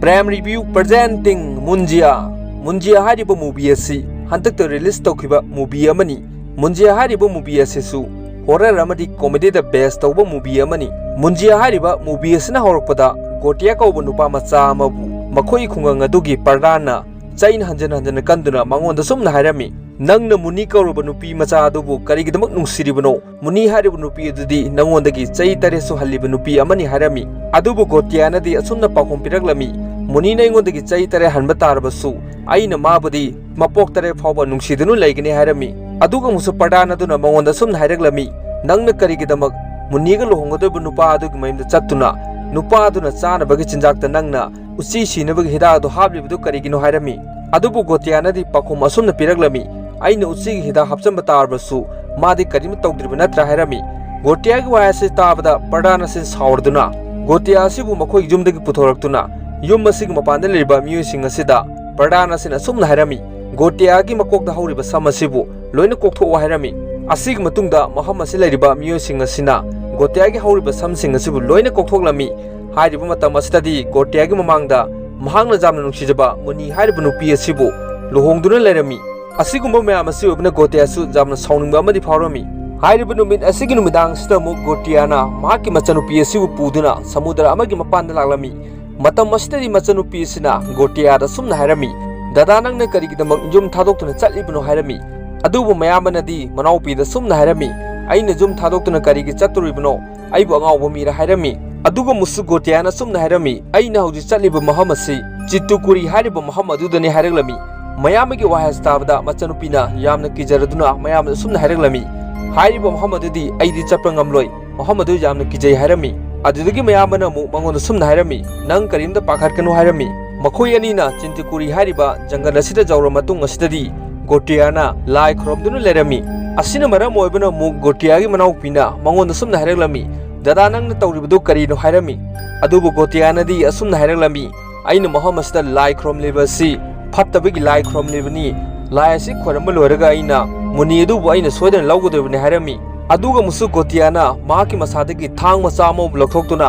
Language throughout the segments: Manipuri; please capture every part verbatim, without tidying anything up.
Prime Review presenting Munjia. ꯃꯨꯟꯖꯤꯌꯥ ꯍꯥꯏꯔꯤꯕ movie ꯑꯁꯤ ꯍꯟꯗꯛꯇ release ꯇꯧꯈꯤꯕ movie ꯑꯃꯅꯤ꯫ ꯃꯨꯟꯖꯤꯌꯥ ꯍꯥꯏꯔꯤꯕ movie ꯑꯁꯤꯁꯨ horror ꯑꯃꯗꯤ comedyꯗ base ꯇꯧꯕ movie ꯑꯃꯅꯤ꯫ ꯃꯨꯟꯖꯤꯌꯥ ꯍꯥꯏꯔꯤꯕ movie ꯑꯁꯤꯅ ꯍꯧꯔꯛꯄꯗ ꯒꯣꯇꯤꯌꯥ ꯀꯧꯕ ꯅꯨꯄꯥ ꯃꯆꯥ ꯑꯃꯕꯨ ꯃꯈꯣꯏꯒꯤ ꯈꯨꯡꯒꯪ ꯑꯗꯨꯒꯤ ꯄ꯭ꯔꯙꯥꯟꯅ ꯆꯩꯅ ꯍꯟꯖꯤꯟ ꯍꯟꯖꯤꯟꯅ ꯀꯟꯗꯨꯅ ꯃꯉꯣꯟꯗ ꯁꯨꯝꯅ ꯍꯥꯏꯔꯝꯃꯤ, "ꯅꯪꯅ ꯃꯨꯅꯤ ꯀꯧꯔꯕ ꯅꯨꯄꯤ ꯃꯆꯥ ꯑꯗꯨꯕꯨ ꯀꯔꯤꯒꯤꯗꯃꯛ ꯅꯨꯡꯁꯤꯔꯤꯕꯅꯣ? ꯃꯨꯅꯤ ꯍꯥꯏꯔꯤꯕ ꯅꯨꯄꯤ ꯑꯗꯨꯗꯤ ꯅꯉꯣꯟꯗꯒꯤ ꯆꯍꯤ ꯇꯔꯦꯠꯁꯨ ꯍꯜꯂꯤꯕ ꯅꯨꯄꯤ ꯑꯃꯅꯤ" ꯍꯥꯏꯔꯝꯃꯤ꯫ ꯑꯗꯨꯕꯨ ꯒꯣꯇꯤꯌꯥꯅꯗꯤ ꯑꯁꯨꯝꯅ ꯄꯥꯎꯈꯨꯝ ꯄꯤꯔꯛꯂꯝꯃꯤ, "ꯃꯨꯅꯤꯅ ꯑꯩꯉꯣꯟꯗꯒꯤ ꯆꯍꯤ ꯇꯔꯦꯠ ꯍꯟꯕ ꯇꯥꯔꯕꯁꯨ ꯑꯩꯅ ꯃꯥꯕꯨꯗꯤ ꯃꯄꯣꯛ ꯇꯔꯦꯠ ꯐꯥꯎꯕ ꯅꯨꯡꯁꯤꯗꯨꯅ ꯂꯩꯒꯅꯤ" ꯍꯥꯏꯔꯝꯃꯤ꯫ ꯑꯗꯨꯒ ꯑꯃꯨꯛꯁꯨ ꯄ꯭ꯔꯙꯥꯟ ꯑꯗꯨꯅ ꯃꯉꯣꯟꯗ ꯑꯁꯨꯝꯅ ꯍꯥꯏꯔꯛꯂꯝꯃꯤ, "ꯅꯪꯅ ꯀꯔꯤꯒꯤꯗꯃꯛ ꯃꯨꯅꯤꯒ ꯂꯨꯍꯣꯡꯒꯗꯧꯔꯤꯕ ꯅꯨꯄꯥ ꯑꯗꯨꯒꯤ ꯃꯌꯨꯝꯗ ꯆꯠꯇꯨꯅ ꯅꯨꯄꯥ ꯑꯗꯨꯅ ꯆꯥꯅꯕꯒꯤ ꯆꯤꯟꯖꯥꯛꯇ ꯅꯪꯅ ꯎꯆꯤ ꯁꯤꯅꯕꯒꯤ ꯍꯤꯗꯥꯛ ꯑꯗꯨ ꯍꯥꯞꯂꯤꯕꯗꯨ ꯀꯔꯤꯒꯤꯅꯣ?" ꯍꯥꯏꯔꯝꯃꯤ꯫ ꯑꯗꯨꯕꯨ ꯒꯣꯇꯤꯌꯥꯅꯗꯤ ꯄꯥꯎꯈꯨꯝ ꯑꯁꯨꯝꯅ ꯄꯤꯔꯛꯂꯝꯃꯤ, "ꯑꯩꯅ ꯎꯆꯤꯒꯤ ꯍꯤꯗꯥꯛ ꯍꯥꯞꯆꯤꯟꯕ ꯇꯥꯔꯕꯁꯨ ꯃꯥꯗꯤ ꯀꯔꯤꯝꯇ ꯇꯧꯗ꯭ꯔꯤꯕ ꯅꯠꯇ꯭ꯔꯥ?" ꯍꯥꯏꯔꯝꯃꯤ꯫ ꯒꯣꯇꯤꯌꯥꯒꯤ ꯋꯥꯍꯩ ꯑꯁꯤ ꯇꯥꯕꯗ ꯄ꯭ꯔꯙꯥꯟ ꯑꯁꯤ ꯁꯥꯎꯔꯗꯨꯅ ꯒꯣꯇꯤꯌꯥ ꯑꯁꯤꯕꯨ ꯃꯈꯣꯏꯒꯤ ꯌꯨꯝꯗꯒꯤ ꯄꯨꯊꯣꯔꯛꯇꯨꯅ ꯌꯨꯝ ꯑꯁꯤꯒꯤ ꯃꯄꯥꯟꯗ ꯂꯩꯔꯤꯕ ꯃꯤꯑꯣꯏꯁꯤꯡ ꯑꯁꯤꯗ ꯄ꯭ꯔꯙꯥꯟ ꯑꯁꯤꯅ ꯑꯁꯨꯝꯅ ꯍꯥꯏꯔꯝꯃꯤ, "ꯒꯣꯇꯤꯌꯥꯒꯤ ꯃꯀꯣꯛꯇ ꯍꯧꯔꯤꯕ ꯁꯝ ꯑꯁꯤꯕꯨ ꯂꯣꯏꯅ ꯀꯣꯛꯊꯣꯛꯑꯣ" ꯍꯥꯏꯔꯝꯃꯤ꯫ ꯑꯁꯤꯒꯤ ꯃꯇꯨꯡꯗ ꯃꯐꯝ ꯑꯁꯤ ꯂꯩꯔꯤꯕ ꯃꯤꯑꯣꯏꯁꯤꯡ ꯑꯁꯤꯅ ꯒꯣꯇꯤꯌꯥꯒꯤ ꯍꯧꯔꯤꯕ ꯁꯝꯁꯤꯡ ꯑꯁꯤꯕꯨ ꯂꯣꯏꯅ ꯀꯣꯛꯊꯣꯛꯂꯝꯃꯤ꯫ ꯍꯥꯏꯔꯤꯕ ꯃꯇꯝ ꯑꯁꯤꯗꯗꯤ ꯒꯣꯇꯤꯌꯥꯒꯤ ꯃꯃꯥꯡꯗ ꯃꯍꯥꯛꯅ ꯌꯥꯝꯅ ꯅꯨꯡꯁꯤꯖꯕ ꯃꯨꯅꯤ ꯍꯥꯏꯔꯤꯕ ꯅꯨꯄꯤ ꯑꯁꯤꯕꯨ ꯂꯨꯍꯣꯡꯗꯨꯅ ꯂꯩꯔꯝꯃꯤ꯫ ꯑꯁꯤꯒꯨꯝꯕ ꯃꯌꯥꯝ ꯑꯁꯤ ꯑꯣꯏꯕꯅ ꯒꯣꯇꯤꯌꯥꯁꯨ ꯌꯥꯝꯅ ꯁꯥꯎꯅꯤꯡꯕ ꯑꯃꯗꯤ ꯐꯥꯎꯔꯝꯃꯤ꯫ ꯍꯥꯏꯔꯤꯕ ꯅꯨꯃꯤꯠ ꯑꯁꯤꯒꯤ ꯅꯨꯃꯤꯗꯥꯡꯁꯤꯗ ꯑꯃꯨꯛ ꯒꯣꯇꯤꯌꯥꯅ ꯃꯍꯥꯛꯀꯤ ꯃꯆꯥꯅꯨꯄꯤ ꯑꯁꯤꯕꯨ ꯄꯨꯗꯨꯅ ꯁꯃꯨꯗ꯭ꯔ ꯑꯃꯒꯤ ꯃꯄꯥꯟꯗ ꯂꯥꯛꯂꯝꯃꯤ꯫ ꯃꯇꯝ ꯑꯁꯤꯗꯗꯤ ꯃꯆꯥꯅꯨꯄꯤ ꯑꯁꯤꯅ ꯒꯣꯇꯤꯌꯥꯗ ꯁꯨꯝꯅ ꯍꯥꯏꯔꯝꯃꯤ, "ꯗꯗꯥ, ꯅꯪꯅ ꯀꯔꯤꯒꯤꯗꯃꯛ ꯌꯨꯝ ꯊꯥꯗꯣꯛꯇꯨꯅ ꯆꯠꯂꯤꯕꯅꯣ?" ꯍꯥꯏꯔꯝꯃꯤ꯫ ꯑꯗꯨꯕꯨ ꯃꯌꯥꯝꯕꯅꯗꯤ ꯃꯅꯥꯎꯄꯤꯗ ꯁꯨꯝꯅ ꯍꯥꯏꯔꯝꯃꯤ, "ꯑꯩꯅ ꯌꯨꯝ ꯊꯥꯗꯣꯛꯇꯨꯅ ꯀꯔꯤꯒꯤ ꯆꯠꯇꯣꯔꯤꯕꯅꯣ? ꯑꯩꯕꯨ ꯑꯉꯥꯎꯕ ꯃꯤꯔ?" ꯍꯥꯏꯔꯝꯃꯤ꯫ ꯑꯗꯨꯒ ꯑꯃꯨꯛꯁꯨ ꯒꯣꯇꯤꯌꯥꯅ ꯁꯨꯝꯅ ꯍꯥꯏꯔꯝꯃꯤ, "ꯑꯩꯅ ꯍꯧꯖꯤꯛ ꯆꯠꯂꯤꯕ ꯃꯐꯝ ꯑꯁꯤ ꯆꯤꯠꯇꯨꯀꯨꯔꯤ ꯍꯥꯏꯔꯤꯕ ꯃꯐꯝ ꯑꯗꯨꯗꯅꯤ" ꯍꯥꯏꯔꯛꯂꯝꯃꯤ꯫ ꯃꯌꯥꯝꯕꯒꯤ ꯋꯥꯍꯩ ꯑꯁꯤ ꯇꯥꯕꯗ ꯃꯆꯥꯅꯨꯄꯤꯅ ꯌꯥꯝꯅ ꯀꯤꯖꯔꯗꯨꯅ ꯃꯌꯥꯝꯕꯗ ꯁꯨꯝꯅ ꯍꯥꯏꯔꯛꯂꯝꯃꯤ, "ꯍꯥꯏꯔꯤꯕ ꯃꯐꯝ ꯑꯗꯨꯗꯤ ꯑꯩꯗꯤ ꯆꯠꯄ ꯉꯝꯂꯣꯏ, ꯃꯐꯝ ꯑꯗꯨ ꯌꯥꯝꯅ ꯀꯤꯖꯩ" ꯍꯥꯏꯔꯝꯃꯤ꯫ ꯑꯗꯨꯗꯒꯤ ꯃꯌꯥꯝꯕꯅ ꯑꯃꯨꯛ ꯃꯉꯣꯟꯗ ꯁꯨꯝꯅ ꯍꯥꯏꯔꯝꯃꯤ, "ꯅꯪ ꯀꯔꯤꯝꯇ ꯄꯥꯈꯠꯀꯅꯨ" ꯍꯥꯏꯔꯝꯃꯤ꯫ ꯃꯈꯣꯏ ꯑꯅꯤꯅ ꯆꯤꯟꯇꯤꯀꯨꯔꯤ ꯍꯥꯏꯔꯤꯕ ꯖꯪꯒꯜ ꯑꯁꯤꯗ ꯌꯧꯔ ꯃꯇꯨꯡ ꯑꯁꯤꯗꯗꯤ ꯒꯣꯇꯤꯌꯥꯅ ꯂꯥꯏ ꯈꯨꯔꯨꯝꯗꯨꯅ ꯂꯩꯔꯝꯃꯤ꯫ ꯑꯁꯤꯅ ꯃꯔꯝ ꯑꯣꯏꯕꯅ ꯑꯃꯨꯛ ꯒꯣꯇꯤꯌꯥꯒꯤ ꯃꯅꯥꯎꯄꯤꯅ ꯃꯉꯣꯟꯗ ꯁꯨꯝꯅ ꯍꯥꯏꯔꯛꯂꯝꯃꯤ, "ꯗꯗꯥ, ꯅꯪꯅ ꯇꯧꯔꯤꯕꯗꯨ ꯀꯔꯤꯅꯣ?" ꯍꯥꯏꯔꯝꯃꯤ꯫ ꯑꯗꯨꯕꯨ ꯒꯣꯇꯤꯌꯥꯅꯗꯤ ꯑꯁꯨꯝꯅ ꯍꯥꯏꯔꯛꯂꯝꯃꯤ, "ꯑꯩꯅ ꯃꯐꯝ ꯑꯁꯤꯗ ꯂꯥꯏ ꯈꯨꯔꯨꯝꯂꯤꯕ ꯑꯁꯤ ꯐꯠꯇꯕꯒꯤ ꯂꯥꯏ ꯈꯨꯔꯨꯝꯂꯤꯕꯅꯤ꯫ ꯂꯥꯏ ꯑꯁꯤ ꯈꯣꯏꯔꯝꯕ ꯂꯣꯏꯔꯒ ꯑꯩꯅ ꯃꯨꯅꯤ ꯑꯗꯨꯕꯨ ꯑꯩꯅ ꯁꯣꯏꯗꯅ ꯂꯧꯒꯗꯧꯔꯤꯕꯅꯤ" ꯍꯥꯏꯔꯝꯃꯤ꯫ ꯑꯗꯨꯒ ꯑꯃꯨꯛꯁꯨ ꯒꯣꯇꯤꯌꯥꯅ ꯃꯍꯥꯛꯀꯤ ꯃꯁꯥꯗꯒꯤ ꯊꯥꯡ ꯃꯆꯥ ꯑꯃꯕꯨ ꯂꯧꯊꯣꯛꯇꯨꯅ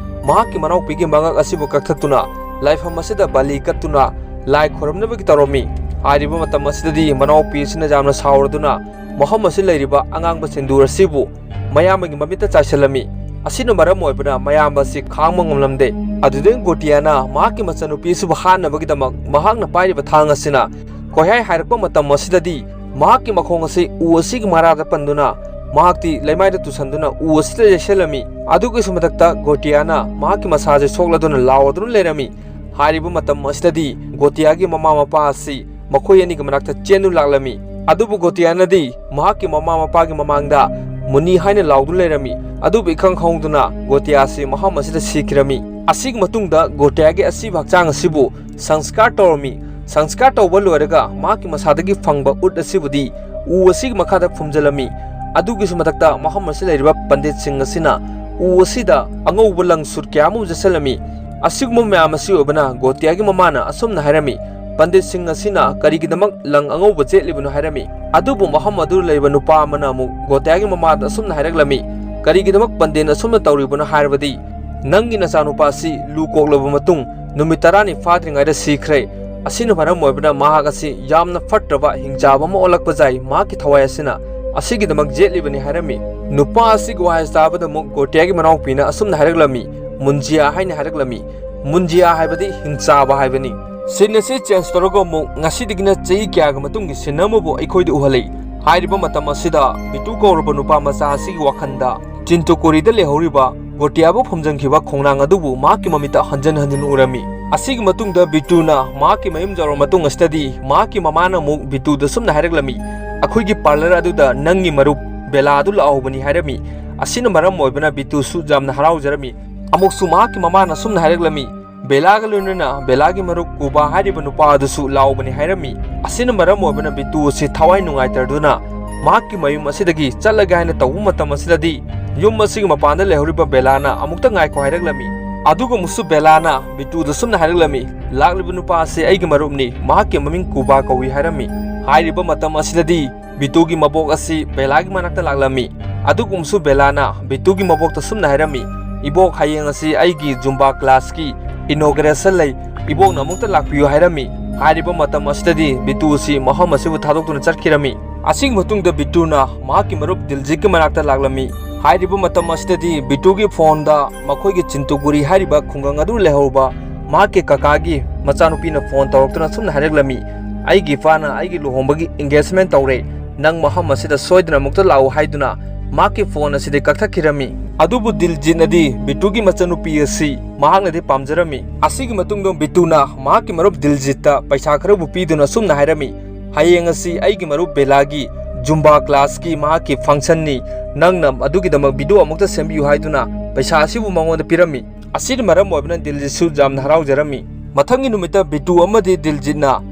ꯃꯍꯥꯛꯀꯤ ꯃꯅꯥꯎꯄꯤꯒꯤ ꯃꯉꯛ ꯑꯁꯤꯕꯨ ꯀꯛꯊꯠꯇꯨꯅ ꯂꯥꯏꯐꯝ ꯑꯁꯤꯗ ꯕꯂꯤ ꯀꯠꯇꯨꯅ ꯂꯥꯏ ꯈꯣꯏꯔꯝꯅꯕꯒꯤ ꯇꯧꯔꯝꯃꯤ꯫ ꯍꯥꯏꯔꯤꯕ ꯃꯇꯝ ꯑꯁꯤꯗꯗꯤ ꯃꯅꯥꯎꯄꯤ ꯑꯁꯤꯅ ꯌꯥꯝꯅ ꯁꯥꯎꯔꯗꯨꯅ ꯃꯐꯝ ꯑꯁꯤ ꯂꯩꯔꯤꯕ ꯑꯉꯥꯡꯕ ꯁꯤꯟꯗꯨꯔ ꯑꯁꯤꯕꯨ ꯃꯌꯥꯝꯕꯒꯤ ꯃꯃꯤꯠꯇ ꯆꯥꯏꯁꯤꯜꯂꯝꯃꯤ꯫ ꯑꯁꯤꯅ ꯃꯔꯝ ꯑꯣꯏꯕꯅ ꯃꯌꯥꯝꯕ ꯑꯁꯤ ꯈꯥꯡꯕ ꯉꯝꯂꯝꯗꯦ꯫ ꯑꯗꯨꯗꯒꯤ ꯒꯣꯇꯤꯌꯥꯅ ꯃꯍꯥꯛꯀꯤ ꯃꯆꯟꯅꯨꯄꯤ ꯑꯁꯤꯕꯨ ꯍꯥꯠꯅꯕꯒꯤꯗꯃꯛ ꯃꯍꯥꯛꯅ ꯄꯥꯏꯔꯤꯕ ꯊꯥꯡ ꯑꯁꯤꯅ ꯀꯣꯏꯍꯥꯏ ꯍꯥꯏꯔꯛꯄ ꯃꯇꯝ ꯑꯁꯤꯗꯗꯤ ꯃꯍꯥꯛꯀꯤ ꯃꯈꯣꯡ ꯑꯁꯤ ꯎ ꯑꯁꯤꯒꯤ ꯃꯔꯥꯗ ꯄꯟꯗꯨꯅ ꯃꯍꯥꯛꯇꯤ ꯂꯩꯃꯥꯏꯗ ꯇꯨꯁꯟꯗꯨꯅ ꯎ ꯑꯁꯤꯗ ꯌꯩꯁꯜꯂꯝꯃꯤ꯫ ꯑꯗꯨꯒꯤꯁꯨ ꯃꯊꯛꯇ ꯒꯣꯇꯤꯌꯥꯅ ꯃꯍꯥꯛꯀꯤ ꯃꯁꯥꯁꯦ ꯁꯣꯛꯂꯗꯨꯅ ꯂꯥꯎꯔꯗꯨꯅ ꯂꯩꯔꯝꯃꯤ꯫ ꯍꯥꯏꯔꯤꯕ ꯃꯇꯝ ꯑꯁꯤꯗꯗꯤ ꯒꯣꯇꯤꯌꯥꯒꯤ ꯃꯃꯥ ꯃꯄꯥ ꯑꯁꯤ ꯃꯈꯣꯏ ꯑꯅꯤꯒꯤ ꯃꯅꯥꯛꯇ ꯆꯦꯟꯗꯨꯅ ꯂꯥꯛꯂꯝꯃꯤ꯫ ꯑꯗꯨꯕꯨ ꯒꯣꯇꯤꯌꯥꯅꯗꯤ ꯃꯍꯥꯛꯀꯤ ꯃꯃꯥ ꯃꯄꯥꯒꯤ ꯃꯃꯥꯡꯗ ꯃꯨꯅꯤ ꯍꯥꯏꯅ ꯂꯥꯎꯗꯨꯅ ꯂꯩꯔꯝꯃꯤ꯫ ꯑꯗꯨꯕꯨ ꯏꯈꯪ ꯈꯪꯍꯧꯗꯅ ꯒꯣꯇꯤꯌꯥ ꯑꯁꯤ ꯃꯐꯝ ꯑꯁꯤꯗ ꯁꯤꯈꯤꯔꯝꯃꯤ꯫ ꯑꯁꯤꯒꯤ ꯃꯇꯨꯡꯗ ꯒꯣꯇꯤꯌꯥꯒꯤ ꯑꯁꯤꯕ ꯍꯛꯆꯥꯡ ꯑꯁꯤꯕꯨ ꯁꯪꯁꯀꯥꯔ ꯇꯧꯔꯝꯃꯤ꯫ ꯁꯪꯁꯀꯥꯔ ꯇꯧꯕ ꯂꯣꯏꯔꯒ ꯃꯍꯥꯛꯀꯤ ꯃꯁꯥꯗꯒꯤ ꯐꯪꯕ ꯎꯠ ꯑꯁꯤꯕꯨꯗꯤ ꯎ ꯑꯁꯤꯒꯤ ꯃꯈꯥꯗ ꯐꯨꯝꯖꯤꯜꯂꯝꯃꯤ꯫ ꯑꯗꯨꯒꯤꯁꯨ ꯃꯊꯛꯇ ꯃꯐꯝ ꯑꯁꯤꯗ ꯂꯩꯔꯤꯕ ꯄꯟꯗꯤꯠꯁꯤꯡ ꯑꯁꯤꯅ ꯎ ꯑꯁꯤꯗ ꯑꯉꯧꯕ ꯂꯪ ꯁꯨꯠ ꯀꯌꯥ ꯑꯃ ꯆꯠꯁꯤꯜꯂꯝꯃꯤ꯫ ꯑꯁꯤꯒꯨꯝꯕ ꯃꯌꯥꯝ ꯑꯁꯤ ꯑꯣꯏꯕꯅ ꯒꯣꯇꯤꯌꯥꯒꯤ ꯃꯃꯥꯅ ꯑꯁꯨꯝꯅ ꯍꯥꯏꯔꯝꯃꯤ, "ꯄꯟꯗꯤꯠꯁꯤꯡ ꯑꯁꯤꯅ ꯀꯔꯤꯒꯤꯗꯃꯛ ꯂꯪ ꯑꯉꯧꯕ ꯆꯦꯠꯂꯤꯕꯅꯣ?" ꯍꯥꯏꯔꯝꯃꯤ꯫ ꯑꯗꯨꯕꯨ ꯃꯐꯝ ꯑꯗꯨꯗ ꯂꯩꯕ ꯅꯨꯄꯥ ꯑꯃꯅ ꯑꯃꯨꯛ ꯒꯣꯇꯤꯌꯥꯒꯤ ꯃꯃꯥꯗ ꯑꯁꯨꯝꯅ ꯍꯥꯏꯔꯛꯂꯝꯃꯤ, "ꯀꯔꯤꯒꯤꯗꯃꯛ ꯄꯟꯗꯤꯠ ꯑꯁꯨꯝꯅ ꯇꯧꯔꯤꯕꯅꯣ ꯍꯥꯏꯔꯕꯗꯤ ꯅꯪꯒꯤ ꯅꯆꯥꯅꯨꯄꯥ ꯑꯁꯤ ꯂꯨ ꯀꯣꯛꯂꯕ ꯃꯇꯨꯡ ꯅꯨꯃꯤꯠ ꯇꯔꯥꯅꯤ ꯐꯥꯗ꯭ꯔꯤꯉꯩꯗ ꯁꯤꯈ꯭ꯔꯦ꯫ ꯑꯁꯤꯅ ꯃꯔꯝ ꯑꯣꯏꯕꯅ ꯃꯍꯥꯛ ꯑꯁꯤ ꯌꯥꯝꯅ ꯐꯠꯇ꯭ꯔꯕ ꯍꯤꯡꯆꯥꯕ ꯑꯃ ꯑꯣꯜꯂꯛꯄ ꯌꯥꯏ꯫ ꯃꯍꯥꯛꯀꯤ ꯊꯋꯥꯏ ꯑꯁꯤꯅ ꯑꯁꯤꯒꯤꯗꯃꯛ ꯌꯦꯠꯂꯤꯕꯅꯤ" ꯍꯥꯏꯔꯝꯃꯤ꯫ ꯅꯨꯄꯥ ꯑꯁꯤꯒꯤ ꯋꯥꯍꯩ ꯇꯥꯕꯗ ꯑꯃꯨꯛ ꯒꯣꯇꯤꯌꯥꯒꯤ ꯃꯅꯥꯎꯄꯤꯅ ꯑꯁꯨꯝꯅ ꯍꯥꯏꯔꯛꯂꯝꯃꯤ, "ꯃꯨꯟꯖꯤꯌꯥ" ꯍꯥꯏꯅ ꯍꯥꯏꯔꯛꯂꯝꯃꯤ꯫ ꯃꯨꯟꯖꯤꯌꯥ ꯍꯥꯏꯕꯗꯤ ꯍꯤꯡꯆꯥꯕ ꯍꯥꯏꯕꯅꯤ꯫ ꯁꯤꯟ ꯑꯁꯤ ꯆꯦꯟꯖ ꯇꯧꯔꯒ ꯑꯃꯨꯛ ꯉꯁꯤꯗꯒꯤꯅ ꯆꯍꯤ ꯀꯌꯥꯒꯤ ꯃꯇꯨꯡꯒꯤ ꯁꯤꯟ ꯑꯃꯕꯨ ꯑꯩꯈꯣꯏꯗ ꯎꯍꯜꯂꯤ꯫ ꯍꯥꯏꯔꯤꯕ ꯃꯇꯝ ꯑꯁꯤꯗ ꯕꯤꯇꯨ ꯀꯧꯔꯕ ꯅꯨꯄꯥ ꯃꯆꯥ ꯑꯁꯤꯒꯤ ꯋꯥꯈꯜꯗ ꯆꯤꯟꯇꯨꯀꯣꯔꯤꯗ ꯂꯩꯍꯧꯔꯤꯕ ꯒꯣꯇꯤꯌꯥꯕꯨ ꯐꯨꯝꯖꯤꯟꯈꯤꯕ ꯈꯣꯡꯅꯥꯡ ꯑꯗꯨꯕꯨ ꯃꯍꯥꯛꯀꯤ ꯃꯃꯤꯠꯇ ꯍꯟꯖꯤꯟ ꯍꯟꯖꯤꯟ ꯎꯔꯝꯃꯤ꯫ ꯑꯁꯤꯒꯤ ꯃꯇꯨꯡꯗ ꯕꯤꯇꯨꯅ ꯃꯍꯥꯛꯀꯤ ꯃꯌꯨꯝ ꯌꯧꯔꯕ ꯃꯇꯨꯡ ꯑꯁꯤꯗꯗꯤ ꯃꯍꯥꯛꯀꯤ ꯃꯃꯥꯅ ꯑꯃꯨꯛ ꯕꯤꯇꯨꯗ ꯁꯨꯝꯅ ꯍꯥꯏꯔꯛꯂꯝꯃꯤ, "ꯑꯩꯈꯣꯏꯒꯤ ꯄꯥꯔꯂꯔ ꯑꯗꯨꯗ ꯅꯪꯒꯤ ꯃꯔꯨꯞ ꯕꯦꯂꯥ ꯑꯗꯨ ꯂꯥꯛꯍꯧꯕꯅꯤ" ꯍꯥꯏꯔꯝꯃꯤ꯫ ꯑꯁꯤꯅ ꯃꯔꯝ ꯑꯣꯏꯕꯅ ꯕꯤꯇꯨꯁꯨ ꯌꯥꯝꯅ ꯍꯔꯥꯎꯖꯔꯝꯃꯤ꯫ ꯑꯃꯨꯛꯁꯨ ꯃꯍꯥꯛꯀꯤ ꯃꯃꯥꯅ ꯁꯨꯝꯅ ꯍꯥꯏꯔꯛꯂꯝꯃꯤ, "ꯕꯦꯂꯥꯒ ꯂꯣꯏꯅꯅ ꯕꯦꯂꯥꯒꯤ ꯃꯔꯨꯞ ꯀꯨꯕꯥ ꯍꯥꯏꯔꯤꯕ ꯅꯨꯄꯥ ꯑꯗꯨꯁꯨ ꯂꯥꯛꯍꯧꯕꯅꯤ" ꯍꯥꯏꯔꯝꯃꯤ꯫ ꯑꯁꯤꯅ ꯃꯔꯝ ꯑꯣꯏꯕꯅ ꯕꯤꯇꯨ ꯑꯁꯤ ꯊꯋꯥꯏ ꯅꯨꯡꯉꯥꯏꯇꯗꯨꯅ ꯃꯍꯥꯛꯀꯤ ꯃꯌꯨꯝ ꯑꯁꯤꯗꯒꯤ ꯆꯠꯂꯒꯦ ꯍꯥꯏꯅ ꯇꯧꯕ ꯃꯇꯝ ꯑꯁꯤꯗꯗꯤ ꯌꯨꯝ ꯑꯁꯤꯒꯤ ꯃꯄꯥꯟꯗ ꯂꯩꯍꯧꯔꯤꯕ ꯕꯦꯂꯥꯅ ꯑꯃꯨꯛꯇ ꯉꯥꯏꯈꯣ ꯍꯥꯏꯔꯛꯂꯝꯃꯤ꯫ ꯑꯗꯨꯒ ꯑꯃꯨꯛꯁꯨ ꯕꯦꯂꯥꯅ ꯕꯤꯇꯨꯗ ꯁꯨꯝꯅ ꯍꯥꯏꯔꯛꯂꯝꯃꯤ, "ꯂꯥꯛꯂꯤꯕ ꯅꯨꯄꯥ ꯑꯁꯤ ꯑꯩꯒꯤ ꯃꯔꯨꯞꯅꯤ, ꯃꯍꯥꯛꯀꯤ ꯃꯃꯤꯡ ꯀꯨꯕꯥ ꯀꯧꯏ" ꯍꯥꯏꯔꯝꯃꯤ꯫ ꯍꯥꯏꯔꯤꯕ ꯃꯇꯝ ꯑꯁꯤꯗꯗꯤ ꯕꯤꯇꯨꯒꯤ ꯃꯕꯣꯛ ꯑꯁꯤ ꯕꯦꯂꯥꯒꯤ ꯃꯅꯥꯛꯇ ꯂꯥꯛꯂꯝꯃꯤ꯫ ꯑꯗꯨꯒꯨꯝꯁꯨ ꯕꯦꯂꯥꯅ ꯕꯤꯇꯨꯒꯤ ꯃꯕꯣꯛꯇ ꯁꯨꯝꯅ ꯍꯥꯏꯔꯝꯃꯤ, "ꯏꯕꯣꯛ, ꯍꯌꯦꯡ ꯑꯁꯤ ꯑꯩꯒꯤ ꯖꯨꯝꯕꯥ ꯀ꯭ꯂꯥꯁꯀꯤ inauguration ꯂꯩ, ꯏꯕꯣꯛꯅ ꯑꯃꯨꯛꯇ ꯂꯥꯛꯄꯤꯌꯨ ꯍꯥꯏꯔꯝꯃꯤ꯫ ꯍꯥꯏꯔꯤꯕ ꯃꯇꯝ ꯑꯁꯤꯗꯗꯤ ꯕꯤꯇꯨ ꯑꯁꯤ ꯃꯐꯝ ꯑꯁꯤꯕꯨ ꯊꯥꯗꯣꯛꯇꯨꯅ ꯆꯠꯈꯤꯔꯝꯃꯤ꯫ ꯑꯁꯤꯒꯤ ꯃꯇꯨꯡꯗ ꯕꯤꯇꯨꯅ ꯃꯍꯥꯛꯀꯤ ꯃꯔꯨꯞ ꯗꯤꯜꯖꯤꯠꯀꯤ ꯃꯅꯥꯛꯇ ꯂꯥꯛꯂꯝꯃꯤ꯫ ꯍꯥꯏꯔꯤꯕ ꯃꯇꯝ ꯑꯁꯤꯗꯗꯤ ꯕꯤꯇꯨꯒꯤ ꯐꯣꯟꯗ ꯃꯈꯣꯏꯒꯤ ꯆꯤꯟꯇꯨꯒꯨꯔꯤ ꯍꯥꯏꯔꯤꯕ ꯈꯨꯡꯒꯪ ꯑꯗꯨ ꯂꯩꯍꯧꯕ ꯃꯍꯥꯛꯀꯤ ꯀꯀꯥꯒꯤ ꯃꯆꯥꯅꯨꯄꯤꯅ ꯐꯣꯟ ꯇꯧꯔꯛꯇꯨꯅ ꯑꯁꯨꯝꯅ ꯍꯥꯏꯔꯛꯂꯝꯃꯤ, "ꯑꯩꯒꯤ ꯏꯄꯥꯅ ꯑꯩꯒꯤ ꯂꯨꯍꯣꯡꯕꯒꯤ engagement ꯇꯧꯔꯦ, ꯅꯪ ꯃꯐꯝ ꯑꯁꯤꯗ ꯁꯣꯏꯗꯅ ꯑꯃꯨꯛꯇ ꯂꯥꯛꯎ" ꯍꯥꯏꯗꯨꯅ ꯃꯍꯥꯛꯀꯤ ꯐꯣꯟ ꯑꯁꯤꯗꯤ ꯀꯛꯊꯠꯈꯤꯔꯝꯃꯤ꯫ ꯑꯗꯨꯕꯨ ꯗꯤꯜꯖꯤꯠꯅꯗꯤ ꯕꯤꯇꯨꯒꯤ ꯃꯆꯟꯅꯨꯄꯤ ꯑꯁꯤ ꯃꯍꯥꯛꯅꯗꯤ ꯄꯥꯝꯖꯔꯝꯃꯤ꯫ ꯑꯁꯤꯒꯤ ꯃꯇꯨꯡꯗ ꯕꯤꯇꯨꯅ ꯃꯍꯥꯛꯀꯤ ꯃꯔꯨꯞ ꯗꯤꯜꯖꯤꯠꯇ ꯄꯩꯁꯥ ꯈꯔꯕꯨ ꯄꯤꯗꯨꯅ ꯑꯁꯨꯝꯅ ꯍꯥꯏꯔꯝꯃꯤ, "ꯍꯌꯦꯡ ꯑꯁꯤ ꯑꯩꯒꯤ ꯃꯔꯨꯞ ꯕꯦꯂꯥꯒꯤ ꯖꯨꯝꯕꯥ classꯀꯤ ꯃꯍꯥꯛꯀꯤ functionꯅꯤ, ꯅꯪꯅ ꯑꯗꯨꯒꯤꯗꯃꯛ video ꯑꯃꯨꯛꯇ ꯁꯦꯝꯕꯤꯌꯨ" ꯍꯥꯏꯗꯨꯅ ꯄꯩꯁꯥ ꯑꯁꯤꯕꯨ ꯃꯉꯣꯟꯗ ꯄꯤꯔꯝꯃꯤ꯫ ꯑꯁꯤꯅ ꯃꯔꯝ ꯑꯣꯏꯕꯅ ꯗꯤꯜꯖꯤꯠꯁꯨ ꯌꯥꯝꯅ ꯍꯔꯥꯎꯖꯔꯝꯃꯤ꯫ ꯃꯊꯪꯒꯤ ꯅꯨꯃꯤꯠꯇ ꯕꯤꯇꯨ ꯑꯃꯗꯤ ꯗꯤꯜꯖꯤꯠꯅ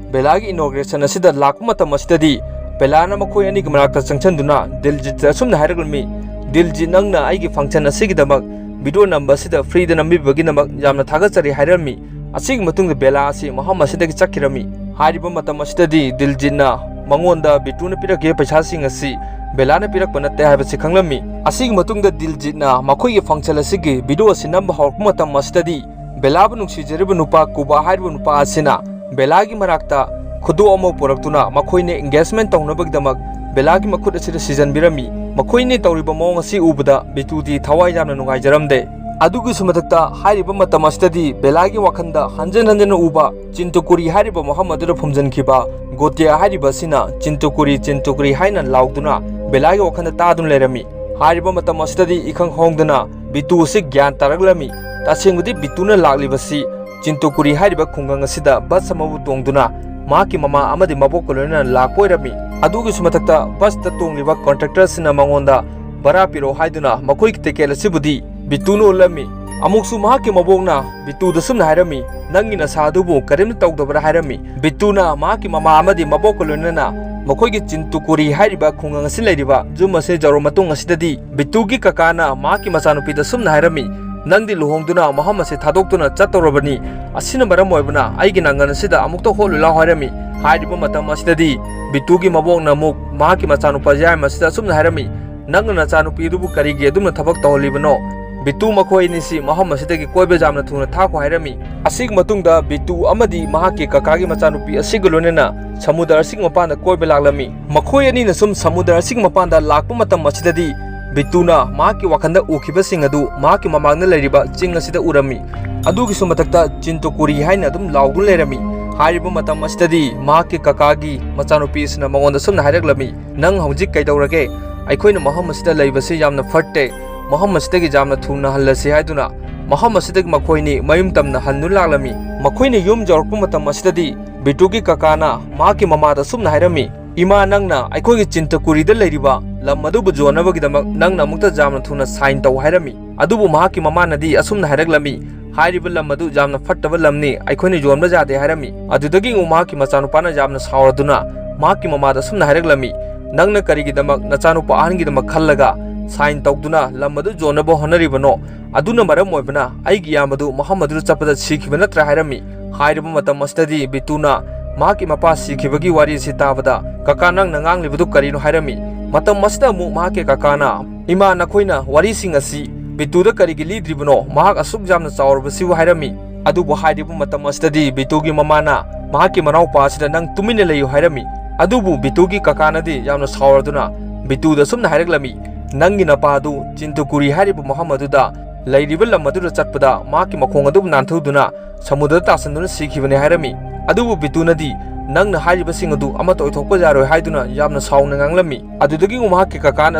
ꯕꯦꯂꯥꯒꯤ inauguration ꯑꯁꯤꯗ ꯂꯥꯛꯄ ꯃꯇꯝ ꯑꯁꯤꯗꯗꯤ ꯕꯦꯂꯥꯅ ꯃꯈꯣꯏ ꯑꯅꯤꯒꯤ ꯃꯅꯥꯛꯇ ꯆꯪꯁꯤꯟꯗꯨꯅ ꯗꯤꯜꯖꯤꯠꯇ ꯑꯁꯨꯝꯅ ꯍꯥꯏꯔꯛꯂꯝꯃꯤ, "ꯗꯤꯜꯖꯤꯠ, ꯅꯪꯅ ꯑꯩꯒꯤ function ꯑꯁꯤꯒꯤꯗꯃꯛ video ꯅꯝꯕ ꯑꯁꯤꯗ freeꯗ ꯅꯝꯕꯤꯕꯒꯤꯗꯃꯛ ꯌꯥꯝꯅ ꯊꯥꯒꯠꯆꯔꯤ" ꯍꯥꯏꯔꯝꯃꯤ꯫ ꯑꯁꯤꯒꯤ ꯃꯇꯨꯡꯗ ꯕꯦꯂꯥ ꯑꯁꯤ ꯃꯐꯝ ꯑꯁꯤꯗꯒꯤ ꯆꯠꯈꯤꯔꯝꯃꯤ꯫ ꯍꯥꯏꯔꯤꯕ ꯃꯇꯝ ꯑꯁꯤꯗꯗꯤ ꯗꯤꯜꯖꯤꯠꯅ ꯃꯉꯣꯟꯗ ꯕꯤꯇꯨꯅ ꯄꯤꯔꯛꯈꯤꯕ ꯄꯩꯁꯥꯁꯤꯡ ꯑꯁꯤ ꯕꯦꯂꯥꯅ ꯄꯤꯔꯛꯄ ꯅꯠꯇꯦ ꯍꯥꯏꯕꯁꯤ ꯈꯪꯂꯝꯃꯤ꯫ ꯑꯁꯤꯒꯤ ꯃꯇꯨꯡꯗ ꯗꯤꯜꯖꯤꯠꯅ ꯃꯈꯣꯏꯒꯤ function ꯑꯁꯤꯒꯤ video ꯑꯁꯤ ꯅꯝꯕ ꯍꯧꯔꯛꯄ ꯃꯇꯝ ꯑꯁꯤꯗꯗꯤ ꯕꯦꯂꯥꯕꯨ ꯅꯨꯡꯁꯤꯖꯔꯤꯕ ꯅꯨꯄꯥ ꯀꯨꯕꯥ ꯍꯥꯏꯔꯤꯕ ꯅꯨꯄꯥ ꯑꯁꯤꯅ ꯕꯦꯂꯥꯒꯤ ꯃꯅꯥꯛꯇ ꯈꯨꯗꯣꯞ ꯑꯃ ꯄꯨꯔꯛꯇꯨꯅ ꯃꯈꯣꯏꯅ engagement ꯇꯧꯅꯕꯒꯤꯗꯃꯛ ꯕꯦꯂꯥꯒꯤ ꯃꯈꯨꯠ ꯑꯁꯤꯗ ꯁꯤꯖꯟꯕꯤꯔꯝꯃꯤ꯫ ꯃꯈꯣꯏꯅ ꯇꯧꯔꯤꯕ ꯃꯑꯣꯡ ꯑꯁꯤ ꯎꯕꯗ ꯕꯤꯇꯨꯗꯤ ꯊꯋꯥꯏ ꯌꯥꯝꯅ ꯅꯨꯡꯉꯥꯏꯖꯔꯝꯗꯦ꯫ ꯑꯗꯨꯒꯤꯁꯨ ꯃꯊꯛꯇ ꯍꯥꯏꯔꯤꯕ ꯃꯇꯝ ꯑꯁꯤꯗꯗꯤ ꯕꯦꯂꯥꯒꯤ ꯋꯥꯈꯜꯗ ꯍꯟꯖꯤꯟ ꯍꯟꯖꯤꯟꯅ ꯎꯕ ꯆꯤꯟꯇꯨꯀꯨꯔꯤ ꯍꯥꯏꯔꯤꯕ ꯃꯐꯝ ꯑꯗꯨꯗ ꯐꯨꯝꯖꯤꯟꯈꯤꯕ ꯒꯣꯇꯤꯌꯥ ꯍꯥꯏꯔꯤꯕ ꯑꯁꯤꯅ "ꯆꯤꯟꯇꯨꯀꯨꯔꯤ, ꯆꯤꯟꯇꯨꯀꯨꯔꯤ" ꯍꯥꯏꯅ ꯂꯥꯎꯗꯨꯅ ꯕꯦꯂꯥꯒꯤ ꯋꯥꯈꯜꯗ ꯇꯥꯗꯨꯅ ꯂꯩꯔꯝꯃꯤ꯫ ꯍꯥꯏꯔꯤꯕ ꯃꯇꯝ ꯑꯁꯤꯗꯗꯤ ꯏꯈꯪ ꯈꯪꯍꯧꯗꯅ ꯕꯤꯇꯨ ꯑꯁꯤ ꯒ꯭ꯌꯥꯟ ꯇꯥꯔꯛꯂꯝꯃꯤ꯫ ꯇꯁꯦꯡꯕꯗꯤ ꯕꯤꯇꯨꯅ ꯂꯥꯛꯂꯤꯕꯁꯤ ꯆꯤꯟꯇꯨꯀꯨꯔꯤ ꯍꯥꯏꯔꯤꯕ ꯈꯨꯡꯒꯪ ꯑꯁꯤꯗ bus ꯑꯃꯕꯨ ꯇꯣꯡꯗꯨꯅ ꯃꯍꯥꯛꯀꯤ ꯃꯃꯥ ꯑꯃꯗꯤ ꯃꯕꯣꯛꯀ ꯂꯣꯏꯅꯅ ꯂꯥꯛꯄ ꯑꯣꯏꯔꯝꯃꯤ꯫ ꯑꯗꯨꯒꯤꯁꯨ ꯃꯊꯛꯇ busꯇ ꯇꯣꯡꯂꯤꯕ conductorꯁꯤꯅ ꯃꯉꯣꯟꯗ ꯚꯔꯥ ꯄꯤꯔꯛꯑꯣ ꯍꯥꯏꯗꯨꯅ ꯃꯈꯣꯏꯒꯤ ticket ꯑꯁꯤꯕꯨꯗꯤ ꯕꯤꯇꯨꯅ ꯎꯠꯂꯝꯃꯤ꯫ ꯑꯃꯨꯛꯁꯨ ꯃꯍꯥꯛꯀꯤ ꯃꯕꯣꯛꯅ ꯕꯤꯇꯨꯗ ꯁꯨꯝꯅ ꯍꯥꯏꯔꯝꯃꯤ, "ꯅꯪꯒꯤ ꯅꯁꯥ ꯑꯗꯨꯕꯨ ꯀꯔꯤꯝꯇ ꯇꯧꯗꯕ꯭ꯔꯥ?" ꯍꯥꯏꯔꯝꯃꯤ꯫ ꯕꯤꯇꯨꯅ ꯃꯍꯥꯛꯀꯤ ꯃꯃꯥ ꯑꯃꯗꯤ ꯃꯕꯣꯛꯀ ꯂꯣꯏꯅꯅ ꯃꯈꯣꯏꯒꯤ ꯆꯤꯟꯇꯨꯀꯨꯔꯤ ꯍꯥꯏꯔꯤꯕ ꯈꯨꯡꯒꯪ ꯑꯁꯤ ꯂꯩꯔꯤꯕ ꯌꯨꯝ ꯑꯁꯤ ꯌꯧꯔꯕ ꯃꯇꯨꯡ ꯑꯁꯤꯗꯗꯤ ꯕꯤꯇꯨꯒꯤ ꯀꯀꯥꯅ ꯃꯍꯥꯛꯀꯤ ꯃꯆꯥꯅꯨꯄꯤꯗ ꯁꯨꯝꯅ ꯍꯥꯏꯔꯝꯃꯤ, "ꯅꯪꯗꯤ ꯂꯨꯍꯣꯡꯗꯨꯅ ꯃꯐꯝ ꯑꯁꯤ ꯊꯥꯗꯣꯛꯇꯨꯅ ꯆꯠꯇꯧꯔꯕꯅꯤ꯫ ꯑꯁꯤꯅ ꯃꯔꯝ ꯑꯣꯏꯕꯅ ꯑꯩꯒꯤ ꯅꯥꯉꯟ ꯑꯁꯤꯗ ꯑꯃꯨꯛꯇ ꯍꯣꯠꯂꯨ ꯂꯥꯎ" ꯍꯥꯏꯔꯝꯃꯤ꯫ ꯍꯥꯏꯔꯤꯕ ꯃꯇꯝ ꯑꯁꯤꯗꯗꯤ ꯕꯤꯇꯨꯒꯤ ꯃꯕꯣꯛꯅ ꯑꯃꯨꯛ ꯃꯍꯥꯛꯀꯤ ꯃꯆꯥꯅꯨꯄꯥ ꯌꯥꯏꯃ ꯑꯁꯤꯗ ꯑꯁꯨꯝꯅ ꯍꯥꯏꯔꯝꯃꯤ, "ꯅꯪꯅ ꯅꯆꯥꯅꯨꯄꯤ ꯑꯗꯨꯕꯨ ꯀꯔꯤꯒꯤ ꯑꯗꯨꯝꯅ ꯊꯕꯛ ꯇꯧꯍꯜꯂꯤꯕꯅꯣ? ꯕꯤꯇꯨ ꯃꯈꯣꯏ ꯑꯅꯤꯁꯤ ꯃꯐꯝ ꯑꯁꯤꯗꯒꯤ ꯀꯣꯏꯕ ꯌꯥꯝꯅ ꯊꯨꯅ ꯊꯥꯈꯣ ꯍꯥꯏꯔꯝꯃꯤ꯫ ꯑꯁꯤꯒꯤ ꯃꯇꯨꯡꯗ ꯕꯤꯇꯨ ꯑꯃꯗꯤ ꯃꯍꯥꯛꯀꯤ ꯀꯀꯥꯒꯤ ꯃꯆꯥꯅꯨꯄꯤ ꯑꯁꯤꯒ ꯂꯣꯏꯅꯅ ꯁꯃꯨꯗ꯭ꯔ ꯑꯁꯤꯒꯤ ꯃꯄꯥꯟꯗ ꯀꯣꯏꯕ ꯂꯥꯛꯂꯝꯃꯤ꯫ ꯃꯈꯣꯏ ꯑꯅꯤꯅ ꯁꯨꯝ ꯁꯃꯨꯗ꯭ꯔ ꯑꯁꯤꯒꯤ ꯃꯄꯥꯟꯗ ꯂꯥꯛꯄ ꯃꯇꯝ ꯑꯁꯤꯗꯗꯤ ꯕꯤꯇꯨꯅ ꯃꯍꯥꯛꯀꯤ ꯋꯥꯈꯜꯗ ꯎꯈꯤꯕꯁꯤꯡ ꯑꯗꯨ ꯃꯍꯥꯛꯀꯤ ꯃꯃꯥꯡꯗ ꯂꯩꯔꯤꯕ ꯆꯤꯡ ꯑꯁꯤꯗ ꯎꯔꯝꯃꯤ꯫ ꯑꯗꯨꯒꯤꯁꯨ ꯃꯊꯛꯇ ꯆꯤꯟꯇꯨꯀꯨꯔꯤ ꯍꯥꯏꯅ ꯑꯗꯨꯝ ꯂꯥꯎꯗꯨꯅ ꯂꯩꯔꯝꯃꯤ꯫ ꯍꯥꯏꯔꯤꯕ ꯃꯇꯝ ꯑꯁꯤꯗꯗꯤ ꯃꯍꯥꯛꯀꯤ ꯀꯀꯥꯒꯤ ꯃꯆꯥꯅꯨꯄꯤ ꯑꯁꯤꯅ ꯃꯉꯣꯟꯗ ꯁꯨꯝꯅ ꯍꯥꯏꯔꯛꯂꯝꯃꯤ, "ꯅꯪ ꯍꯧꯖꯤꯛ ꯀꯩꯗꯧꯔꯒꯦ? ꯑꯩꯈꯣꯏꯅ ꯃꯐꯝ ꯑꯁꯤꯗ ꯂꯩꯕꯁꯤ ꯌꯥꯝꯅ ꯐꯠꯇꯦ꯫ ꯃꯐꯝ ꯑꯁꯤꯗꯒꯤ ꯌꯥꯝꯅ ꯊꯨꯅ ꯍꯜꯂꯁꯤ" ꯍꯥꯏꯗꯨꯅ ꯃꯐꯝ ꯑꯁꯤꯗꯒꯤ ꯃꯈꯣꯏꯅꯤ ꯃꯌꯨꯝ ꯇꯝꯅ ꯍꯟꯗꯨꯅ ꯂꯥꯛꯂꯝꯃꯤ꯫ ꯃꯈꯣꯏꯅ ꯌꯨꯝ ꯌꯧꯔꯛꯄ ꯃꯇꯝ ꯑꯁꯤꯗꯗꯤ ꯕꯤꯇꯨꯒꯤ ꯀꯀꯥꯅ ꯃꯍꯥꯛꯀꯤ ꯃꯃꯥꯗ ꯁꯨꯝꯅ ꯍꯥꯏꯔꯝꯃꯤ, "ꯏꯃꯥ, ꯅꯪꯅ ꯑꯩꯈꯣꯏꯒꯤ ꯆꯤꯟꯇꯀꯨꯔꯤꯗ ꯂꯩꯔꯤꯕ ꯂꯝ ꯑꯗꯨꯕꯨ ꯌꯣꯟꯅꯕꯒꯤꯗꯃꯛ ꯅꯪꯅ ꯑꯃꯨꯛꯇ ꯌꯥꯝꯅ ꯊꯨꯅ ꯁꯥꯏꯟ ꯇꯧ" ꯍꯥꯏꯔꯝꯃꯤ꯫ ꯑꯗꯨꯕꯨ ꯃꯍꯥꯛꯀꯤ ꯃꯃꯥꯅꯗꯤ ꯑꯁꯨꯝꯅ ꯍꯥꯏꯔꯛꯂꯝꯃꯤ, "ꯍꯥꯏꯔꯤꯕ ꯂꯝ ꯑꯗꯨ ꯌꯥꯝꯅ ꯐꯠꯇꯕ ꯂꯝꯅꯤ, ꯑꯩꯈꯣꯏꯅ ꯌꯣꯟꯕ ꯌꯥꯗꯦ" ꯍꯥꯏꯔꯝꯃꯤ꯫ ꯑꯗꯨꯗꯒꯤ ꯑꯃꯨꯛ ꯃꯍꯥꯛꯀꯤ ꯃꯆꯥꯅꯨꯄꯥꯅ ꯌꯥꯝꯅ ꯁꯥꯎꯔꯗꯨꯅ ꯃꯍꯥꯛꯀꯤ ꯃꯃꯥꯗ ꯑꯁꯨꯝꯅ ꯍꯥꯏꯔꯛꯂꯝꯃꯤ, "ꯅꯪꯅ ꯀꯔꯤꯒꯤꯗꯃꯛ ꯅꯆꯥꯅꯨꯄꯥ ꯑꯍꯟꯒꯤꯗꯃꯛ ꯈꯜꯂꯒ ꯁꯥꯏꯟ ꯇꯧꯗꯨꯅ ꯂꯝ ꯑꯗꯨ ꯌꯣꯟꯅꯕ ꯍꯣꯠꯅꯔꯤꯕꯅꯣ? ꯑꯗꯨꯅ ꯃꯔꯝ ꯑꯣꯏꯕꯅ ꯑꯩꯒꯤ ꯏꯌꯥꯝꯕꯗꯨ ꯃꯐꯝ ꯑꯗꯨꯗ ꯆꯠꯄꯗ ꯁꯤꯈꯤꯕ ꯅꯠꯇ꯭ꯔꯥ?" ꯍꯥꯏꯔꯝꯃꯤ꯫ ꯍꯥꯏꯔꯤꯕ ꯃꯇꯝ ꯑꯁꯤꯗꯗꯤ ꯕꯤꯇꯨꯅ ꯃꯍꯥꯛꯀꯤ ꯃꯄꯥ ꯁꯤꯈꯤꯕꯒꯤ ꯋꯥꯔꯤ ꯑꯁꯤ ꯇꯥꯕꯗ, "ꯀꯀꯥ, ꯅꯪꯅ ꯉꯥꯡꯂꯤꯕꯗꯨ ꯀꯔꯤꯅꯣ?" ꯍꯥꯏꯔꯝꯃꯤ꯫ ꯃꯇꯝ ꯑꯁꯤꯗ ꯑꯃꯨꯛ ꯃꯍꯥꯛꯀꯤ ꯀꯀꯥꯅ, "ꯏꯃꯥ, ꯅꯈꯣꯏꯅ ꯋꯥꯔꯤꯁꯤꯡ ꯑꯁꯤ ꯕꯤꯇꯨꯗ ꯀꯔꯤꯒꯤ ꯂꯤꯗ꯭ꯔꯤꯕꯅꯣ? ꯃꯍꯥꯛ ꯑꯁꯨꯛ ꯌꯥꯝꯅ ꯆꯥꯎꯔꯕꯁꯤꯕꯨ" ꯍꯥꯏꯔꯝꯃꯤ꯫ ꯑꯗꯨꯕꯨ ꯍꯥꯏꯔꯤꯕ ꯃꯇꯝ ꯑꯁꯤꯗꯗꯤ ꯕꯤꯇꯨꯒꯤ ꯃꯃꯥꯅ ꯃꯍꯥꯛꯀꯤ ꯃꯅꯥꯎꯄꯥ ꯑꯁꯤꯗ, "ꯅꯪ ꯇꯨꯃꯤꯟꯅ ꯂꯩꯌꯨ" ꯍꯥꯏꯔꯝꯃꯤ꯫ ꯑꯗꯨꯕꯨ ꯕꯤꯇꯨꯒꯤ ꯀꯀꯥꯅꯗꯤ ꯌꯥꯝꯅ ꯁꯥꯎꯔꯗꯨꯅ ꯕꯤꯇꯨꯗ ꯑꯁꯨꯝꯅ ꯍꯥꯏꯔꯛꯂꯝꯃꯤ, "ꯅꯪꯒꯤ ꯅꯄꯥꯗꯨ ꯆꯤꯟꯇꯨꯀꯨꯔꯤ ꯍꯥꯏꯔꯤꯕ ꯃꯐꯝ ꯑꯗꯨꯗ ꯂꯩꯔꯤꯕ ꯂꯝ ꯑꯗꯨꯗ ꯆꯠꯄꯗ ꯃꯍꯥꯛꯀꯤ ꯃꯈꯣꯡ ꯑꯗꯨꯕꯨ ꯅꯥꯟꯊꯨꯗꯨꯅ ꯁꯃꯨꯗ꯭ꯔꯗ ꯇꯥꯁꯤꯟꯗꯨꯅ ꯁꯤꯈꯤꯕꯅꯤ" ꯍꯥꯏꯔꯝꯃꯤ꯫ ꯑꯗꯨꯕꯨ ꯕꯤꯇꯨꯅꯗꯤ, "ꯅꯪꯅ ꯍꯥꯏꯔꯤꯕꯁꯤꯡ ꯑꯗꯨ ꯑꯃꯠꯇ ꯑꯣꯏꯊꯣꯛꯄ ꯌꯥꯔꯣꯏ" ꯍꯥꯏꯗꯨꯅ ꯌꯥꯝꯅ ꯁꯥꯎꯅ ꯉꯥꯡꯂꯝꯃꯤ꯫ ꯑꯗꯨꯗꯒꯤ ꯑꯃꯨꯛ ꯃꯍꯥꯛꯀꯤ ꯀꯀꯥꯅ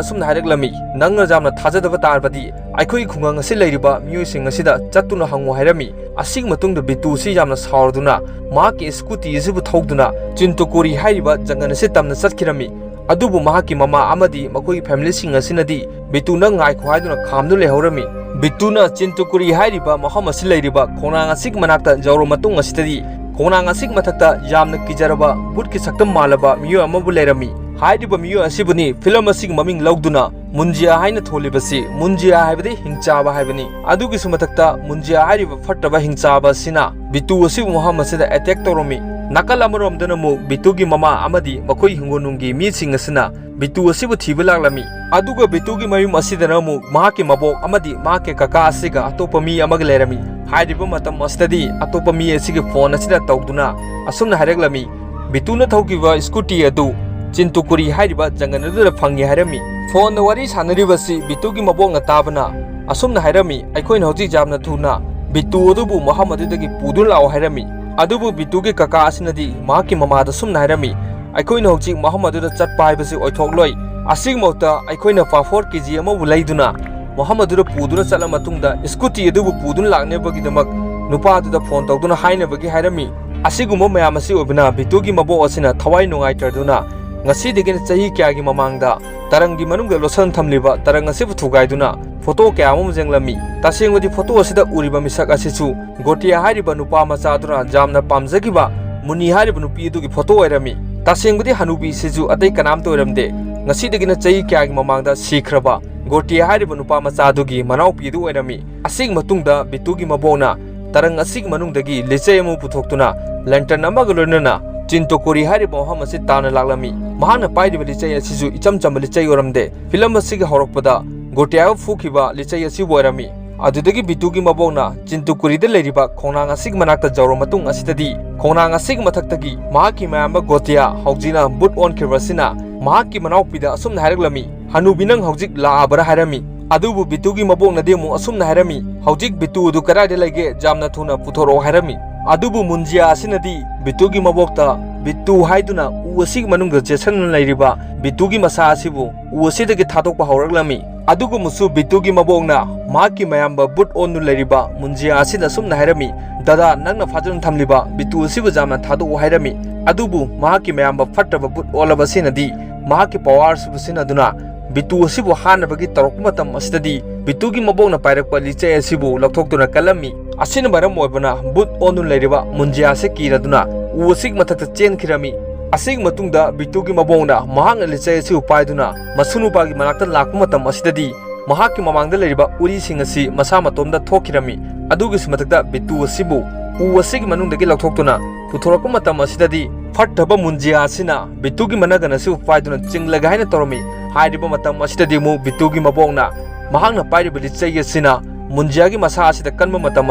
ꯑꯁꯨꯝꯅ ꯍꯥꯏꯔꯛꯂꯝꯃꯤ, "ꯅꯪꯅ ꯌꯥꯝꯅ ꯊꯥꯖꯗꯕ ꯇꯥꯔꯕꯗꯤ ꯑꯩꯈꯣꯏꯒꯤ ꯈꯨꯡꯒꯪ ꯑꯁꯤ ꯂꯩꯔꯤꯕ ꯃꯤꯑꯣꯏꯁꯤꯡ ꯑꯁꯤꯗ ꯆꯠꯇꯨꯅ ꯍꯪꯉꯨ" ꯍꯥꯏꯔꯝꯃꯤ꯫ ꯑꯁꯤꯒꯤ ꯃꯇꯨꯡꯗ ꯕꯤꯇꯨꯁꯤ ꯌꯥꯝꯅ ꯁꯥꯎꯔꯗꯨꯅ ꯃꯍꯥꯛꯀꯤ ꯁ꯭ꯀꯨꯇꯤ ꯑꯁꯤꯕꯨ ꯊꯧꯗꯨꯅ ꯆꯤꯟꯇꯨꯀꯨꯔꯤ ꯍꯥꯏꯔꯤꯕ ꯖꯪꯒꯜ ꯑꯁꯤ ꯇꯝꯅ ꯆꯠꯈꯤꯔꯝꯃꯤ꯫ ꯑꯗꯨꯕꯨ ꯃꯍꯥꯛꯀꯤ ꯃꯃꯥ ꯑꯃꯗꯤ ꯃꯈꯣꯏꯒꯤ ꯐꯦꯃꯤꯂꯤꯁꯤꯡ ꯑꯁꯤꯅꯗꯤ ꯕꯤꯇꯨꯅ ꯉꯥꯏꯈꯣ ꯍꯥꯏꯗꯨꯅ ꯈꯥꯝꯗꯨꯅ ꯂꯩꯍꯧꯔꯝꯃꯤ꯫ ꯕꯤꯇꯨꯅ ꯆꯤꯟꯇꯨꯀꯨꯔꯤ ꯍꯥꯏꯔꯤꯕ ꯃꯐꯝ ꯑꯁꯤ ꯂꯩꯔꯤꯕ ꯈꯣꯡꯅꯥꯡ ꯑꯁꯤꯒꯤ ꯃꯅꯥꯛꯇ ꯌꯧꯔꯕ ꯃꯇꯨꯡ ꯑꯁꯤꯗꯗꯤ ꯈꯣꯡꯅꯥꯡ ꯑꯁꯤꯒꯤ ꯃꯊꯛꯇ ꯌꯥꯝꯅ ꯀꯤꯖꯔꯕ ꯚꯨꯠꯀꯤ ꯁꯛꯇꯝ ꯃꯥꯜꯂꯕ ꯃꯤꯑꯣꯏ ꯑꯃꯕꯨ ꯂꯩꯔꯝꯃꯤ꯫ ꯍꯥꯏꯔꯤꯕ ꯃꯤꯑꯣꯏ ꯑꯁꯤꯕꯨꯅꯤ ꯐꯤꯂꯝ ꯑꯁꯤꯒꯤ ꯃꯃꯤꯡ ꯂꯧꯗꯨꯅ ꯃꯨꯟꯖꯤꯌꯥ ꯍꯥꯏꯅ ꯊꯣꯜꯂꯤꯕꯁꯤ꯫ ꯃꯨꯟꯖꯤꯌꯥ ꯍꯥꯏꯕꯗꯤ ꯍꯤꯡꯆꯥꯕ ꯍꯥꯏꯕꯅꯤ꯫ ꯑꯗꯨꯒꯤꯁꯨ ꯃꯊꯛꯇ ꯃꯨꯟꯖꯤꯌꯥ ꯍꯥꯏꯔꯤꯕ ꯐꯠꯇꯕ ꯍꯤꯡꯆꯥꯕ ꯑꯁꯤꯅ ꯕꯤꯇꯨ ꯑꯁꯤꯕꯨ ꯃꯐꯝ ꯑꯁꯤꯗ ꯑꯦꯇꯦꯛ ꯇꯧꯔꯝꯃꯤ꯫ ꯅꯥꯀꯜ ꯑꯃꯔꯣꯝꯗꯅ ꯑꯃꯨꯛ ꯕꯤꯇꯨꯒꯤ ꯃꯃꯥ ꯑꯃꯗꯤ ꯃꯈꯣꯏ ꯍꯤꯡꯒꯣꯜꯅꯨꯡꯒꯤ ꯃꯤꯁꯤꯡ ꯑꯁꯤꯅ ꯕꯤꯇꯨ ꯑꯁꯤꯕꯨ ꯊꯤꯕ ꯂꯥꯛꯂꯝꯃꯤ꯫ ꯑꯗꯨꯒ ꯕꯤꯇꯨꯒꯤ ꯃꯌꯨꯝ ꯑꯁꯤꯗꯅ ꯑꯃꯨꯛ ꯃꯍꯥꯛꯀꯤ ꯃꯕꯣꯛ ꯑꯃꯗꯤ ꯃꯍꯥꯛꯀꯤ ꯀꯀꯥ ꯑꯁꯤꯒ ꯑꯇꯣꯞꯄ ꯃꯤ ꯑꯃꯒ ꯂꯩꯔꯝꯃꯤ꯫ ꯍꯥꯏꯔꯤꯕ ꯃꯇꯝ ꯑꯁꯤꯗꯗꯤ ꯑꯇꯣꯞꯄ ꯃꯤ ꯑꯁꯤꯒꯤ ꯐꯣꯟ ꯑꯁꯤꯗ ꯇꯧꯗꯨꯅ ꯑꯁꯨꯝꯅ ꯍꯥꯏꯔꯛꯂꯝꯃꯤ, ꯕꯤꯇꯨꯅ ꯊꯧꯈꯤꯕ ꯁ꯭ꯀꯨꯇꯤ ꯑꯗꯨ ꯆꯤꯟꯇꯨꯀꯨꯔꯤ ꯍꯥꯏꯔꯤꯕ ꯖꯪꯒꯜ ꯑꯗꯨꯗ ꯐꯪꯉꯤ ꯍꯥꯏꯔꯝꯃꯤ꯫ ꯐꯣꯟꯗ ꯋꯥꯔꯤ ꯁꯥꯟꯅꯔꯤꯕꯁꯤ ꯕꯤꯇꯨꯒꯤ ꯃꯕꯣꯛꯅ ꯇꯥꯕꯅ ꯑꯁꯨꯝꯅ ꯍꯥꯏꯔꯝꯃꯤ, ꯑꯩꯈꯣꯏꯅ ꯍꯧꯖꯤꯛ ꯌꯥꯝꯅ ꯊꯨꯅ ꯕꯤꯇꯨ ꯑꯗꯨꯕꯨ ꯃꯐꯝ ꯑꯗꯨꯗꯒꯤ ꯄꯨꯗꯨꯅ ꯂꯥꯛꯑꯣ ꯍꯥꯏꯔꯝꯃꯤ꯫ ꯑꯗꯨꯕꯨ ꯕꯤꯇꯨꯒꯤ ꯀꯀꯥ ꯑꯁꯤꯅꯗꯤ ꯃꯍꯥꯛꯀꯤ ꯃꯃꯥꯗ ꯁꯨꯝꯅ ꯍꯥꯏꯔꯝꯃꯤ, ꯑꯩꯈꯣꯏꯅ ꯍꯧꯖꯤꯛ ꯃꯐꯝ ꯑꯗꯨꯗ ꯆꯠꯄ ꯍꯥꯏꯕꯁꯤ ꯑꯣꯏꯊꯣꯛꯂꯣꯏ꯫ ꯑꯁꯤꯒꯤ ꯃꯍꯨꯠꯇ ꯑꯩꯈꯣꯏꯅ ꯄꯥꯐꯣꯔ ꯀꯦ ꯖꯤ ꯑꯃꯕꯨ ꯂꯩꯗꯨꯅ ꯃꯐꯝ ꯑꯗꯨꯗ ꯄꯨꯗꯨꯅ ꯆꯠꯂ ꯃꯇꯨꯡꯗ ꯁ꯭ꯀꯨꯇꯤ ꯑꯗꯨꯕꯨ ꯄꯨꯗꯨꯅ ꯂꯥꯛꯅꯕꯒꯤꯗꯃꯛ ꯅꯨꯄꯥ ꯑꯗꯨꯗ ꯐꯣꯟ ꯇꯧꯗꯨꯅ ꯍꯥꯏꯅꯕꯒꯤ ꯍꯥꯏꯔꯝꯃꯤ꯫ ꯑꯁꯤꯒꯨꯝꯕ ꯃꯌꯥꯝ ꯑꯁꯤ ꯑꯣꯏꯕꯅ ꯕꯤꯇꯨꯒꯤ ꯃꯕꯣꯛ ꯑꯁꯤꯅ ꯊꯋꯥꯏ ꯅꯨꯡꯉꯥꯏꯇ꯭ꯔꯗꯨꯅ ꯉꯁꯤꯗꯒꯤꯅ ꯆꯍꯤ ꯀꯌꯥꯒꯤ ꯃꯃꯥꯡꯗ ꯇꯔꯪꯒꯤ ꯃꯅꯨꯡꯗ ꯂꯣꯠꯁꯤꯟ ꯊꯝꯂꯤꯕ ꯇꯔꯪ ꯑꯁꯤꯕꯨ ꯊꯨꯒꯥꯏꯗꯨꯅ ꯐꯣꯇꯣ ꯀꯌꯥ ꯑꯃ ꯌꯦꯡꯂꯝꯃꯤ꯫ ꯇꯁꯦꯡꯕꯗꯤ ꯐꯣꯇꯣ ꯑꯁꯤꯗ ꯎꯔꯤꯕ ꯃꯤꯁꯛ ꯑꯁꯤꯁꯨ ꯒꯣꯇꯤꯌꯥ ꯍꯥꯏꯔꯤꯕ ꯅꯨꯄꯥ ꯃꯆꯥ ꯑꯗꯨꯅ ꯌꯥꯝꯅ ꯄꯥꯝꯖꯈꯤꯕ ꯃꯨꯅꯤ ꯍꯥꯏꯔꯤꯕ ꯅꯨꯄꯤ ꯑꯗꯨꯒꯤ ꯐꯣꯇꯣ ꯑꯣꯏꯔꯝꯃꯤ꯫ ꯇꯁꯦꯡꯕꯗꯤ ꯍꯅꯨꯕꯤꯁꯤꯁꯨ ꯑꯇꯩ ꯀꯅꯥꯝꯇ ꯑꯣꯏꯔꯝꯗꯦ, ꯉꯁꯤꯗꯒꯤꯅ ꯆꯍꯤ ꯀꯌꯥꯒꯤ ꯃꯃꯥꯡꯗ ꯁꯤꯈ꯭ꯔꯕ ꯒꯣꯇꯤꯌꯥ ꯍꯥꯏꯔꯤꯕ ꯅꯨꯄꯥ ꯃꯆꯥ ꯑꯗꯨꯒꯤ ꯃꯅꯥꯎꯄꯤ ꯑꯗꯨ ꯑꯣꯏꯔꯝꯃꯤ꯫ ꯑꯁꯤꯒꯤ ꯃꯇꯨꯡꯗ ꯕꯤꯇꯨꯒꯤ ꯃꯕꯣꯛꯅ ꯇꯔꯪ ꯑꯁꯤꯒꯤ ꯃꯅꯨꯡꯗꯒꯤ ꯂꯤꯆꯩ ꯑꯃ ꯄꯨꯊꯣꯛꯇꯨꯅ ꯂꯦꯟꯇꯔꯟ ꯑꯃꯒ ꯂꯣꯏꯅꯅ ꯆꯤꯟꯇꯣꯀꯣꯔꯤ ꯍꯥꯏꯔꯤꯕ ꯃꯐꯝ ꯑꯁꯤ ꯇꯥꯟꯅ ꯂꯥꯛꯂꯝꯃꯤ꯫ ꯃꯍꯥꯛꯅ ꯄꯥꯏꯔꯤꯕ ꯂꯤꯆꯩ ꯑꯁꯤꯁꯨ ꯏꯆꯝ ꯆꯝꯕ ꯂꯤꯆꯩ ꯑꯣꯏꯔꯝꯗꯦ꯫ ꯐꯤꯂꯝ ꯑꯁꯤꯒꯤ ꯍꯧꯔꯛꯄꯗ ꯒꯣꯇꯤꯌꯥꯒ ꯐꯨꯈꯤꯕ ꯂꯤꯆꯩ ꯑꯁꯤꯕꯨ ꯑꯣꯏꯔꯝꯃꯤ꯫ ꯑꯗꯨꯗꯒꯤ ꯕꯤꯇꯨꯒꯤ ꯃꯕꯣꯛꯅ ꯆꯤꯟꯇꯨꯀꯨꯔꯤꯗ ꯂꯩꯔꯤꯕ ꯈꯣꯡꯅꯥꯡ ꯑꯁꯤꯒꯤ ꯃꯅꯥꯛꯇ ꯌꯧꯔ ꯃꯇꯨꯡ ꯑꯁꯤꯗꯗꯤ ꯈꯣꯡꯅꯥꯡ ꯑꯁꯤꯒꯤ ꯃꯊꯛꯇꯒꯤ ꯃꯍꯥꯛꯀꯤ ꯃꯌꯥꯝꯕ ꯒꯣꯇꯤꯌꯥ ꯍꯧꯖꯤꯛꯅ ꯕꯨꯠ ꯑꯣꯟꯈ꯭ꯔꯤꯕ ꯑꯁꯤꯅ ꯃꯍꯥꯛꯀꯤ ꯃꯅꯥꯎꯄꯤꯗ ꯑꯁꯨꯝꯅ ꯍꯥꯏꯔꯛꯂꯝꯃꯤ, "ꯍꯅꯨꯕꯤ, ꯅꯪ ꯍꯧꯖꯤꯛ ꯂꯥꯛꯑꯕ꯭ꯔꯥ?" ꯍꯥꯏꯔꯝꯃꯤ꯫ ꯑꯗꯨꯕꯨ ꯕꯤꯇꯨꯒꯤ ꯃꯕꯣꯛꯅꯗꯤ ꯑꯃꯨꯛ ꯑꯁꯨꯝꯅ ꯍꯥꯏꯔꯝꯃꯤ, "ꯍꯧꯖꯤꯛ ꯕꯤꯇꯨ ꯑꯗꯨ ꯀꯗꯥꯏꯗ ꯂꯩꯒꯦ? ꯌꯥꯝꯅ ꯊꯨꯅ ꯄꯨꯊꯣꯔꯛꯑꯣ" ꯍꯥꯏꯔꯝꯃꯤ꯫ ꯑꯗꯨꯕꯨ ꯃꯨꯟꯖꯤꯌꯥ ꯑꯁꯤꯅꯗꯤ ꯕꯤꯇꯨꯒꯤ ꯃꯕꯣꯛꯇ ꯕꯤꯇꯨ ꯍꯥꯏꯗꯨꯅ ꯎ ꯑꯁꯤꯒꯤ ꯃꯅꯨꯡꯗ ꯆꯦꯠꯁꯤꯟꯗꯨꯅ ꯂꯩꯔꯤꯕ ꯕꯤꯇꯨꯒꯤ ꯃꯁꯥ ꯑꯁꯤꯕꯨ ꯎ ꯑꯁꯤꯗꯒꯤ ꯊꯥꯗꯣꯛꯄ ꯍꯧꯔꯛꯂꯝꯃꯤ꯫ ꯑꯗꯨꯒꯨꯝꯕꯁꯨ ꯕꯤꯇꯨꯒꯤ ꯃꯕꯣꯛꯅ ꯃꯍꯥꯛꯀꯤ ꯃꯌꯥꯝꯕ ꯕꯨꯠ ꯑꯣꯟꯗꯨꯅ ꯂꯩꯔꯤꯕ ꯃꯨꯟꯖꯤꯌꯥ ꯑꯁꯤꯗ ꯑꯁꯨꯝꯅ ꯍꯥꯏꯔꯝꯃꯤ, "ꯗꯗꯥ, ꯅꯪꯅ ꯐꯥꯖꯤꯟ ꯊꯝꯂꯤꯕ ꯕꯤꯇꯨ ꯑꯁꯤꯕꯨ ꯌꯥꯝꯅ ꯊꯥꯗꯣꯛꯎ" ꯍꯥꯏꯔꯝꯃꯤ꯫ ꯑꯗꯨꯕꯨ ꯃꯍꯥꯛꯀꯤ ꯃꯌꯥꯝꯕ ꯐꯠꯇꯕ ꯕꯨꯠ ꯑꯣꯜꯂꯕ ꯑꯁꯤꯅꯗꯤ ꯃꯍꯥꯛꯀꯤ ꯄꯋꯥꯔ ꯑꯁꯤꯕꯨ ꯁꯤꯖꯤꯟꯅꯗꯨꯅ ꯕꯤꯇꯨ ꯑꯁꯤꯕꯨ ꯍꯥꯠꯅꯕꯒꯤ ꯇꯧꯔꯛꯄ ꯃꯇꯝ ꯑꯁꯤꯗꯗꯤ ꯕꯤꯇꯨꯒꯤ ꯃꯕꯣꯛꯅ ꯄꯥꯏꯔꯛꯄ ꯂꯤꯆꯩ ꯑꯁꯤꯕꯨ ꯂꯧꯊꯣꯛꯇꯨꯅ ꯀꯜꯂꯝꯃꯤ꯫ ꯑꯁꯤꯅ ꯃꯔꯝ ꯑꯣꯏꯕꯅ ꯕꯨꯠ ꯑꯣꯟꯗꯨꯅ ꯂꯩꯔꯤꯕ ꯃꯨꯟꯖꯤꯌꯥ ꯑꯁꯤ ꯀꯤꯔꯗꯨꯅ ꯎ ꯑꯁꯤꯒꯤ ꯃꯊꯛꯇ ꯆꯦꯟꯈꯤꯔꯝꯃꯤ꯫ ꯑꯁꯤꯒꯤ ꯃꯇꯨꯡꯗ ꯕꯤꯇꯨꯒꯤ ꯃꯕꯣꯛꯅ ꯃꯍꯥꯛꯅ ꯂꯤꯆꯩ ꯑꯁꯤꯕꯨ ꯄꯥꯏꯗꯨꯅ ꯃꯁꯨ ꯅꯨꯄꯥꯒꯤ ꯃꯅꯥꯛꯇ ꯂꯥꯛꯄ ꯃꯇꯝ ꯑꯁꯤꯗꯗꯤ ꯃꯍꯥꯛꯀꯤ ꯃꯃꯥꯡꯗ ꯂꯩꯔꯤꯕ ꯎꯔꯤꯁꯤꯡ ꯑꯁꯤ ꯃꯁꯥ ꯃꯇꯣꯝꯗ ꯊꯣꯛꯈꯤꯔꯝꯃꯤ꯫ ꯑꯗꯨꯒꯤꯁꯨ ꯃꯊꯛꯇ ꯕꯤꯇꯨ ꯑꯁꯤꯕꯨ ꯎ ꯑꯁꯤꯒꯤ ꯃꯅꯨꯡꯗꯒꯤ ꯂꯧꯊꯣꯛꯇꯨꯅ ꯄꯨꯊꯣꯔꯛꯄ ꯃꯇꯝ ꯑꯁꯤꯗꯗꯤ ꯐꯠꯇꯕ ꯃꯨꯟꯖꯤꯌꯥ ꯑꯁꯤꯅ ꯕꯤꯇꯨꯒꯤ ꯃꯅꯒꯟ ꯑꯁꯤꯕꯨ ꯄꯥꯏꯗꯨꯅ ꯆꯤꯡꯂꯒꯦ ꯍꯥꯏꯅ ꯇꯧꯔꯝꯃꯤ꯫ ꯍꯥꯏꯔꯤꯕ ꯃꯇꯝ ꯑꯁꯤꯗꯗꯤ ꯑꯃꯨꯛ ꯕꯤꯇꯨꯒꯤ ꯃꯕꯣꯛꯅ ꯃꯍꯥꯛꯅ ꯄꯥꯏꯔꯤꯕ ꯂꯤꯆꯩ ꯑꯁꯤꯅ ꯃꯨꯟꯖꯤꯌꯥꯒꯤ ꯃꯁꯥ ꯑꯁꯤꯗ ꯀꯟꯕ ꯃꯇꯝ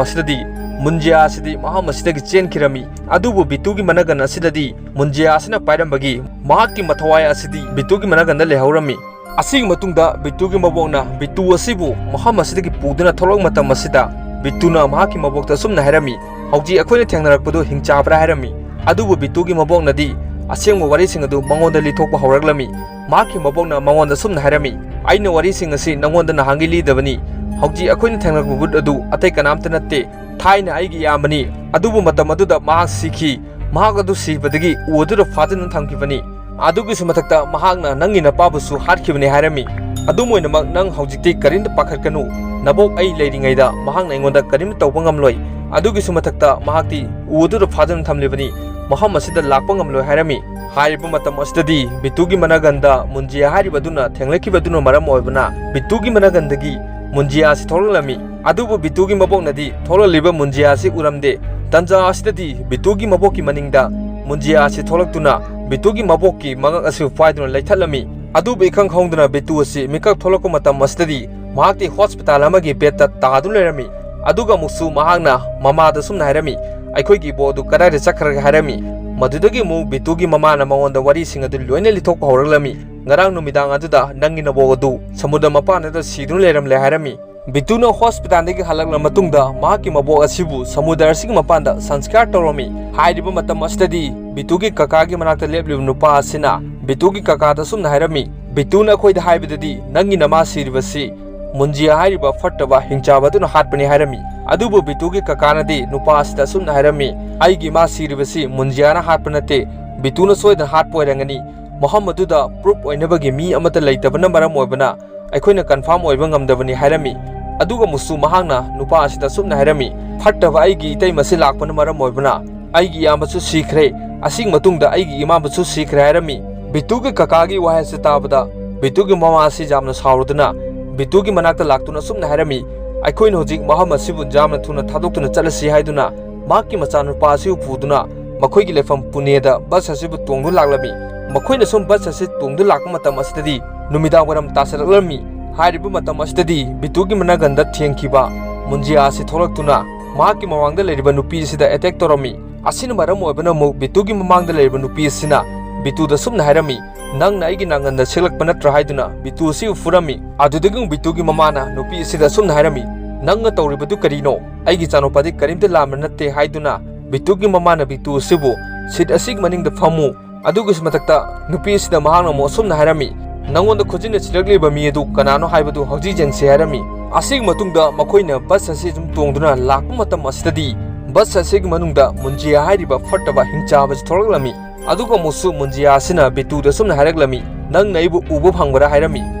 ꯑꯁꯤꯗꯗꯤ ꯃꯨꯟꯖꯤꯌꯥ ꯑꯁꯤꯗꯤ ꯃꯐꯝ ꯑꯁꯤꯗꯒꯤ ꯆꯦꯟꯈꯤꯔꯝꯃꯤ꯫ ꯑꯗꯨꯕꯨ ꯕꯤꯇꯨꯒꯤ ꯃꯅꯒꯟ ꯑꯁꯤꯗꯗꯤ ꯃꯨꯟꯖꯤꯌꯥ ꯑꯁꯤꯅ ꯄꯥꯏꯔꯝꯕꯒꯤ ꯃꯍꯥꯛꯀꯤ ꯃꯊꯋꯥꯏ ꯑꯁꯤꯗꯤ ꯕꯤꯇꯨꯒꯤ ꯃꯅꯒꯟꯗ ꯂꯩꯍꯧꯔꯝꯃꯤ꯫ ꯑꯁꯤꯒꯤ ꯃꯇꯨꯡꯗ ꯕꯤꯇꯨꯒꯤ ꯃꯕꯣꯛꯅ ꯕꯤꯇꯨ ꯑꯁꯤꯕꯨ ꯃꯐꯝ ꯑꯁꯤꯗꯒꯤ ꯄꯨꯗꯨꯅ ꯊꯣꯛꯂꯛꯄ ꯃꯇꯝ ꯑꯁꯤꯗ ꯕꯤꯇꯨꯅ ꯃꯍꯥꯛꯀꯤ ꯃꯕꯣꯛꯇ ꯑꯁꯨꯝꯅ ꯍꯥꯏꯔꯝꯃꯤ, "ꯍꯧꯖꯤꯛ ꯑꯩꯈꯣꯏꯅ ꯊꯦꯡꯅꯔꯛꯄꯗꯨ ꯍꯤꯡꯆꯥꯕ꯭ꯔꯥ?" ꯍꯥꯏꯔꯝꯃꯤ꯫ ꯑꯗꯨꯕꯨ ꯕꯤꯇꯨꯒꯤ ꯃꯕꯣꯛꯅꯗꯤ ꯑꯁꯦꯡꯕ ꯋꯥꯔꯤꯁꯤꯡ ꯑꯗꯨ ꯃꯉꯣꯟꯗ ꯂꯤꯊꯣꯛꯄ ꯍꯧꯔꯛꯂꯝꯃꯤ꯫ ꯃꯍꯥꯛꯀꯤ ꯃꯕꯣꯛꯅ ꯃꯉꯣꯟꯗ ꯑꯁꯨꯝꯅ ꯍꯥꯏꯔꯝꯃꯤ, "ꯑꯩꯅ ꯋꯥꯔꯤꯁꯤꯡ ꯑꯁꯤ ꯅꯉꯣꯟꯗ ꯅꯍꯥꯟꯒꯤ ꯂꯤꯗꯕꯅꯤ꯫ ꯍꯧꯖꯤꯛ ꯑꯩꯈꯣꯏꯅ ꯊꯦꯡꯅꯔꯛꯄ ꯚꯨꯠ ꯑꯗꯨ ꯑꯇꯩ ꯀꯅꯥꯝꯇ ꯅꯠꯇꯦ, ꯊꯥꯏꯅ ꯑꯩꯒꯤ ꯏꯌꯥꯝꯕꯅꯤ꯫ ꯑꯗꯨꯕꯨ ꯃꯇꯝ ꯑꯗꯨꯗ ꯃꯍꯥꯛ ꯁꯤꯈꯤ꯫ ꯃꯍꯥꯛ ꯑꯗꯨ ꯁꯤꯕꯗꯒꯤ ꯎ ꯑꯗꯨꯗ ꯐꯥꯖꯤꯟꯗꯨꯅ ꯊꯝꯈꯤꯕꯅꯤ꯫ ꯑꯗꯨꯒꯤꯁꯨ ꯃꯊꯛꯇ ꯃꯍꯥꯛꯅ ꯅꯪꯒꯤ ꯅꯄꯥꯕꯨꯁꯨ ꯍꯥꯠꯈꯤꯕꯅꯤ" ꯍꯥꯏꯔꯝꯃꯤ꯫ ꯑꯗꯨꯝ ꯑꯣꯏꯅꯃꯛ ꯅꯪ ꯍꯧꯖꯤꯛꯇꯤ ꯀꯔꯤꯝꯇ ꯄꯥꯈꯠꯀꯅꯨ꯫ ꯅꯕꯣꯛ ꯑꯩ ꯂꯩꯔꯤꯉꯩꯗ ꯃꯍꯥꯛꯅ ꯑꯩꯉꯣꯟꯗ ꯀꯔꯤꯝꯇ ꯇꯧꯕ ꯉꯝꯂꯣꯏ꯫ ꯑꯗꯨꯒꯤꯁꯨ ꯃꯊꯛꯇ ꯃꯍꯥꯛꯇꯤ ꯎ ꯑꯗꯨꯗ ꯐꯥꯗꯨꯅ ꯊꯝꯂꯤꯕꯅꯤ꯫ ꯃꯐꯝ ꯑꯁꯤꯗ ꯂꯥꯛꯄ ꯉꯝꯂꯣꯏ ꯍꯥꯏꯔꯝꯃꯤ꯫ ꯍꯥꯏꯔꯤꯕ ꯃꯇꯝ ꯑꯁꯤꯗꯗꯤ ꯕꯤꯇꯨꯒꯤ ꯃꯅꯒꯟꯗ ꯃꯨꯟꯖꯤꯌꯥ ꯍꯥꯏꯔꯤꯕ ꯑꯗꯨꯅ ꯊꯦꯡꯂꯛꯈꯤꯕ ꯑꯗꯨꯅ ꯃꯔꯝ ꯑꯣꯏꯕꯅ ꯕꯤꯇꯨꯒꯤ ꯃꯅꯒꯟꯗꯒꯤ ꯃꯨꯟꯖꯤꯌꯥ ꯑꯁꯤ ꯊꯣꯛꯂꯛꯂꯝꯃꯤ꯫ ꯑꯗꯨꯕꯨ ꯕꯤꯇꯨꯒꯤ ꯃꯕꯣꯛꯅꯗꯤ ꯊꯣꯛꯂꯛꯂꯤꯕ ꯃꯨꯟꯖꯤꯌꯥ ꯑꯁꯤ ꯎꯔꯝꯗꯦ꯫ ꯇꯟꯖꯥ ꯑꯁꯤꯗꯗꯤ ꯕꯤꯇꯨꯒꯤ ꯃꯕꯣꯛꯀꯤ ꯃꯅꯤꯡꯗ ꯃꯨꯟꯖꯤꯌꯥ ꯑꯁꯤ ꯊꯣꯛꯂꯛꯇꯨꯅ ꯕꯤꯇꯨꯒꯤ ꯃꯕꯣꯛꯀꯤ ꯃꯉꯛ ꯑꯁꯤ ꯄꯥꯏꯗꯨꯅ ꯂꯩꯊꯠꯂꯝꯃꯤ꯫ ꯑꯗꯨꯕꯨ ꯏꯈꯪ ꯈꯪꯍꯧꯗꯅ ꯕꯤꯇꯨ ꯑꯁꯤ ꯃꯤꯀꯞ ꯊꯣꯛꯂꯛꯄ ꯃꯇꯝ ꯑꯁꯤꯗꯗꯤ ꯃꯍꯥꯛꯇꯤ ꯍꯣꯁꯄꯤꯇꯥꯜ ꯑꯃꯒꯤ ꯕꯦꯗꯇ ꯇꯥꯗꯨꯅ ꯂꯩꯔꯝꯃꯤ꯫ ꯑꯗꯨꯒ ꯑꯃꯨꯛꯁꯨ ꯃꯍꯥꯛꯅ ꯃꯃꯥꯗ ꯁꯨꯝꯅ ꯍꯥꯏꯔꯝꯃꯤ, "ꯑꯩꯈꯣꯏꯒꯤ ꯏꯕꯣꯛ ꯑꯗꯨ ꯀꯗꯥꯏꯗ ꯆꯠꯈ꯭ꯔꯒꯦ?" ꯍꯥꯏꯔꯝꯃꯤ꯫ ꯃꯗꯨꯗꯒꯤ ꯑꯃꯨꯛ ꯕꯤꯇꯨꯒꯤ ꯃꯃꯥꯅ ꯃꯉꯣꯟꯗ ꯋꯥꯔꯤꯁꯤꯡ ꯑꯗꯨ ꯂꯣꯏꯅ ꯂꯤꯊꯣꯛꯄ ꯍꯧꯔꯛꯂꯝꯃꯤ꯫ "ꯉꯔꯥꯡ ꯅꯨꯃꯤꯗꯥꯡ ꯑꯗꯨꯗ ꯅꯪꯒꯤ ꯅꯕꯣꯛ ꯑꯗꯨ ꯁꯃꯨꯗ꯭ꯔ ꯃꯄꯥꯟꯗꯨꯗ ꯁꯤꯗꯨꯅ ꯂꯩꯔꯝꯂꯦ" ꯍꯥꯏꯔꯝꯃꯤ꯫ ꯕꯤꯇꯨꯅ ꯍꯣꯁꯄꯤꯇꯥꯜꯗꯒꯤ ꯍꯜꯂꯛꯂ ꯃꯇꯨꯡꯗ ꯃꯍꯥꯛꯀꯤ ꯃꯕꯣꯛ ꯑꯁꯤꯕꯨ ꯁꯃꯨꯗ꯭ꯔ ꯑꯁꯤꯒꯤ ꯃꯄꯥꯟꯗ ꯁꯪꯁꯀꯥꯔ ꯇꯧꯔꯝꯃꯤ꯫ ꯍꯥꯏꯔꯤꯕ ꯃꯇꯝ ꯑꯁꯤꯗꯗꯤ ꯕꯤꯇꯨꯒꯤ ꯀꯀꯥꯒꯤ ꯃꯅꯥꯛꯇ ꯂꯦꯞꯂꯤꯕ ꯅꯨꯄꯥ ꯑꯁꯤꯅ ꯕꯤꯇꯨꯒꯤ ꯀꯀꯥꯗ ꯑꯁꯨꯝꯅ ꯍꯥꯏꯔꯝꯃꯤ, "ꯕꯤꯇꯨꯅ ꯑꯩꯈꯣꯏꯗ ꯍꯥꯏꯕꯗꯗꯤ ꯅꯪꯒꯤ ꯅꯃꯥ ꯁꯤꯔꯤꯕꯁꯤ ꯃꯨꯟꯖꯤꯌꯥ ꯍꯥꯏꯔꯤꯕ ꯐꯠꯇꯕ ꯍꯤꯡꯆꯥꯕ ꯑꯗꯨꯅ ꯍꯥꯠꯄꯅꯤ" ꯍꯥꯏꯔꯝꯃꯤ꯫ ꯑꯗꯨꯕꯨ ꯕꯤꯇꯨꯒꯤ ꯀꯀꯥꯅꯗꯤ ꯅꯨꯄꯥ ꯑꯁꯤꯗ ꯑꯁꯨꯝꯅ ꯍꯥꯏꯔꯝꯃꯤ, "ꯑꯩꯒꯤ ꯏꯃꯥ ꯁꯤꯔꯤꯕꯁꯤ ꯃꯨꯟꯖꯤꯌꯥꯅ ꯍꯥꯠꯄ ꯅꯠꯇꯦ, ꯕꯤꯇꯨꯅ ꯁꯣꯏꯗꯅ ꯍꯥꯠꯄ ꯑꯣꯏꯔꯝꯒꯅꯤ꯫ ꯃꯐꯝ ꯑꯗꯨꯗ ꯄ꯭ꯔꯨꯞ ꯑꯣꯏꯅꯕꯒꯤ ꯃꯤ ꯑꯃꯠꯇ ꯂꯩꯇꯕꯅ ꯃꯔꯝ ꯑꯣꯏꯕꯅ ꯑꯩꯈꯣꯏꯅ ꯀꯟꯐꯥꯔꯝ ꯑꯣꯏꯕ ꯉꯝꯗꯕꯅꯤ" ꯍꯥꯏꯔꯝꯃꯤ꯫ ꯑꯗꯨꯒ ꯑꯃꯨꯛꯁꯨ ꯃꯍꯥꯛꯅ ꯅꯨꯄꯥ ꯑꯁꯤꯗ ꯑꯁꯨꯝꯅ ꯍꯥꯏꯔꯝꯃꯤ, "ꯐꯠꯇꯕ ꯑꯩꯒꯤ ꯏꯇꯩꯃꯁꯤ ꯂꯥꯛꯄꯅ ꯃꯔꯝ ꯑꯣꯏꯕꯅ ꯑꯩꯒꯤ ꯏꯌꯥꯝꯕꯁꯨ ꯁꯤꯈ꯭ꯔꯦ, ꯑꯁꯤꯒꯤ ꯃꯇꯨꯡꯗ ꯑꯩꯒꯤ ꯏꯃꯥꯕꯨꯁꯨ ꯁꯤꯈ꯭ꯔꯦ" ꯍꯥꯏꯔꯝꯃꯤ꯫ ꯕꯤꯇꯨꯒꯤ ꯀꯀꯥꯒꯤ ꯋꯥꯍꯩ ꯑꯁꯤ ꯇꯥꯕꯗ ꯕꯤꯇꯨꯒꯤ ꯃꯃꯥ ꯑꯁꯤ ꯌꯥꯝꯅ ꯁꯥꯎꯔꯗꯨꯅ ꯕꯤꯇꯨꯒꯤ ꯃꯅꯥꯛꯇ ꯂꯥꯛꯇꯨꯅ ꯑꯁꯨꯝꯅ ꯍꯥꯏꯔꯝꯃꯤ, "ꯑꯩꯈꯣꯏꯅ ꯍꯧꯖꯤꯛ ꯃꯐꯝ ꯑꯁꯤꯕꯨ ꯌꯥꯝꯅ ꯊꯨꯅ ꯊꯥꯗꯣꯛꯇꯨꯅ ꯆꯠꯂꯁꯤ" ꯍꯥꯏꯗꯨꯅ ꯃꯍꯥꯛꯀꯤ ꯃꯆꯥꯅꯨꯄꯥ ꯑꯁꯤꯕꯨ ꯄꯨꯗꯨꯅ ꯃꯈꯣꯏꯒꯤ ꯂꯩꯐꯝ ꯄꯨꯅꯦꯗ ꯕꯁ ꯑꯁꯤꯕꯨ ꯇꯣꯡꯗꯨꯅ ꯂꯥꯛꯂꯝꯃꯤ꯫ ꯃꯈꯣꯏꯅ ꯁꯨꯝ ꯕꯁ ꯑꯁꯤ ꯇꯣꯡꯗꯨꯅ ꯂꯥꯛꯄ ꯃꯇꯝ ꯑꯁꯤꯗꯗꯤ ꯅꯨꯃꯤꯗꯥꯡ ꯋꯥꯏꯔꯝ ꯇꯥꯁꯤꯜꯂꯛꯂꯝꯃꯤ꯫ ꯍꯥꯏꯔꯤꯕ ꯃꯇꯝ ꯑꯁꯤꯗꯗꯤ ꯕꯤꯇꯨꯒꯤ ꯃꯅꯥꯒꯟꯗ ꯊꯦꯡꯈꯤꯕ ꯃꯨꯟꯖꯤꯌꯥ ꯑꯁꯤ ꯊꯣꯛꯂꯛꯇꯨꯅ ꯃꯍꯥꯛꯀꯤ ꯃꯃꯥꯡꯗ ꯂꯩꯔꯤꯕ ꯅꯨꯄꯤ ꯑꯁꯤꯗ ꯑꯦꯇꯦꯛ ꯇꯧꯔꯝꯃꯤ꯫ ꯑꯁꯤꯅ ꯃꯔꯝ ꯑꯣꯏꯕꯅ ꯑꯃꯨꯛ ꯕꯤꯇꯨꯒꯤ ꯃꯃꯥꯡꯗ ꯂꯩꯔꯤꯕ ꯅꯨꯄꯤ ꯑꯁꯤꯅ ꯕꯤꯇꯨꯗ ꯁꯨꯝꯅ ꯍꯥꯏꯔꯝꯃꯤ, "ꯅꯪꯅ ꯑꯩꯒꯤ ꯅꯥꯉꯟꯗ ꯁꯦꯛꯂꯛꯄ ꯅꯠꯇ꯭ꯔꯥ?" ꯍꯥꯏꯗꯨꯅ ꯕꯤꯇꯨ ꯑꯁꯤꯕꯨ ꯐꯨꯔꯝꯃꯤ꯫ ꯑꯗꯨꯗꯒꯤ ꯑꯃꯨꯛ ꯕꯤꯇꯨꯒꯤ ꯃꯃꯥꯅ ꯅꯨꯄꯤ ꯑꯁꯤꯗ ꯁꯨꯝꯅ ꯍꯥꯏꯔꯝꯃꯤ, "ꯅꯪꯅ ꯇꯧꯔꯤꯕꯗꯨ ꯀꯔꯤꯅꯣ? ꯑꯩꯒꯤ ꯏꯆꯥꯅꯨꯄꯥꯗꯤ ꯀꯔꯤꯝꯇ ꯂꯥꯟꯕ ꯅꯠꯇꯦ" ꯍꯥꯏꯗꯨꯅ ꯕꯤꯇꯨꯒꯤ ꯃꯃꯥꯅ ꯕꯤꯇꯨ ꯑꯁꯤꯕꯨ, "ꯁꯤꯠ ꯑꯁꯤꯒꯤ ꯃꯅꯤꯡꯗ ꯐꯝꯃꯨ"꯫ ꯑꯗꯨꯒꯤꯁꯨ ꯃꯊꯛꯇ ꯅꯨꯄꯤ ꯑꯁꯤꯗ ꯃꯍꯥꯛꯅ ꯑꯃꯨꯛ ꯑꯁꯨꯝꯅ ꯍꯥꯏꯔꯝꯃꯤ, "ꯅꯪꯉꯣꯟꯗ ꯈꯨꯖꯤꯟꯅ ꯁꯤꯔꯛꯂꯤꯕ ꯃꯤ ꯑꯗꯨ ꯀꯅꯥꯅꯣ ꯍꯥꯏꯕꯗꯨ ꯍꯧꯖꯤꯛ ꯌꯦꯡꯁꯤ" ꯍꯥꯏꯔꯝꯃꯤ꯫ ꯑꯁꯤꯒꯤ ꯃꯇꯨꯡꯗ ꯃꯈꯣꯏꯅ ꯕꯁ ꯑꯁꯤ ꯁꯨꯝ ꯇꯣꯡꯗꯨꯅ ꯂꯥꯛꯄ ꯃꯇꯝ ꯑꯁꯤꯗꯗꯤ ꯕꯁ ꯑꯁꯤꯒꯤ ꯃꯅꯨꯡꯗ ꯃꯨꯟꯖꯤꯌꯥ ꯍꯥꯏꯔꯤꯕ ꯐꯠꯇꯕ ꯍꯤꯡꯆꯥꯕꯁꯤ ꯊꯣꯛꯂꯛꯂꯝꯃꯤ꯫ ꯑꯗꯨꯒ ꯑꯃꯨꯛꯁꯨ ꯃꯨꯟꯖꯤꯌꯥ ꯑꯁꯤꯅ ꯕꯤꯇꯨꯗ ꯑꯁꯨꯝꯅ ꯍꯥꯏꯔꯛꯂꯝꯃꯤ, "ꯅꯪꯅ ꯑꯩꯕꯨ ꯎꯕ ꯐꯪꯕ꯭ꯔꯥ?" ꯍꯥꯏꯔꯝꯃꯤ꯫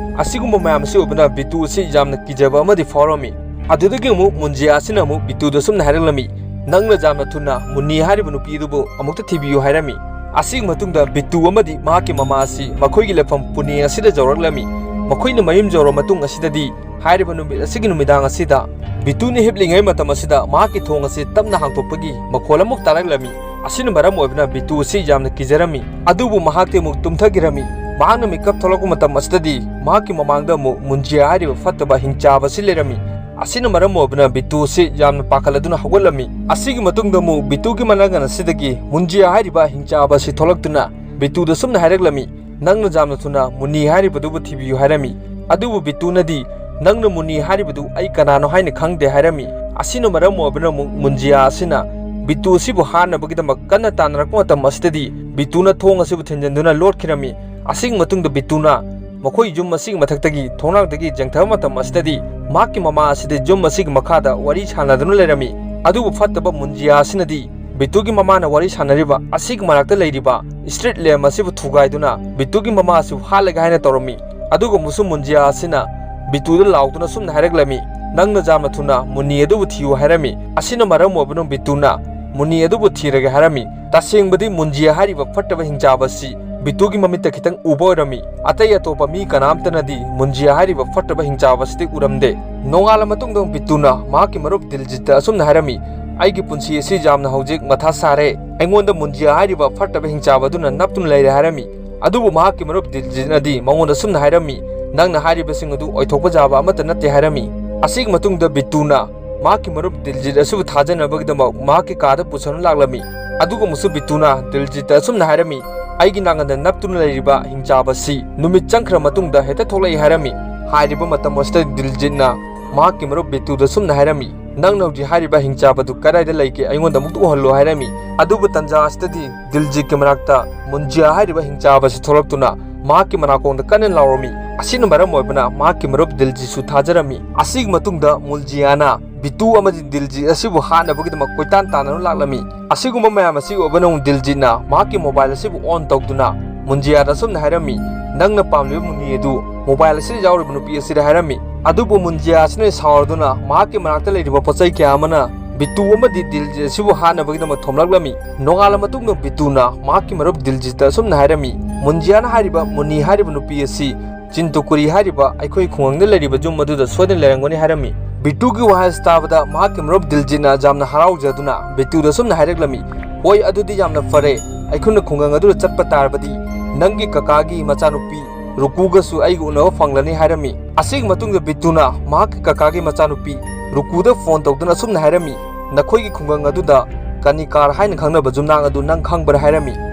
ꯑꯁꯤꯒꯨꯝꯕ ꯃꯌꯥꯝ ꯑꯁꯤ ꯎꯕꯅ ꯕꯤꯇꯨ ꯑꯁꯤ ꯌꯥꯝꯅ ꯀꯤꯖꯕ ꯑꯃꯗꯤ ꯐꯥꯎꯔꯝꯃꯤ꯫ ꯑꯗꯨꯗꯒꯤ ꯑꯃꯨꯛ ꯃꯨꯟꯖꯤꯌꯥ ꯑꯁꯤꯅ ꯑꯃꯨꯛ ꯕꯤꯇꯨꯗ ꯑꯁꯨꯝꯅ ꯍꯥꯏꯔꯛꯂꯝꯃꯤ, "ꯅꯪꯅ ꯌꯥꯝꯅ ꯊꯨꯅ ꯃꯨꯟꯅꯤ ꯍꯥꯏꯔꯤꯕ ꯅꯨꯄꯤ ꯑꯗꯨꯕꯨ ꯑꯃꯨꯛꯇ ꯊꯤꯕꯤꯌꯨ" ꯍꯥꯏꯔꯝꯃꯤ꯫ ꯑꯁꯤꯒꯤ ꯃꯇꯨꯡꯗ ꯕꯤꯇꯨ ꯑꯃꯗꯤ ꯃꯍꯥꯛꯀꯤ ꯃꯃꯥ ꯑꯁꯤ ꯃꯈꯣꯏꯒꯤ ꯂꯩꯐꯝ ꯄꯨꯅꯦ ꯑꯁꯤꯗ ꯌꯧꯔꯛꯂꯝꯃꯤ꯫ ꯃꯈꯣꯏꯅ ꯃꯌꯨꯝ ꯌꯧꯔꯕ ꯃꯇꯨꯡ ꯑꯁꯤꯗꯗꯤ ꯍꯥꯏꯔꯤꯕ ꯅꯨꯃꯤꯠ ꯑꯁꯤꯒꯤ ꯅꯨꯃꯤꯗꯥꯡ ꯑꯁꯤꯗ ꯕꯤꯇꯨꯅ ꯍꯤꯞꯂꯤꯉꯩ ꯃꯇꯝ ꯑꯁꯤꯗ ꯃꯍꯥꯛꯀꯤ ꯊꯣꯡ ꯑꯁꯤ ꯇꯞꯅ ꯍꯥꯡꯗꯣꯛꯄꯒꯤ ꯃꯈꯣꯜ ꯑꯃꯨꯛ ꯇꯥꯔꯛꯂꯝꯃꯤ꯫ ꯑꯁꯤꯅ ꯃꯔꯝ ꯑꯣꯏꯕꯅ ꯕꯤꯇꯨ ꯑꯁꯤ ꯌꯥꯝꯅ ꯀꯤꯖꯔꯝꯃꯤ꯫ ꯑꯗꯨꯕꯨ ꯃꯍꯥꯛꯇꯤ ꯑꯃꯨꯛ ꯇꯨꯝꯊꯈꯤꯔꯝꯃꯤ꯫ ꯃꯍꯥꯛꯅ ꯃꯤꯀꯞ ꯊꯣꯛꯂꯛꯄ ꯃꯇꯝ ꯑꯁꯤꯗꯗꯤ ꯃꯍꯥꯛꯀꯤ ꯃꯃꯥꯡꯗ ꯑꯃꯨꯛ ꯃꯨꯟꯖꯤꯌꯥ ꯍꯥꯏꯔꯤꯕ ꯐꯠꯇꯕ ꯍꯤꯡꯆꯥꯕ ꯑꯁꯤ ꯂꯩꯔꯝꯃꯤ꯫ ꯑꯁꯤꯅ ꯃꯔꯝ ꯑꯣꯏꯕꯅ ꯕꯤꯇꯨ ꯑꯁꯤ ꯌꯥꯝꯅ ꯄꯥꯈꯠꯂꯗꯨꯅ ꯍꯧꯒꯠꯂꯝꯃꯤ꯫ ꯑꯁꯤꯒꯤ ꯃꯇꯨꯡꯗ ꯑꯃꯨꯛ ꯕꯤꯇꯨꯒꯤ ꯃꯅꯥꯒꯟ ꯑꯁꯤꯗꯒꯤ ꯃꯨꯟꯖꯤꯌꯥ ꯍꯥꯏꯔꯤꯕ ꯍꯤꯡꯆꯥꯕ ꯑꯁꯤ ꯊꯣꯛꯂꯛꯇꯨꯅ ꯕꯤꯇꯨꯗ ꯁꯨꯝꯅ ꯍꯥꯏꯔꯛꯂꯝꯃꯤ, "ꯅꯪꯅ ꯌꯥꯝꯅ ꯊꯨꯅ ꯃꯨꯟꯅꯤ ꯍꯥꯏꯔꯤꯕꯗꯨꯕꯨ ꯊꯤꯕꯤꯌꯨ" ꯍꯥꯏꯔꯝꯃꯤ꯫ ꯑꯗꯨꯕꯨ ꯕꯤꯇꯨꯅꯗꯤ, "ꯅꯪꯅ ꯃꯨꯟꯅꯤ ꯍꯥꯏꯔꯤꯕꯗꯨ ꯑꯩ ꯀꯅꯥꯅꯣ ꯍꯥꯏꯅ ꯈꯪꯗꯦ" ꯍꯥꯏꯔꯝꯃꯤ꯫ ꯑꯁꯤꯅ ꯃꯔꯝ ꯑꯣꯏꯕꯅ ꯑꯃꯨꯛ ꯃꯨꯟꯖꯤꯌꯥ ꯑꯁꯤꯅ ꯕꯤꯇꯨ ꯑꯁꯤꯕꯨ ꯍꯥꯠꯅꯕꯒꯤꯗꯃꯛ ꯀꯟꯅ ꯇꯥꯟꯅꯔꯛꯄ ꯃꯇꯝ ꯑꯁꯤꯗꯗꯤ ꯕꯤꯇꯨꯅ ꯊꯣꯡ ꯑꯁꯤꯕꯨ ꯊꯤꯟꯖꯤꯟꯗꯨꯅ ꯂꯣꯠꯈꯤꯔꯝꯃꯤ꯫ ꯑꯁꯤꯒꯤ ꯃꯇꯨꯡꯗ ꯕꯤꯇꯨꯅ ꯃꯈꯣꯏ ꯌꯨꯝ ꯑꯁꯤꯒꯤ ꯃꯊꯛꯇꯒꯤ ꯊꯣꯡꯅꯥꯡꯗꯒꯤ ꯌꯦꯡꯊꯕ ꯃꯇꯝ ꯑꯁꯤꯗꯗꯤ ꯃꯍꯥꯛꯀꯤ ꯃꯃꯥ ꯑꯁꯤꯗꯤ ꯌꯨꯝ ꯑꯁꯤꯒꯤ ꯃꯈꯥꯗ ꯋꯥꯔꯤ ꯁꯥꯟꯅꯗꯨꯅ ꯂꯩꯔꯝꯃꯤ꯫ ꯑꯗꯨꯕꯨ ꯐꯠꯇꯕ ꯃꯨꯟꯖꯤꯌꯥ ꯑꯁꯤꯅꯗꯤ ꯕꯤꯇꯨꯒꯤ ꯃꯃꯥꯅ ꯋꯥꯔꯤ ꯁꯥꯟꯅꯔꯤꯕ ꯑꯁꯤꯒꯤ ꯃꯅꯥꯛꯇ ꯂꯩꯔꯤꯕ ꯁ꯭ꯇ꯭ꯔꯤꯠ ꯂꯦꯝꯞ ꯑꯁꯤꯕꯨ ꯊꯨꯒꯥꯏꯗꯨꯅ ꯕꯤꯇꯨꯒꯤ ꯃꯃꯥ ꯑꯁꯤꯕꯨ ꯍꯥꯠꯂꯒꯦ ꯍꯥꯏꯅ ꯇꯧꯔꯝꯃꯤ꯫ ꯑꯗꯨꯒ ꯑꯃꯨꯛꯁꯨ ꯃꯨꯟꯖꯤꯌꯥ ꯑꯁꯤꯅ ꯕꯤꯇꯨꯗ ꯂꯥꯎꯗꯨꯅ ꯁꯨꯝꯅ ꯍꯥꯏꯔꯛꯂꯝꯃꯤ, "ꯅꯪꯅ ꯌꯥꯝꯅ ꯊꯨꯅ ꯃꯨꯟꯅꯤ ꯑꯗꯨꯕꯨ ꯊꯤꯌꯨ" ꯍꯥꯏꯔꯝꯃꯤ꯫ ꯑꯁꯤꯅ ꯃꯔꯝ ꯑꯣꯏꯕꯅ ꯕꯤꯇꯨꯅ ꯃꯨꯟꯅꯤ ꯑꯗꯨꯕꯨ ꯊꯤꯔꯒꯦ ꯍꯥꯏꯔꯝꯃꯤ꯫ ꯇꯁꯦꯡꯕꯗꯤ ꯃꯨꯟꯖꯤꯌꯥ ꯍꯥꯏꯔꯤꯕ ꯐꯠꯇꯕ ꯍꯤꯡꯆꯥꯕ ꯑꯁꯤ ꯕꯤꯇꯨꯒꯤ ꯃꯃꯤꯠꯇ ꯈꯤꯇꯪ ꯎꯕ ꯑꯣꯏꯔꯝꯃꯤ꯫ ꯑꯇꯩ ꯑꯇꯣꯞꯄ ꯃꯤ ꯀꯅꯥꯝꯇꯅꯗꯤ ꯃꯨꯟꯖꯤꯌꯥ ꯍꯥꯏꯔꯤꯕ ꯐꯠꯇꯕ ꯍꯤꯡꯆꯥꯕ ꯑꯁꯤꯗꯤ ꯎꯔꯝꯗꯦ꯫ ꯅꯣꯡꯉꯥꯜꯂ ꯃꯇꯨꯡꯗ ꯕꯤꯇꯨꯅ ꯃꯍꯥꯛꯀꯤ ꯃꯔꯨꯞ ꯗꯤꯜꯖꯤꯠꯇ ꯑꯁꯨꯝꯅ ꯍꯥꯏꯔꯝꯃꯤ, "ꯑꯩꯒꯤ ꯄꯨꯟꯁꯤ ꯑꯁꯤ ꯌꯥꯝꯅ ꯍꯧꯖꯤꯛ ꯃꯊꯥ ꯁꯥꯔꯦ꯫ ꯑꯩꯉꯣꯟꯗ ꯃꯨꯟꯖꯤꯌꯥ ꯍꯥꯏꯔꯤꯕ ꯐꯠꯇꯕ ꯍꯤꯡꯆꯥꯕ ꯑꯗꯨꯅ ꯅꯞꯇꯨꯅ ꯂꯩꯔꯦ ꯍꯥꯏꯔꯝꯃꯤ꯫ ꯑꯗꯨꯕꯨ ꯃꯍꯥꯛꯀꯤ ꯃꯔꯨꯞ ꯗꯤꯜꯖꯤꯠꯅꯗꯤ ꯃꯉꯣꯟꯗ ꯑꯁꯨꯝꯅ ꯍꯥꯏꯔꯝꯃꯤ, "ꯅꯪꯅ ꯍꯥꯏꯔꯤꯕꯁꯤꯡ ꯑꯗꯨ ꯑꯣꯏꯊꯣꯛꯄ ꯌꯥꯕ ꯑꯃꯠꯇ ꯅꯠꯇꯦ" ꯍꯥꯏꯔꯝꯃꯤ꯫ ꯑꯁꯤꯒꯤ ꯃꯇꯨꯡꯗ ꯕꯤꯇꯨꯅ ꯃꯍꯥꯛꯀꯤ ꯃꯔꯨꯞ ꯗꯤꯜꯖꯤꯠ ꯑꯁꯤꯕꯨ ꯊꯥꯖꯅꯕꯒꯤꯗꯃꯛ ꯃꯍꯥꯛꯀꯤ ꯀꯥꯗ ꯄꯨꯁꯤꯟꯅ ꯂꯥꯛꯂꯝꯃꯤ꯫ ꯑꯗꯨꯒꯨꯝꯕꯁꯨ ꯕꯤꯇꯨꯅ ꯗꯤꯜꯖꯤꯠꯇ ꯑꯁꯨꯝꯅ ꯍꯥꯏꯔꯝꯃꯤ, "ꯑꯩꯒꯤ ꯅꯥꯉꯟꯗ ꯅꯞꯇꯨꯅ ꯂꯩꯔꯤꯕ ꯍꯤꯡꯆꯥꯕ ꯑꯁꯤ ꯅꯨꯃꯤꯠ ꯆꯪꯈ꯭ꯔ ꯃꯇꯨꯡꯗ ꯍꯦꯛꯇ ꯊꯣꯛꯂꯛꯏ" ꯍꯥꯏꯔꯝꯃꯤ꯫ ꯍꯥꯏꯔꯤꯕ ꯃꯇꯝ ꯑꯁꯤꯗ ꯗꯤꯜꯖꯤꯠꯅ ꯃꯍꯥꯛꯀꯤ ꯃꯔꯨꯞ ꯕꯤꯇꯨꯗ ꯑꯁꯨꯝꯅ ꯍꯥꯏꯔꯝꯃꯤ, "ꯅꯪꯅ ꯍꯧꯖꯤꯛ ꯍꯥꯏꯔꯤꯕ ꯍꯤꯡꯆꯥꯕ ꯑꯗꯨ ꯀꯗꯥꯏꯗ ꯂꯩꯒꯦ? ꯑꯩꯉꯣꯟꯗ ꯑꯃꯨꯛꯇ ꯎꯍꯜꯂꯨ" ꯍꯥꯏꯔꯝꯃꯤ꯫ ꯑꯗꯨꯕꯨ ꯇꯟꯖꯥ ꯑꯁꯤꯗꯗꯤ ꯗꯤꯜꯖꯤꯠꯀꯤ ꯃꯅꯥꯛꯇ ꯃꯨꯟꯖꯤꯌꯥ ꯍꯥꯏꯔꯤꯕ ꯍꯤꯡꯆꯥꯕ ꯑꯁꯤ ꯊꯣꯛꯂꯛꯇꯨꯅ ꯃꯍꯥꯛꯀꯤ ꯃꯅꯥꯀꯣꯡꯗ ꯀꯟꯅ ꯂꯥꯎꯔꯝꯃꯤ꯫ ꯑꯁꯤꯅ ꯃꯔꯝ ꯑꯣꯏꯕꯅ ꯃꯍꯥꯛꯀꯤ ꯃꯔꯨꯞ ꯗꯤꯜꯖꯤꯠꯁꯨ ꯊꯥꯖꯔꯝꯃꯤ꯫ ꯑꯁꯤꯒꯤ ꯃꯇꯨꯡꯗ ꯃꯨꯟꯖꯤꯌꯥꯅ ꯕꯤꯇꯨ ꯑꯃꯗꯤ ꯗꯤꯜꯖꯤꯠ ꯑꯁꯤꯕꯨ ꯍꯥꯠꯅꯕꯒꯤꯗꯃꯛ ꯀꯣꯏꯇꯥꯟ ꯇꯥꯟꯅꯗꯨꯅ ꯂꯥꯛꯂꯝꯃꯤ꯫ ꯑꯁꯤꯒꯨꯝꯕ ꯃꯌꯥꯝ ꯑꯁꯤ ꯎꯕꯅ ꯑꯃꯨꯛ ꯗꯤꯜꯖꯤꯠꯅ ꯃꯍꯥꯛꯀꯤ ꯃꯣꯕꯥꯏꯜ ꯑꯁꯤꯕꯨ ꯑꯣꯟ ꯇꯧꯗꯨꯅ ꯃꯨꯟꯖꯤꯌꯥꯗ ꯑꯁꯨꯝꯅ ꯍꯥꯏꯔꯝꯃꯤ, "ꯅꯪꯅ ꯄꯥꯝꯂꯤꯕ ꯃꯨꯅꯤ ꯑꯗꯨ ꯃꯣꯕꯥꯏꯜ ꯑꯁꯤꯗ ꯌꯥꯎꯔꯤꯕ ꯅꯨꯄꯤ ꯑꯁꯤꯗ" ꯍꯥꯏꯔꯝꯃꯤ꯫ ꯑꯗꯨꯕꯨ ꯃꯨꯟꯖꯤꯌꯥ ꯑꯁꯤꯅ ꯁꯥꯎꯔꯗꯨꯅ ꯃꯍꯥꯛꯀꯤ ꯃꯅꯥꯛꯇ ꯂꯩꯔꯤꯕ ꯄꯣꯠꯆꯩ ꯀꯌꯥ ꯑꯃꯅ ꯕꯤꯇꯨ ꯑꯃꯗꯤ ꯗꯤꯜꯖꯤꯠ ꯑꯁꯤꯕꯨ ꯍꯥꯠꯅꯕꯒꯤꯗꯃꯛ ꯊꯣꯝꯂꯛꯂꯝꯃꯤ꯫ ꯅꯣꯡꯉꯥꯜꯂ ꯃꯇꯨꯡꯗ ꯕꯤꯇꯨꯅ ꯃꯍꯥꯛꯀꯤ ꯃꯔꯨꯞ ꯗꯤꯜꯖꯤꯠꯇ ꯑꯁꯨꯝꯅ ꯍꯥꯏꯔꯝꯃꯤ, "ꯃꯨꯟꯖꯤꯌꯥꯅ ꯍꯥꯏꯔꯤꯕ ꯃꯨꯅꯤ ꯍꯥꯏꯔꯤꯕ ꯅꯨꯄꯤ ꯑꯁꯤ ꯆꯤꯟꯇꯨꯀꯨꯔꯤ ꯍꯥꯏꯔꯤꯕ ꯑꯩꯈꯣꯏ ꯈꯨꯡꯒꯪꯗ ꯂꯩꯔꯤꯕ ꯌꯨꯝ ꯑꯗꯨꯗ ꯁꯣꯏꯗꯅ ꯂꯩꯔꯝꯒꯅꯤ" ꯍꯥꯏꯔꯝꯃꯤ꯫ ꯕꯤꯇꯨꯒꯤ ꯋꯥꯍꯩ ꯑꯁꯤ ꯇꯥꯕꯗ ꯃꯍꯥꯛꯀꯤ ꯃꯔꯨꯞ ꯗꯤꯜꯖꯤꯠꯅ ꯌꯥꯝꯅ ꯍꯔꯥꯎꯖꯗꯨꯅ ꯕꯤꯇꯨꯗ ꯑꯁꯨꯝꯅ ꯍꯥꯏꯔꯛꯂꯝꯃꯤ, "ꯍꯣꯏ, ꯑꯗꯨꯗꯤ ꯌꯥꯝꯅ ꯐꯔꯦ꯫ ꯑꯩꯈꯣꯏꯅ ꯈꯨꯡꯒꯪ ꯑꯗꯨꯗ ꯆꯠꯄ ꯇꯥꯔꯕꯗꯤ ꯅꯪꯒꯤ ꯀꯀꯥꯒꯤ ꯃꯆꯥꯅꯨꯄꯤ ꯔꯨꯀꯨꯒꯁꯨ ꯑꯩꯒ ꯎꯅꯕ ꯐꯪꯂꯅꯤ" ꯍꯥꯏꯔꯝꯃꯤ꯫ ꯑꯁꯤꯒꯤ ꯃꯇꯨꯡꯗ ꯕꯤꯇꯨꯅ ꯃꯍꯥꯛꯀꯤ ꯀꯀꯥꯒꯤ ꯃꯆꯥꯅꯨꯄꯤ ꯔꯨꯀꯨꯗ ꯐꯣꯟ ꯇꯧꯗꯨꯅ ꯑꯁꯨꯝꯅ ꯍꯥꯏꯔꯝꯃꯤ, "ꯅꯈꯣꯏꯒꯤ ꯈꯨꯡꯒꯪ ꯑꯗꯨꯗ ꯀꯅꯤꯀꯥꯔ ꯍꯥꯏꯅ ꯈꯪꯅꯕ ꯌꯨꯝꯅꯥꯛ ꯑꯗꯨ ꯅꯪ ꯈꯪꯕ꯭ꯔꯥ?" ꯍꯥꯏꯔꯝꯃꯤ꯫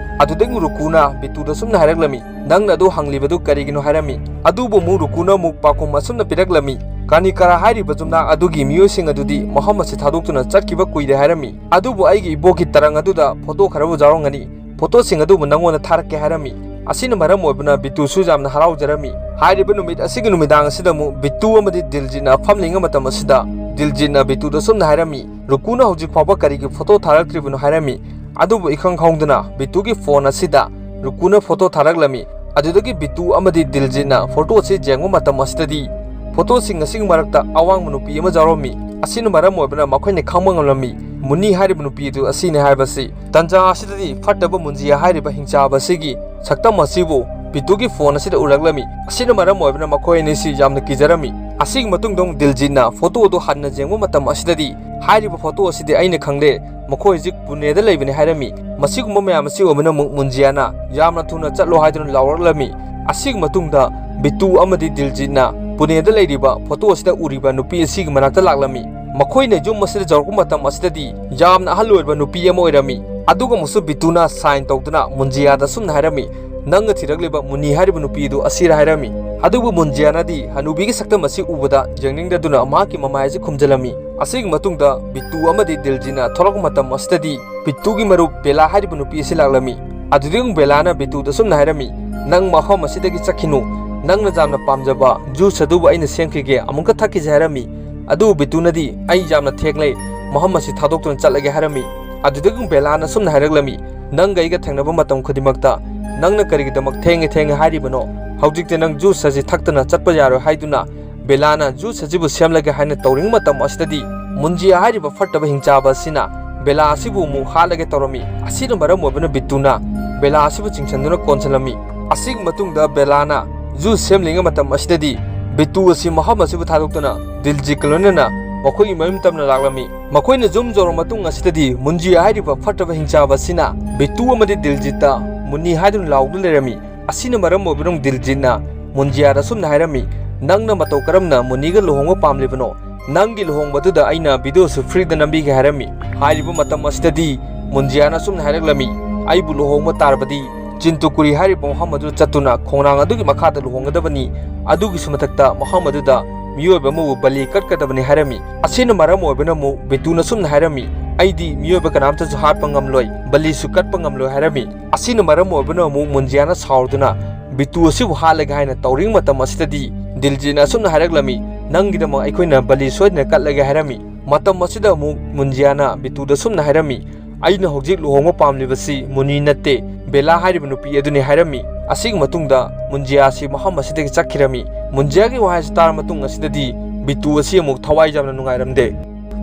ꯑꯗꯨꯗꯒꯤ ꯔꯨꯀꯨꯅ ꯕꯤꯇꯨꯗ ꯑꯁꯨꯝꯅ ꯍꯥꯏꯔꯛꯂꯝꯃꯤ, "ꯅꯪꯅ ꯑꯗꯨ ꯍꯪꯂꯤꯕꯗꯨ ꯀꯔꯤꯒꯤꯅꯣ?" ꯍꯥꯏꯔꯝꯃꯤ꯫ ꯑꯗꯨꯕꯨ ꯑꯃꯨꯛ ꯔꯨꯀꯨꯅ ꯑꯃꯨꯛ ꯄꯥꯎꯈꯨꯝ ꯑꯁꯨꯝꯅ ꯄꯤꯔꯛꯂꯝꯃꯤ, "ꯀꯥꯅꯤꯀꯥꯔꯥ ꯍꯥꯏꯔꯤꯕ ꯌꯨꯝꯅꯥꯛ ꯑꯗꯨꯒꯤ ꯃꯤꯑꯣꯏꯁꯤꯡ ꯑꯗꯨꯗꯤ ꯃꯐꯝ ꯑꯁꯤ ꯊꯥꯗꯣꯛꯇꯨꯅ ꯆꯠꯈꯤꯕ ꯀꯨꯏꯔꯦ" ꯍꯥꯏꯔꯝꯃꯤ꯫ "ꯑꯗꯨꯕꯨ ꯑꯩꯒꯤ ꯏꯕꯣꯛꯀꯤ ꯇꯔꯪ ꯑꯗꯨꯗ ꯐꯣꯇꯣ ꯈꯔꯕꯨ ꯌꯥꯎꯔꯝꯒꯅꯤ, ꯐꯣꯇꯣꯁꯤꯡ ꯑꯗꯨꯕꯨ ꯅꯪꯉꯣꯟꯗ ꯊꯥꯔꯛꯀꯦ" ꯍꯥꯏꯔꯝꯃꯤ꯫ ꯑꯁꯤꯅ ꯃꯔꯝ ꯑꯣꯏꯕꯅ ꯕꯤꯇꯨꯁꯨ ꯌꯥꯝꯅ ꯍꯔꯥꯎꯖꯔꯝꯃꯤ꯫ ꯍꯥꯏꯔꯤꯕ ꯅꯨꯃꯤꯠ ꯑꯁꯤꯒꯤ ꯅꯨꯃꯤꯗꯥꯡ ꯑꯁꯤꯗ ꯑꯃꯨꯛ ꯕꯤꯇꯨ ꯑꯃꯗꯤ ꯗꯤꯜꯖꯤꯠꯅ ꯐꯝꯂꯤꯉꯩ ꯃꯇꯝ ꯑꯁꯤꯗ ꯗꯤꯜꯖꯤꯠꯅ ꯕꯤꯇꯨꯗ ꯑꯁꯨꯝꯅ ꯍꯥꯏꯔꯝꯃꯤ, "ꯔꯨꯀꯨꯅ ꯍꯧꯖꯤꯛ ꯐꯥꯎꯕ ꯀꯔꯤꯒꯤ ꯐꯣꯇꯣ ꯊꯥꯔꯛꯇ꯭ꯔꯤꯕꯅꯣ?" ꯍꯥꯏꯔꯝꯃꯤ꯫ ꯑꯗꯨꯕꯨ ꯏꯈꯪ ꯈꯪꯍꯧꯗꯅ ꯕꯤꯇꯨꯒꯤ ꯐꯣꯟ ꯑꯁꯤꯗ ꯔꯨꯀꯨꯅ ꯐꯣꯇꯣ ꯊꯥꯔꯛꯂꯝꯃꯤ꯫ ꯑꯗꯨꯗꯒꯤ ꯕꯤꯇꯨ ꯑꯃꯗꯤ ꯗꯤꯜꯖꯤꯠꯅ ꯐꯣꯇꯣ ꯑꯁꯤ ꯌꯦꯡꯕ ꯃꯇꯝ ꯑꯁꯤꯗꯗꯤ ꯐꯣꯇꯣꯁꯤꯡ ꯑꯁꯤꯒꯤ ꯃꯔꯛꯇ ꯑꯋꯥꯡꯕ ꯅꯨꯄꯤ ꯑꯃ ꯌꯥꯎꯔꯝꯃꯤ꯫ ꯑꯁꯤꯅ ꯃꯔꯝ ꯑꯣꯏꯕꯅ ꯃꯈꯣꯏꯅ ꯈꯪꯕ ꯉꯝꯂꯝꯃꯤ ꯃꯨꯅꯤ ꯍꯥꯏꯔꯤꯕ ꯅꯨꯄꯤ ꯑꯗꯨ ꯑꯁꯤꯅꯤ ꯍꯥꯏꯕꯁꯤ꯫ ꯇꯟꯖꯥ ꯑꯁꯤꯗꯗꯤ ꯐꯠꯇꯕ ꯃꯨꯟꯖꯤꯌꯥ ꯍꯥꯏꯔꯤꯕ ꯍꯤꯡꯆꯥꯕ ꯑꯁꯤꯒꯤ ꯁꯛꯇꯝ ꯑꯁꯤꯕꯨ ꯕꯤꯇꯨꯒꯤ ꯐꯣꯟ ꯑꯁꯤꯗ ꯎꯔꯛꯂꯝꯃꯤ꯫ ꯑꯁꯤꯅ ꯃꯔꯝ ꯑꯣꯏꯕꯅ ꯃꯈꯣꯏ ꯑꯅꯤꯁꯤ ꯌꯥꯝꯅ ꯀꯤꯖꯔꯝꯃꯤ꯫ ꯑꯁꯤꯒꯤ ꯃꯇꯨꯡꯗ ꯑꯃꯨꯛ ꯗꯤꯜꯖꯤꯠꯅ ꯐꯣꯇꯣ ꯑꯗꯨ ꯍꯟꯅ ꯌꯦꯡꯕ ꯃꯇꯝ ꯑꯁꯤꯗꯗꯤ ꯍꯥꯏꯔꯤꯕ ꯐꯣꯇꯣ ꯑꯁꯤꯗꯤ ꯑꯩꯅ ꯈꯪꯂꯦ, ꯃꯈꯣꯏ ꯍꯧꯖꯤꯛ ꯄꯨꯅꯦꯗ ꯂꯩꯕꯅꯤ ꯍꯥꯏꯔꯝꯃꯤ꯫ ꯃꯁꯤꯒꯨꯝꯕ ꯃꯌꯥꯝ ꯑꯁꯤ ꯎꯕꯅ ꯑꯃꯨꯛ ꯃꯨꯟꯖꯤꯌꯥꯅ ꯌꯥꯝꯅ ꯊꯨꯅ ꯆꯠꯂꯣ ꯍꯥꯏꯗꯨꯅ ꯂꯥꯎꯔꯛꯂꯝꯃꯤ꯫ ꯑꯁꯤꯒꯤ ꯃꯇꯨꯡꯗ ꯕꯤꯇꯨ ꯑꯃꯗꯤ ꯗꯤꯜꯖꯤꯠꯅ ꯄꯨꯅꯦꯗ ꯂꯩꯔꯤꯕ ꯐꯣꯇꯣ ꯑꯁꯤꯗ ꯎꯔꯤꯕ ꯅꯨꯄꯤ ꯑꯁꯤꯒꯤ ꯃꯅꯥꯛꯇ ꯂꯥꯛꯂꯝꯃꯤ꯫ ꯃꯈꯣꯏꯅ ꯌꯨꯝ ꯑꯁꯤꯗ ꯌꯧꯔꯛꯄ ꯃꯇꯝ ꯑꯁꯤꯗꯗꯤ ꯌꯥꯝꯅ ꯑꯍꯜ ꯑꯣꯏꯔꯕ ꯅꯨꯄꯤ ꯑꯃ ꯑꯣꯏꯔꯝꯃꯤ꯫ ꯑꯗꯨꯒ ꯑꯃꯨꯛꯁꯨ ꯕꯤꯇꯨꯅ ꯁꯥꯏꯟ ꯇꯧꯗꯨꯅ ꯃꯨꯟꯖꯤꯌꯥꯗ ꯑꯁꯨꯝꯅ ꯍꯥꯏꯔꯝꯃꯤ, "ꯅꯪꯅ ꯊꯤꯔꯛꯂꯤꯕ ꯃꯨꯅꯤ ꯍꯥꯏꯔꯤꯕ ꯅꯨꯄꯤ ꯑꯗꯨ ꯑꯁꯤꯔ?" ꯍꯥꯏꯔꯝꯃꯤ꯫ ꯑꯗꯨꯕꯨ ꯃꯨꯟꯖꯤꯌꯥꯅꯗꯤ ꯍꯅꯨꯕꯤꯒꯤ ꯁꯛꯇꯝ ꯑꯁꯤ ꯎꯕꯗ ꯌꯦꯡꯅꯤꯡꯗꯗꯨꯅ ꯃꯍꯥꯛꯀꯤ ꯃꯃꯥꯏ ꯑꯁꯤ ꯈꯨꯝꯖꯤꯜꯂꯝꯃꯤ꯫ ꯑꯁꯤꯒꯤ ꯃꯇꯨꯡꯗ ꯕꯤꯇꯨ ꯑꯃꯗꯤ ꯗꯤꯜꯖꯤꯠꯅ ꯊꯣꯛꯂꯛꯄ ꯃꯇꯝ ꯑꯁꯤꯗꯗꯤ ꯕꯤꯇꯨꯒꯤ ꯃꯔꯨꯞ ꯕꯦꯂꯥ ꯍꯥꯏꯔꯤꯕ ꯅꯨꯄꯤ ꯑꯁꯤ ꯂꯥꯛꯂꯝꯃꯤ꯫ ꯑꯗꯨꯗꯒꯤ ꯕꯦꯂꯥꯅ ꯕꯤꯇꯨꯗ ꯑꯁꯨꯝꯅ ꯍꯥꯏꯔꯝꯃꯤ, "ꯅꯪ ꯃꯐꯝ ꯑꯁꯤꯗꯒꯤ ꯆꯠꯈꯤꯅꯨ꯫ ꯅꯪꯅ ꯌꯥꯝꯅ ꯄꯥꯝꯖꯕ ꯖꯨꯁ ꯑꯗꯨꯕꯨ ꯑꯩꯅ ꯁꯦꯝꯈꯤꯒꯦ, ꯑꯃꯨꯛꯀ ꯊꯛꯈꯤꯁꯦ" ꯍꯥꯏꯔꯝꯃꯤ꯫ ꯑꯗꯨꯕꯨ ꯕꯤꯇꯨꯅꯗꯤ, "ꯑꯩ ꯌꯥꯝꯅ ꯊꯦꯡꯂꯦ, ꯃꯐꯝ ꯑꯁꯤ ꯊꯥꯗꯣꯛꯇꯨꯅ ꯆꯠꯂꯒꯦ" ꯍꯥꯏꯔꯝꯃꯤ꯫ ꯑꯗꯨꯗꯒꯤ ꯕꯦꯂꯥꯅ ꯑꯁꯨꯝꯅ ꯍꯥꯏꯔꯛꯂꯝꯃꯤ, "ꯅꯪꯒ ꯑꯩꯒ ꯊꯦꯡꯅꯕ ꯃꯇꯝ ꯈꯨꯗꯤꯡꯃꯛꯇ ꯅꯪꯅ ꯀꯔꯤꯒꯤꯗꯃꯛ ꯊꯦꯡꯉꯦ ꯊꯦꯡꯉꯦ ꯍꯥꯏꯔꯤꯕꯅꯣ? ꯍꯧꯖꯤꯛꯇꯤ ꯅꯪ ꯖꯨꯁ ꯑꯁꯤ ꯊꯛꯇꯅ ꯆꯠꯄ ꯌꯥꯔꯣꯏ" ꯍꯥꯏꯗꯨꯅ ꯕꯦꯂꯥꯅ ꯖꯨꯁ ꯑꯁꯤꯕꯨ ꯁꯦꯝꯂꯒꯦ ꯍꯥꯏꯅ ꯇꯧꯔꯤꯉꯩ ꯃꯇꯝ ꯑꯁꯤꯗꯗꯤ ꯃꯨꯟꯖꯤꯌꯥ ꯍꯥꯏꯔꯤꯕ ꯐꯠꯇꯕ ꯍꯤꯡꯆꯥꯕ ꯑꯁꯤꯅ ꯕꯦꯂꯥ ꯑꯁꯤꯕꯨ ꯑꯃꯨꯛ ꯍꯥꯠꯂꯒꯦ ꯇꯧꯔꯝꯃꯤ꯫ ꯑꯁꯤꯅ ꯃꯔꯝ ꯑꯣꯏꯕꯅ ꯕꯤꯇꯨꯅ ꯕꯦꯂꯥ ꯑꯁꯤꯕꯨ ꯆꯤꯡꯁꯤꯟꯗꯨꯅ ꯀꯣꯟꯁꯤꯜꯂꯝꯃꯤ꯫ ꯑꯁꯤꯒꯤ ꯃꯇꯨꯡꯗ ꯕꯦꯂꯥꯅ ꯖꯨꯁ ꯁꯦꯝꯂꯤꯉꯩ ꯃꯇꯝ ꯑꯁꯤꯗꯗꯤ ꯕꯤꯇꯨ ꯑꯁꯤ ꯃꯐꯝ ꯑꯁꯤꯕꯨ ꯊꯥꯗꯣꯛꯇꯨꯅ ꯗꯤꯜꯖꯤꯠꯀ ꯂꯣꯏꯅꯅ ꯃꯈꯣꯏꯒꯤ ꯃꯌꯨꯝ ꯇꯝꯅ ꯂꯥꯛꯂꯝꯃꯤ꯫ ꯃꯈꯣꯏꯅ ꯌꯨꯝ ꯌꯧꯔꯕ ꯃꯇꯨꯡ ꯑꯁꯤꯗꯗꯤ ꯃꯨꯟꯖꯤꯌꯥ ꯍꯥꯏꯔꯤꯕ ꯐꯠꯇꯕ ꯍꯤꯡꯆꯥꯕ ꯑꯁꯤꯅ ꯕꯤꯇꯨ ꯑꯃꯗꯤ ꯗꯤꯜꯖꯤꯠꯇ ꯃꯨꯅꯤ ꯍꯥꯏꯗꯨꯅ ꯂꯥꯎꯗꯨꯅ ꯂꯩꯔꯝꯃꯤ꯫ ꯑꯁꯤꯅ ꯃꯔꯝ ꯑꯣꯏꯕꯅ ꯗꯤꯜꯖꯤꯠꯅ ꯃꯨꯟꯖꯤꯌꯥꯗ ꯑꯁꯨꯝꯅ ꯍꯥꯏꯔꯝꯃꯤ, "ꯅꯪꯅ ꯃꯇꯧ ꯀꯔꯝꯅ ꯃꯨꯅꯤꯒ ꯂꯨꯍꯣꯡꯕ ꯄꯥꯝꯂꯤꯕꯅꯣ? ꯅꯪꯒꯤ ꯂꯨꯍꯣꯡꯕꯗꯨꯗ ꯑꯩꯅ ꯚꯤꯗꯤꯑꯣꯁꯨ ꯐ꯭ꯔꯤꯗ ꯅꯝꯕꯤꯒꯦ" ꯍꯥꯏꯔꯝꯃꯤ꯫ ꯍꯥꯏꯔꯤꯕ ꯃꯇꯝ ꯑꯁꯤꯗꯗꯤ ꯃꯨꯟꯖꯤꯌꯥꯅ ꯑꯁꯨꯝꯅ ꯍꯥꯏꯔꯛꯂꯝꯃꯤ, "ꯑꯩꯕꯨ ꯂꯨꯍꯣꯡꯕ ꯇꯥꯔꯕꯗꯤ ꯆꯤꯟꯇꯨꯀꯨꯔꯤ ꯍꯥꯏꯔꯤꯕ ꯃꯐꯝ ꯑꯗꯨꯗ ꯆꯠꯇꯨꯅ ꯈꯣꯡꯅꯥꯡ ꯑꯗꯨꯒꯤ ꯃꯈꯥꯗ ꯂꯨꯍꯣꯡꯒꯗꯕꯅꯤ꯫ ꯑꯗꯨꯒꯤꯁꯨ ꯃꯊꯛꯇ ꯃꯐꯝ ꯑꯗꯨꯗ ꯃꯤꯑꯣꯏꯕ ꯑꯃꯕꯨ ꯕꯂꯤ ꯀꯠꯀꯗꯕꯅꯤ" ꯍꯥꯏꯔꯝꯃꯤ꯫ ꯑꯁꯤꯅ ꯃꯔꯝ ꯑꯣꯏꯕꯅ ꯑꯃꯨꯛ ꯕꯤꯇꯨꯅ ꯑꯁꯨꯝꯅ ꯍꯥꯏꯔꯝꯃꯤ, "ꯑꯩꯗꯤ ꯃꯤꯑꯣꯏꯕ ꯀꯅꯥꯝꯇꯁꯨ ꯍꯥꯠꯄ ꯉꯝꯂꯣꯏ, ꯕꯂꯤꯁꯨ ꯀꯠꯄ ꯉꯝꯂꯣꯏ" ꯍꯥꯏꯔꯝꯃꯤ꯫ ꯑꯁꯤꯅ ꯃꯔꯝ ꯑꯣꯏꯕꯅ ꯑꯃꯨꯛ ꯃꯨꯟꯖꯤꯌꯥꯅ ꯁꯥꯎꯔꯗꯨꯅ ꯕꯤꯇꯨ ꯑꯁꯤꯕꯨ ꯍꯥꯠꯂꯒꯦ ꯍꯥꯏꯅ ꯇꯧꯔꯤꯉꯩ ꯃꯇꯝ ꯑꯁꯤꯗꯗꯤ ꯗꯤꯜꯖꯤꯠꯅ ꯑꯁꯨꯝꯅ ꯍꯥꯏꯔꯛꯂꯝꯃꯤ, "ꯅꯪꯒꯤꯗꯃꯛ ꯑꯩꯈꯣꯏꯅ ꯕꯂꯤ ꯁꯣꯏꯗꯅ ꯀꯠꯂꯒꯦ" ꯍꯥꯏꯔꯝꯃꯤ꯫ ꯃꯇꯝ ꯑꯁꯤꯗ ꯑꯃꯨꯛ ꯃꯨꯟꯖꯤꯌꯥꯅ ꯕꯤꯇꯨꯗ ꯑꯁꯨꯝꯅ ꯍꯥꯏꯔꯝꯃꯤ, "ꯑꯩꯅ ꯍꯧꯖꯤꯛ ꯂꯨꯍꯣꯡꯕ ꯄꯥꯝꯂꯤꯕꯁꯤ ꯃꯨꯅꯤ ꯅꯠꯇꯦ, ꯕꯦꯂꯥ ꯍꯥꯏꯔꯤꯕ ꯅꯨꯄꯤ ꯑꯗꯨꯅꯤ" ꯍꯥꯏꯔꯝꯃꯤ꯫ ꯑꯁꯤꯒꯤ ꯃꯇꯨꯡꯗ ꯃꯨꯟꯖꯤꯌꯥ ꯑꯁꯤ ꯃꯐꯝ ꯑꯁꯤꯗꯒꯤ ꯆꯠꯈꯤꯔꯝꯃꯤ꯫ ꯃꯨꯟꯖꯤꯌꯥꯒꯤ ꯋꯥꯍꯩ ꯑꯁꯤ ꯇꯥꯔꯕ ꯃꯇꯨꯡ ꯑꯁꯤꯗꯗꯤ ꯕꯤꯇꯨ ꯑꯁꯤ ꯑꯃꯨꯛ ꯊꯋꯥꯏ ꯌꯥꯝꯅ ꯅꯨꯡꯉꯥꯏꯔꯝꯗꯦ꯫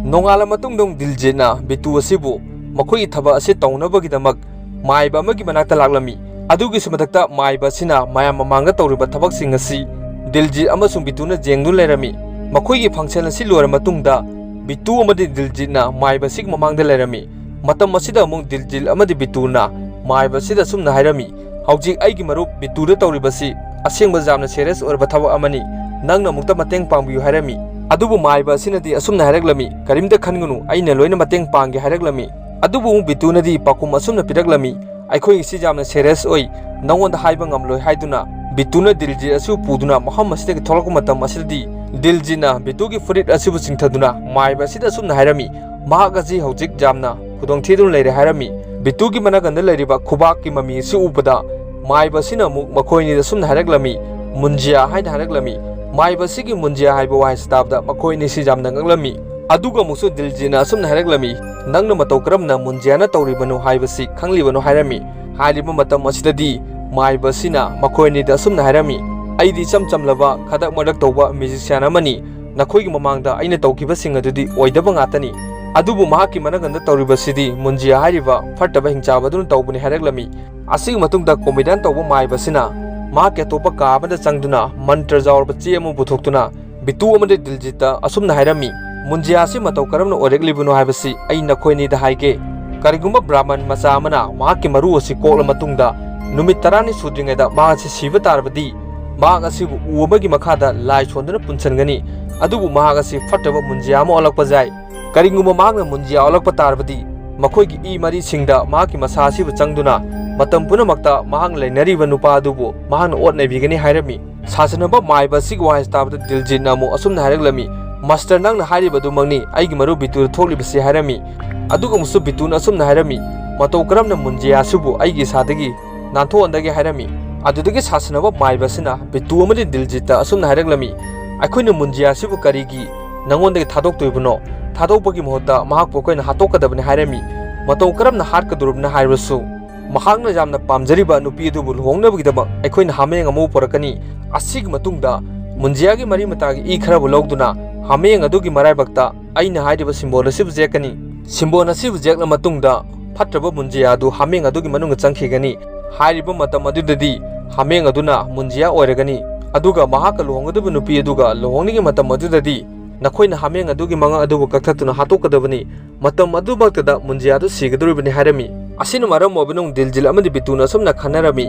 ꯅꯣꯡꯉꯥꯜꯂ ꯃꯇꯨꯡꯗ ꯑꯃꯨꯛ ꯗꯤꯜꯖꯤꯠꯅ ꯕꯤꯇꯨ ꯑꯁꯤꯕꯨ ꯃꯈꯣꯏꯒꯤ ꯊꯕꯛ ꯑꯁꯤ ꯇꯧꯅꯕꯒꯤꯗꯃꯛ ꯃꯥꯏꯕ ꯑꯃꯒꯤ ꯃꯅꯥꯛꯇ ꯂꯥꯛꯂꯝꯃꯤ꯫ ꯑꯗꯨꯒꯤꯁꯨ ꯃꯊꯛꯇ ꯃꯥꯏꯕ ꯑꯁꯤꯅ ꯃꯌꯥꯝ ꯃꯃꯥꯡꯗ ꯇꯧꯔꯤꯕ ꯊꯕꯛꯁꯤꯡ ꯑꯁꯤ ꯗꯤꯜꯖꯤꯠ ꯑꯃꯁꯨꯡ ꯕꯤꯇꯨꯅ ꯌꯦꯡꯗꯨꯅ ꯂꯩꯔꯝꯃꯤ꯫ ꯃꯈꯣꯏꯒꯤ ꯐꯪꯁꯟ ꯑꯁꯤ ꯂꯣꯏꯔ ꯃꯇꯨꯡꯗ ꯕꯤꯇꯨ ꯑꯃꯗꯤ ꯗꯤꯜꯖꯤꯠꯅ ꯃꯥꯏꯕ ꯑꯁꯤꯒꯤ ꯃꯃꯥꯡꯗ ꯂꯩꯔꯝꯃꯤ꯫ ꯃꯇꯝ ꯑꯁꯤꯗ ꯑꯃꯨꯛ ꯗꯤꯜꯖꯤꯠ ꯑꯃꯗꯤ ꯕꯤꯇꯨꯅ ꯃꯥꯏꯕ ꯑꯁꯤꯗ ꯑꯁꯨꯝꯅ ꯍꯥꯏꯔꯝꯃꯤ, "ꯍꯧꯖꯤꯛ ꯑꯩꯒꯤ ꯃꯔꯨꯞ ꯕꯤꯇꯨꯗ ꯇꯧꯔꯤꯕꯁꯤ ꯑꯁꯦꯡꯕ ꯌꯥꯝꯅ serious ꯑꯣꯏꯔꯕ ꯊꯕꯛ ꯑꯃꯅꯤ꯫ ꯅꯪꯅ ꯑꯃꯨꯛꯇ ꯃꯇꯦꯡ ꯄꯥꯡꯕꯤꯌꯨ" ꯍꯥꯏꯔꯝꯃꯤ꯫ ꯑꯗꯨꯕꯨ ꯃꯥꯏꯕ ꯑꯁꯤꯅꯗꯤ ꯑꯁꯨꯝꯅ ꯍꯥꯏꯔꯛꯂꯝꯃꯤ, "ꯀꯔꯤꯝꯇ ꯈꯟꯒꯅꯨ, ꯑꯩꯅ ꯂꯣꯏꯅ ꯃꯇꯦꯡ ꯄꯥꯡꯒꯦ" ꯍꯥꯏꯔꯛꯂꯝꯃꯤ꯫ ꯑꯗꯨꯕꯨ ꯑꯃꯨꯛ ꯕꯤꯇꯨꯅꯗꯤ ꯄꯥꯎꯈꯨꯝ ꯑꯁꯨꯝꯅ ꯄꯤꯔꯛꯂꯝꯃꯤ, "ꯑꯩꯈꯣꯏꯒꯤꯁꯤ ꯌꯥꯝꯅ serious ꯑꯣꯏ, ꯅꯉꯣꯟꯗ ꯍꯥꯏꯕ ꯉꯝꯂꯣꯏ" ꯍꯥꯏꯗꯨꯅ ꯕꯤꯇꯨꯅ ꯗꯤꯜꯖꯤꯠ ꯑꯁꯤꯕꯨ ꯄꯨꯗꯨꯅ ꯃꯐꯝ ꯑꯁꯤꯗꯒꯤ ꯊꯣꯛꯂꯛꯄ ꯃꯇꯝ ꯑꯁꯤꯗꯗꯤ ꯗꯤꯜꯖꯤꯠꯅ ꯕꯤꯇꯨꯒꯤ ꯐꯨꯔꯤꯠ ꯑꯁꯤꯕꯨ ꯆꯤꯡꯊꯗꯨꯅ ꯃꯥꯏꯕ ꯑꯁꯤꯗ ꯑꯁꯨꯝꯅ ꯍꯥꯏꯔꯝꯃꯤ, "ꯃꯍꯥꯛ ꯑꯁꯤ ꯍꯧꯖꯤꯛ ꯌꯥꯝꯅ ꯈꯨꯗꯣꯡꯊꯤꯗꯨꯅ ꯂꯩꯔꯦ" ꯍꯥꯏꯔꯝꯃꯤ꯫ ꯕꯤꯇꯨꯒꯤ ꯃꯅꯥꯀꯟꯗ ꯂꯩꯔꯤꯕ ꯈꯨꯕꯥꯛꯀꯤ ꯃꯃꯤ ꯑꯁꯤ ꯎꯕꯗ ꯃꯥꯏꯕ ꯑꯁꯤꯅ ꯑꯃꯨꯛ ꯃꯈꯣꯏ ꯑꯅꯤꯗ ꯑꯁꯨꯝꯅ ꯍꯥꯏꯔꯛꯂꯝꯃꯤ, "ꯃꯨꯟꯖꯤꯌꯥ" ꯍꯥꯏꯅ ꯍꯥꯏꯔꯛꯂꯝꯃꯤ꯫ ꯃꯥꯏꯕ ꯑꯁꯤꯒꯤ ꯃꯨꯟꯖꯤꯌꯥ ꯍꯥꯏꯕ ꯋꯥꯍꯩꯁꯤ ꯇꯥꯕꯗ ꯃꯈꯣꯏ ꯑꯅꯤꯁꯤ ꯌꯥꯝꯅ ꯉꯛꯂꯝꯃꯤ꯫ ꯑꯗꯨꯒ ꯑꯃꯨꯛꯁꯨ ꯗꯤꯜꯖꯤꯠꯅ ꯑꯁꯨꯝꯅ ꯍꯥꯏꯔꯛꯂꯝꯃꯤ, "ꯅꯪꯅ ꯃꯇꯧ ꯀꯔꯝꯅ ꯃꯨꯟꯖꯤꯌꯥꯅ ꯇꯧꯔꯤꯕꯅꯣ ꯍꯥꯏꯕꯁꯤ ꯈꯪꯂꯤꯕꯅꯣ?" ꯍꯥꯏꯔꯝꯃꯤ꯫ ꯍꯥꯏꯔꯤꯕ ꯃꯇꯝ ꯑꯁꯤꯗꯗꯤ ꯃꯥꯏꯕ ꯑꯁꯤꯅ ꯃꯈꯣꯏ ꯑꯅꯤꯗ ꯑꯁꯨꯝꯅ ꯍꯥꯏꯔꯝꯃꯤ, "ꯑꯩꯗꯤ ꯏꯆꯝ ꯆꯝꯂꯕ ꯈꯗꯛ ꯃꯗꯛ ꯇꯧꯕ musician ꯑꯃꯅꯤ꯫ ꯅꯈꯣꯏꯒꯤ ꯃꯃꯥꯡꯗ ꯑꯩꯅ ꯇꯧꯈꯤꯕꯁꯤꯡ ꯑꯗꯨꯗꯤ ꯑꯣꯏꯗꯕ ꯉꯥꯛꯇꯅꯤ꯫ ꯑꯗꯨꯕꯨ ꯃꯍꯥꯛꯀꯤ ꯃꯅꯥꯀꯟꯗ ꯇꯧꯔꯤꯕꯁꯤꯗꯤ ꯃꯨꯟꯖꯤꯌꯥ ꯍꯥꯏꯔꯤꯕ ꯐꯠꯇꯕ ꯍꯤꯡꯆꯥꯕ ꯑꯗꯨꯅ ꯇꯧꯕꯅꯤ" ꯍꯥꯏꯔꯛꯂꯝꯃꯤ꯫ ꯑꯁꯤꯒꯤ ꯃꯇꯨꯡꯗ comedian ꯇꯧꯕ ꯃꯥꯏꯕ ꯑꯁꯤꯅ ꯃꯍꯥꯛꯀꯤ ꯑꯇꯣꯞꯄ ꯀꯥ ꯑꯃꯗ ꯆꯪꯗꯨꯅ ꯃꯟꯇ꯭ꯔ ꯌꯥꯎꯔꯕ ꯆꯦ ꯑꯃ ꯄꯨꯊꯣꯛꯇꯨꯅ ꯕꯤꯇꯨ ꯑꯃꯗꯤ ꯗꯤꯜꯖꯤꯠꯇ ꯑꯁꯨꯝꯅ ꯍꯥꯏꯔꯝꯃꯤ, "ꯃꯨꯟꯖꯤꯌꯥ ꯑꯁꯤ ꯃꯇꯧ ꯀꯔꯝꯅ ꯑꯣꯏꯔꯛꯂꯤꯕꯅꯣ ꯍꯥꯏꯕꯁꯤ ꯑꯩ ꯅꯈꯣꯏ ꯑꯅꯤꯗ ꯍꯥꯏꯒꯦ꯫ ꯀꯔꯤꯒꯨꯝꯕ ꯕ꯭ꯔꯥꯍꯃꯟ ꯃꯆꯥ ꯑꯃꯅ ꯃꯍꯥꯛꯀꯤ ꯃꯔꯨ ꯑꯁꯤ ꯀꯣꯛꯂ ꯃꯇꯨꯡꯗ ꯅꯨꯃꯤꯠ ꯇꯔꯥꯅꯤ ꯁꯨꯗ꯭ꯔꯤꯉꯩꯗ ꯃꯍꯥꯛ ꯑꯁꯤ ꯁꯤꯕ ꯇꯥꯔꯕꯗꯤ, ꯃꯍꯥꯛ ꯑꯁꯤꯕꯨ ꯎ ꯑꯃꯒꯤ ꯃꯈꯥꯗ ꯂꯥꯏ ꯁꯣꯟꯗꯨꯅ ꯄꯨꯟꯁꯤꯟꯒꯅꯤ꯫ ꯑꯗꯨꯕꯨ ꯃꯍꯥꯛ ꯑꯁꯤ ꯐꯠꯇꯕ ꯃꯨꯟꯖꯤꯌꯥ ꯑꯃ ꯑꯣꯜꯂꯛꯄ ꯌꯥꯏ꯫ ꯀꯔꯤꯒꯨꯝꯕ ꯃꯍꯥꯛꯅ ꯃꯨꯟꯖꯤꯌꯥ ꯑꯣꯜꯂꯛꯄ ꯇꯥꯔꯕꯗꯤ, ꯃꯈꯣꯏꯒꯤ ꯏ ꯃꯔꯤꯁꯤꯡꯗ ꯃꯍꯥꯛꯀꯤ ꯃꯁꯥ ꯑꯁꯤꯕꯨ ꯆꯪꯗꯨꯅ ꯃꯇꯝ ꯄꯨꯝꯅꯃꯛꯇ ꯃꯍꯥꯛꯅ ꯂꯩꯅꯔꯤꯕ ꯅꯨꯄꯥ ꯑꯗꯨꯕꯨ ꯃꯍꯥꯛꯅ ꯑꯣꯠ ꯅꯩꯕꯤꯒꯅꯤ" ꯍꯥꯏꯔꯝꯃꯤ꯫ ꯁꯥꯁꯟꯅꯕ ꯃꯥꯏꯕ ꯑꯁꯤꯒꯤ ꯋꯥꯍꯩ ꯇꯥꯕꯗ ꯗꯤꯜꯖꯤꯠꯅ ꯑꯃꯨꯛ ꯑꯁꯨꯝꯅ ꯍꯥꯏꯔꯛꯂꯝꯃꯤ, "ꯃꯥꯁꯇꯔ, ꯅꯪꯅ ꯍꯥꯏꯔꯤꯕ ꯑꯗꯨꯃꯛꯅꯤ, ꯑꯩꯒꯤ ꯃꯔꯨꯞ ꯕꯤꯇꯨꯗ ꯊꯣꯛꯂꯤꯕꯁꯤ" ꯍꯥꯏꯔꯝꯃꯤ꯫ ꯑꯗꯨꯒ ꯑꯃꯨꯛꯁꯨ ꯕꯤꯇꯨꯅ ꯑꯁꯨꯝꯅ ꯍꯥꯏꯔꯝꯃꯤ, "ꯃꯇꯧ ꯀꯔꯝꯅ ꯃꯨꯟꯖꯤꯌꯥ ꯑꯁꯤꯕꯨ ꯑꯩꯒꯤ ꯏꯁꯥꯗꯒꯤ ꯅꯥꯟꯊꯣꯛꯍꯟꯗꯒꯦ?" ꯍꯥꯏꯔꯝꯃꯤ꯫ ꯑꯗꯨꯗꯒꯤ ꯁꯥꯁꯟꯅꯕ ꯃꯥꯏꯕ ꯑꯁꯤꯅ ꯕꯤꯇꯨ ꯑꯃꯗꯤ ꯗꯤꯜꯖꯤꯠꯇ ꯑꯁꯨꯝꯅ ꯍꯥꯏꯔꯛꯂꯝꯃꯤ, "ꯑꯩꯈꯣꯏꯅ ꯃꯨꯟꯖꯤꯌꯥ ꯑꯁꯤꯕꯨ ꯀꯔꯤꯒꯤ ꯅꯉꯣꯟꯗꯒꯤ ꯊꯥꯗꯣꯛꯇꯣꯏꯕꯅꯣ? ꯊꯥꯗꯣꯛꯄꯒꯤ ꯃꯍꯨꯠꯇ ꯃꯍꯥꯛꯄꯨ ꯑꯩꯈꯣꯏꯅ ꯍꯥꯠꯇꯣꯛꯀꯗꯕꯅꯤ" ꯍꯥꯏꯔꯝꯃꯤ꯫ "ꯃꯇꯧ ꯀꯔꯝꯅ ꯍꯥꯠꯀꯗꯧꯔꯤꯕꯅꯣ ꯍꯥꯏꯔꯕꯁꯨ, ꯃꯍꯥꯛꯅ ꯌꯥꯝꯅ ꯄꯥꯝꯖꯔꯤꯕ ꯅꯨꯄꯤ ꯑꯗꯨꯕꯨ ꯂꯨꯍꯣꯡꯅꯕꯒꯤꯗꯃꯛ ꯑꯩꯈꯣꯏꯅ ꯍꯥꯃꯦꯡ ꯑꯃꯕꯨ ꯄꯨꯔꯛꯀꯅꯤ꯫ ꯑꯁꯤꯒꯤ ꯃꯇꯨꯡꯗ ꯃꯨꯟꯖꯤꯌꯥꯒꯤ ꯃꯔꯤ ꯃꯇꯥꯒꯤ ꯏ ꯈꯔꯕꯨ ꯂꯧꯗꯨꯅ ꯍꯥꯃꯦꯡ ꯑꯗꯨꯒꯤ ꯃꯔꯥꯏꯕꯛꯇ ꯑꯩꯅ ꯍꯥꯏꯔꯤꯕ ꯁꯤꯝꯕꯣꯜ ꯑꯁꯤꯕꯨ ꯌꯦꯛꯀꯅꯤ꯫ ꯁꯤꯝꯕꯣꯜ ꯑꯁꯤꯕꯨ ꯌꯦꯛꯂ ꯃꯇꯨꯡꯗ ꯐꯠꯇ꯭ꯔꯕ ꯃꯨꯟꯖꯤꯌꯥ ꯑꯗꯨ ꯍꯥꯃꯦꯡ ꯑꯗꯨꯒꯤ ꯃꯅꯨꯡꯗ ꯆꯪꯈꯤꯒꯅꯤ꯫ ꯍꯥꯏꯔꯤꯕ ꯃꯇꯝ ꯑꯗꯨꯗꯗꯤ ꯍꯥꯃꯦꯡ ꯑꯗꯨꯅ ꯃꯨꯟꯖꯤꯌꯥ ꯑꯣꯏꯔꯒꯅꯤ꯫ ꯑꯗꯨꯒ ꯃꯍꯥꯛꯀ ꯂꯨꯍꯣꯡꯒꯗꯕ ꯅꯨꯄꯤ ꯑꯗꯨꯒ ꯂꯨꯍꯣꯡꯂꯤꯉꯩ ꯃꯇꯝ ꯑꯗꯨꯗꯗꯤ "ꯅꯈꯣꯏꯅ ꯍꯥꯃꯦꯡ ꯑꯗꯨꯒꯤ ꯃꯉꯛ ꯑꯗꯨꯕꯨ ꯀꯛꯊꯠꯇꯨꯅ ꯍꯥꯠꯇꯣꯛꯀꯗꯕꯅꯤ꯫ ꯃꯇꯝ ꯑꯗꯨꯃꯛꯇꯗ ꯃꯨꯟꯖꯤꯌꯥꯗꯨ ꯁꯤꯒꯗꯧꯔꯤꯕꯅꯤ" ꯍꯥꯏꯔꯝꯃꯤ꯫ ꯑꯁꯤꯅ ꯃꯔꯝ ꯑꯣꯏꯕꯅ ꯗꯤꯜꯖꯤꯠ ꯑꯃꯗꯤ ꯕꯤꯇꯨꯅ ꯑꯁꯨꯝꯅ ꯈꯟꯅꯔꯝꯃꯤ,